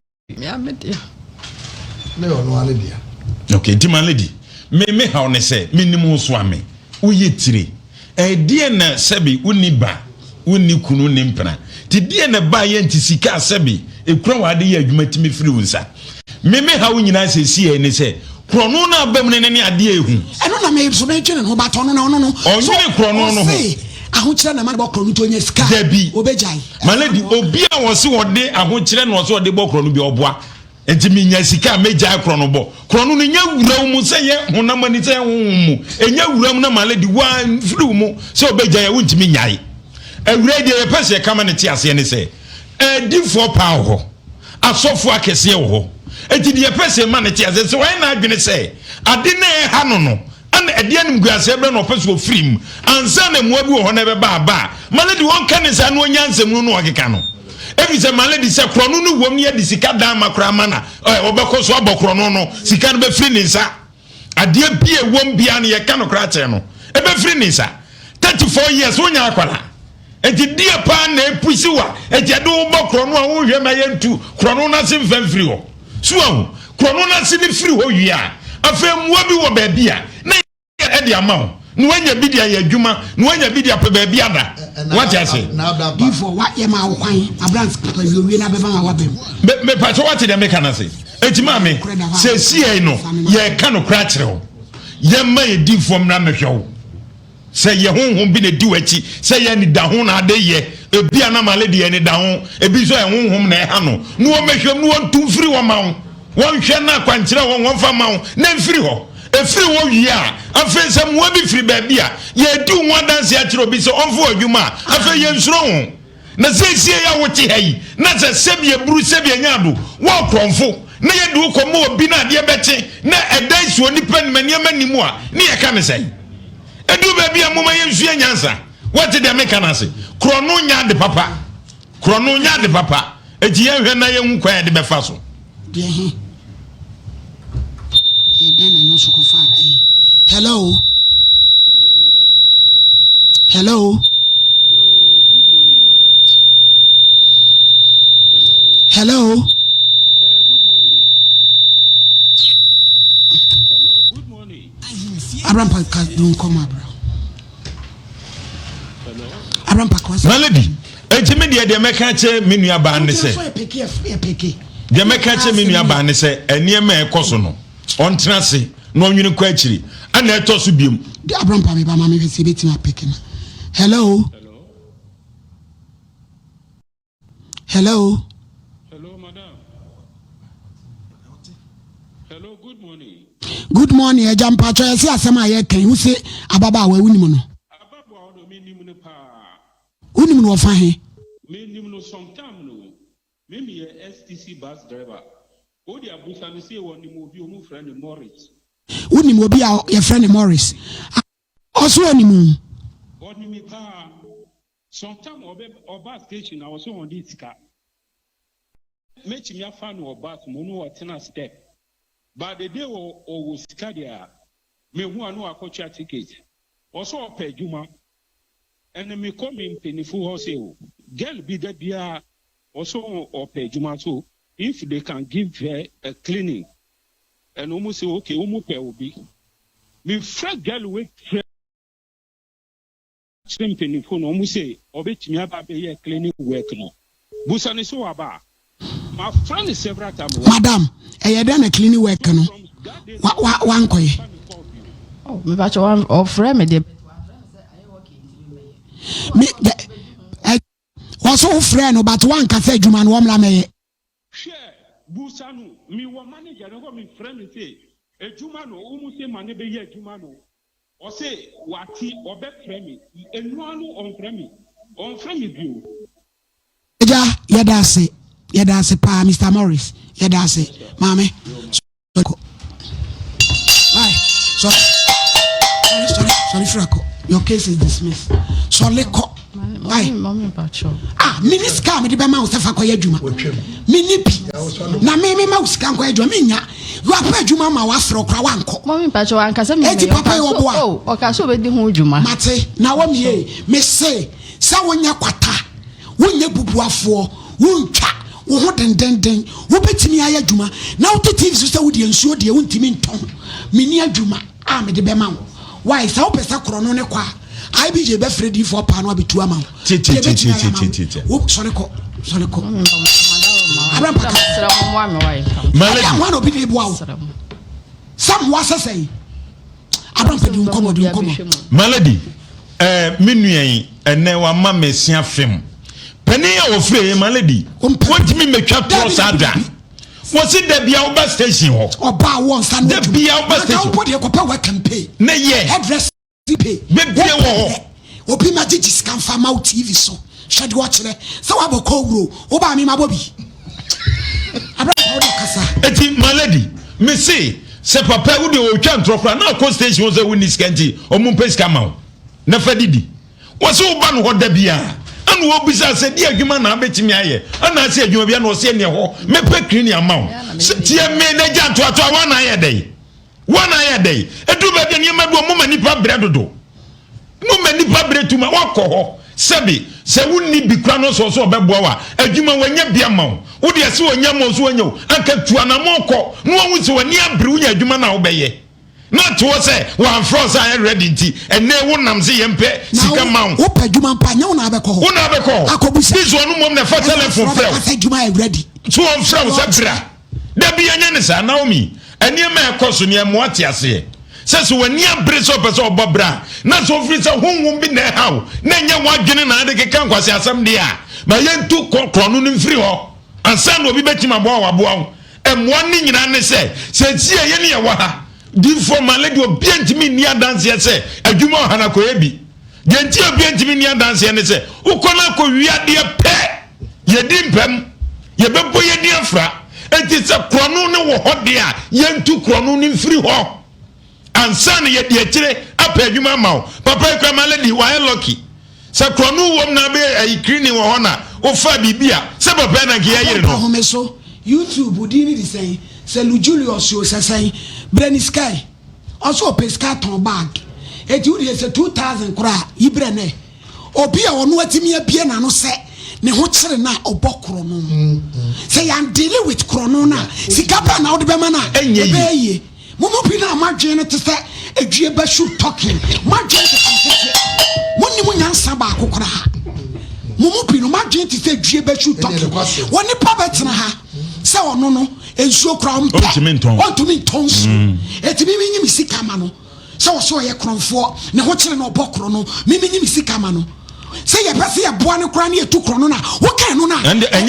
Ne ɔno ara ne dea. Okay nti ma lady me me haw ne sɛ me nim wo so ame woyɛ tire. Ɛdeɛn na sɛbe wonni ba, wonni kunu, wonni mpena? Nti deɛn na ɛbaeɛ nti sika a sɛbe ɛkura wɔ ade yɛ adwuma tumi firi wo nsa? Me me haw nyinaa seesei ne sɛ, korɔno no aba mu no ne ne adeɛ a ɛhu. Ɛno na me nso medwene ho, but ɔno na ɔno no. Ɔnwene korɔno no ho. Ɔse Ahokyerɛ na ɛma no bɔ korɔ no nti onya sika a, Dabi. obegyae. My lady, obi a wɔse wɔde ahokyerɛ na ɔse ɔde bɔ korɔ no bi ɔboa. Nti menya sika a mɛgyae korɔ no bɔ. Korɔ no no nya wura wo mu sɛ yɛ honam ani sɛ yɛ honhom mu. Ɛnya wura mu na my lady wamfiri wo mu sɛ ɔbɛgyae a wontumi nyae. Awura yi deɛ yɛpɛ sɛ yɛka ma no te aseɛ ne sɛ adifoɔ paa wɔ hɔ. Asɔfoɔ akɛseɛ wɔ hɔ. Nti deɛ yɛpɛ sɛ yɛma no te aseɛ sɛ wayɛ n'adwene sɛ ade no a ɛha no no Ɛna ɛde animguaseɛ brɛ no ɔpɛ sɛ ɔfiri mu ansa na mmoa bi wɔ hɔ na ɛbɛba aba a ma lady ɔnka ne saa na ɔnya nsɛmunu no ɔkeka no ɛfiri sɛ ma lady sɛ korɔno no wom ne yɛde sika dan ma koraa ma na ɔbɛkɔ so abɔ korɔno no sika no bɛfiri ne nsa adeɛ bi a ɛwom biara no yɛka no koraa kyerɛ no ɛbɛfiri ne nsa 34 years wonya akwara nti deɛ paa na ɛpusi wa nti ɛde wobɔ korɔno a wohwɛ ma yɛntu korɔno no ase mfa mfiri hɔ So wahu? Korɔno no ase no firi hɔ wie a, afei mmoa bi wɔ baabi a na yɛ de ama wo, na woanya bi de ayɛ adwuma, na woanya bi de apɛ baabi ada. Wate ase? Difoɔ, wa yɛ maa wo kwan, abrant papa wie owie na bɛba ma wabam. Me mepakyɛ wate deɛ meka no ase? Eti maame, seesei no yɛreka nokorɛ akyerɛ wo. Yɛmma yɛ difoɔ mmra mmɛhwɛ wo. Sɛ yɛ honhom bi na edi w'akyi, sɛ yɛ anidaho na ade yɛ, ebi a na male deɛ anidaho, ebi nso yɛ honhom na ɛha no, na wɔmmɛhwɛ mu na wɔntu mfiri hɔ ma wo. Wɔnhwɛ na akwankyerɛ wɔ wɔmfa mma wo na mfiri hɔ. Ɛfiri hɔ wie a, afei sɛ mmoa bi firi baabi a, yɛredi wo ho adanseɛ akyerɛ obi sɛ ɔmfa wo adwuma a, afei yɛnsuro wo. Na seesei a wote ha yi, na sɛ sɛbi aburu sɛbi anya ado, wo ɔkorɔmfo, na yɛde wo kɔma obi na adeɛ bɛkye na ɛdan si onipa anim a nneɛma nni mu a, ne yɛka ne sɛn? Ɛduru baabi a momma yɛnsua nyansa. Woate deɛ meka no ase? Korɔno nyɛ ade papa. Korɔno nyɛ ade papa. Enti yɛnhwɛ na yɛnhu kwan a yɛde bɛfa so. Deɛ he? Ɛyɛ dɛn na ɛno nso kɔfaa ɛyi? Hello? Hello, madam. Hello? Hello, good morning, madam. Hello. Hello? Uh, good morning. Hello, good morning. Abrampa ka nkɔmɔ abra. Abrampa kɔ. Melody, eti mi deɛ deɛ mɛka kyerɛ me nua baa ne sɛ. Deɛ mɛka kyerɛ me nua baa ne sɛ nneɛma a ɛkɔ so no ɔntena ase na ɔnwene kɔ akyiri ɛna ɛtɔ so biom. De Abrampa mi ba ma mi hwɛ sɛ ebetumi apeke no. Hello. Hello. Hello, madam. Hello, good morning. Good morning, ɛgya mpatsɔ yɛsi asɛm a yɛka yi wose ababaawa wonim no. Ababaawa no mi nim no paa. Wonim no ɔfa he? Mi nim no sometime no. Mi mi yɛ STC bus driver. O de abusa no se wɔ nim obi ɔmu frɛ no Morris. Wonim obi a yɛfrɛ no Morris? Ɔso ɔnim wo? Ɔnim me paa. Sometime ɔbɛ ɔba station na ɔsɛ ɔnde sika. Mɛtumi afa no wɔ bus mu no ɔtena step. But the day wɔ ɔwɔ sika deɛ a, mehu a na wakɔtua ticket. Ɔsɛ ɔpɛ adwuma. Ɛna mekɔ me mpanyinfo hɔ sɛ o, girl bi da biara ɔsɛ ɔpɛ adwuma so if they can give her a cleaning. Ɛna wɔn sɛ okay wɔn pɛ obi. Mefrɛ girl wei frɛ. Kyerɛ mpanyimfo no, wɔn se ɔbɛtumi aba abɛyɛ cleaning work no. Busa no sɛ waba a. Mafrɛ no several times. Wa. Madam, ɛyɛ dɛn na cleaning work no wa wa wankɔyɛ? Oh, mepakyɛ wa ɔfrɛ me deɛ. Me dɛ ɛ wɔso wofrɛ no but wanka sɛ adwuma no wɔmmra mɛyɛ. Hwɛ, busa no, mewɔ manager no hɔ mefrɛ no se adwuma no wɔn se ma no bɛyɛ adwuma no. Ɔse wate ɔbɛfrɛ me ɛno ara no ɔnfrɛ me ɔnfrɛ me bio. Agya yɛda ase yɛda ase paa Mister Morris yɛda ase maame sɔre kɔ why sɔre sɔre sɔre sɔre fira kɔ your case is dismissed sɔre kɔ why ah mini sika a mede bɛma wo sɛ fa kɔyɛ adwuma mini bi na me mema wo sika nkɔyɛ adwuma menya Wapɛ adwuma ma wafrɛ wo koraa wankɔ. Mɔmi mpakyɛ wankasa mi Eti papa yi ɔboa. Oh, ɔka sɛ ɔbɛdi ho dwuma. Mate na wɔ mie me se sɛ wonyɛ kwata wonyɛ bubuafoɔ wontwa wo ho dendenden wobɛtumi ayɛ adwuma na wote TV so sɛ wodeɛ nsuo deɛ wontumi ntɔn menni adwuma a mede bɛma wo why sɛ wopɛ sɛ korɔno ne kɔ a IBJ bɛfrɛ diifoɔ paa no abɛtu ama wo. Deɛ ɛbɛtumi ayɛ ama wo. Wo sɔre kɔ, sɔre kɔ. Abraham paka. Ɛyɛ ahoa na obi de boa wo. Sɛ mmoa sɛ sɛn. Abraham pɛ di nkɔmɔ, di nkɔmɔ. Malady, eh, me nua yi. Ɛnɛ wama mesia fem. Panin a wɔfrɛ yɛ ma lady. Wɔntumi mmɛtwa torɔ saa da. Wɔsi da bia woba station hɔ. Ɔbaa wɔ nsa no Da bia woba station. Nanka wopɔ deɛ kɔpɛ work and pay. Ne yɛ. Hairdressing pay. Bebie wɔ hɔ. Obi ma gyegye sika nfa ma wo TV so. Hwɛ deɛ ɔkyerɛ. Sɛ wabɔ kɔwuro. Wobaa me mabɔ bi. Abra wo de kasa. Eti my lady, me se sɛ papa wo deɛ ɔtwa ntorɔ koraa na akɔ station hɔ sɛ wonni sika nti ɔmo mpɛ sika ma wo na fa didi. Wɔse woba no hɔ da biara ɛna wɔbisa sɛ di adwuma na abɛtumi ayɛ ɛna ase adwuma bi ɛna ɔse ɛneɛ hɔ mɛpɛ cleaning ama wo sɛ tie me na gya ntoatoa wɔn na ayɛ dɛn wɔn na ayɛ dɛn ɛduru baabi a nneɛma bi wɔ mo ma nipa brɛ dodo mo ma nipa brɛ tuma wakɔ hɔ sɛbi sɛ wonni bi kora no sɔ so ɔbɛboa wa adwuma wɔnyɛ bi ama wo wode ɛsɛ wɔnya ma wo so wɔnyɛ wo anka tu anamɔ kɔ na wɔhu sɛ wɔni abere wonya adwuma na wobɛyɛ Na to hɔ sɛ wɔamfrɛ wo sɛ ayɛ ready nti ɛnɛ wo nam se yɛmpɛ sika ma wo. Wo pɛ adwuma mpo a nyɛ wo na abɛkɔ hɔ. Wo na abɛkɔ hɔ. Akɔbusa. Bi so ɔno mmom na ɛfa telephone frɛ wo. Ɛna adwuma ayɛ ready. So wɔmfrɛ wo sɛ bra. Dabi yɛnyɛ ne saa Naomi. Nneɛma a ɛkɔ so no ɛmmoa te aseɛ. Sɛ sɛ w'ani abere sɛ ɔpɛ sɛ ɔbɔ bra na sɛ ofiri sɛ honhom bi na ɛha wo na ɛnyɛ w'adwene na ade keka nkwaseasɛm deɛ a ma yɛntu korɔno no mfiri hɔ ansa na obi bɛtumi aboa wo aboa wo. Mmoa no nyinaa ne sɛ, seesei a yɛne yɛwɔ ha, difoɔ Male deɛ obiara ntumi nni adanseɛ sɛ adwuma wɔ ha no akɔyɛ bi. Deɛ nti a obiara ntumi nni adanseɛ ne sɛ, wokɔ no akɔwie adeɛ pɛ, yɛdi mpam, yɛbɛbɔ yɛn din afra. Enti sɛ korɔno no wɔ hɔ deɛ a, yɛntu korɔno no mfiri hɔ ansa na yɛde akyire apɛ adwuma ama wo. Papa yi koraa Male wayɛ lucky. Sɛ korɔno wom na abɛyɛ ayi cleaning wɔ hɔ na wofaa biribi a, sɛ papa yi na nka yɛyere no. Papa home so YouTube wo din no de sɛn sɛ Lujulius o sɛ sɛn brɛ no sika ɛ ɔse ɔpɛ sika atɔn bag eti wo deɛ sɛ 2000 koraa a yi brɛ no ɛ obi a ɔno atumi abie n'ano sɛ ne ho kyere no a ɔbɔ korɔno sɛ yan deale with korɔno no a sika bɛn na wode bɛma no a ɛbɛyɛ yie. Mo mu bi no a mo adwene no te sɛ edwie ba shoe talking, mo adwene te sɛ nkete. Mo nni mo nyansa baako koraa. Mo mu bi no mo adwene te sɛ edwie ba shoe talking. Wɔ nipa bɛtena ha sɛ ɔno no nsuo koraa ɔmpɛ. Ɔntumi ntɔn. Ɔntumi ntɔn nsuo. Eti mi mi nyi mi sika ma no sɛ ɔsɛ ɔyɛ korɔnfoɔ ne ho kyerɛ na ɔbɔ korɔ no mi mi nyi mi sika ma no sɛ yɛpɛ sɛ yɛboa no koraa ne yɛtu korɔ no na woka ɛno no a.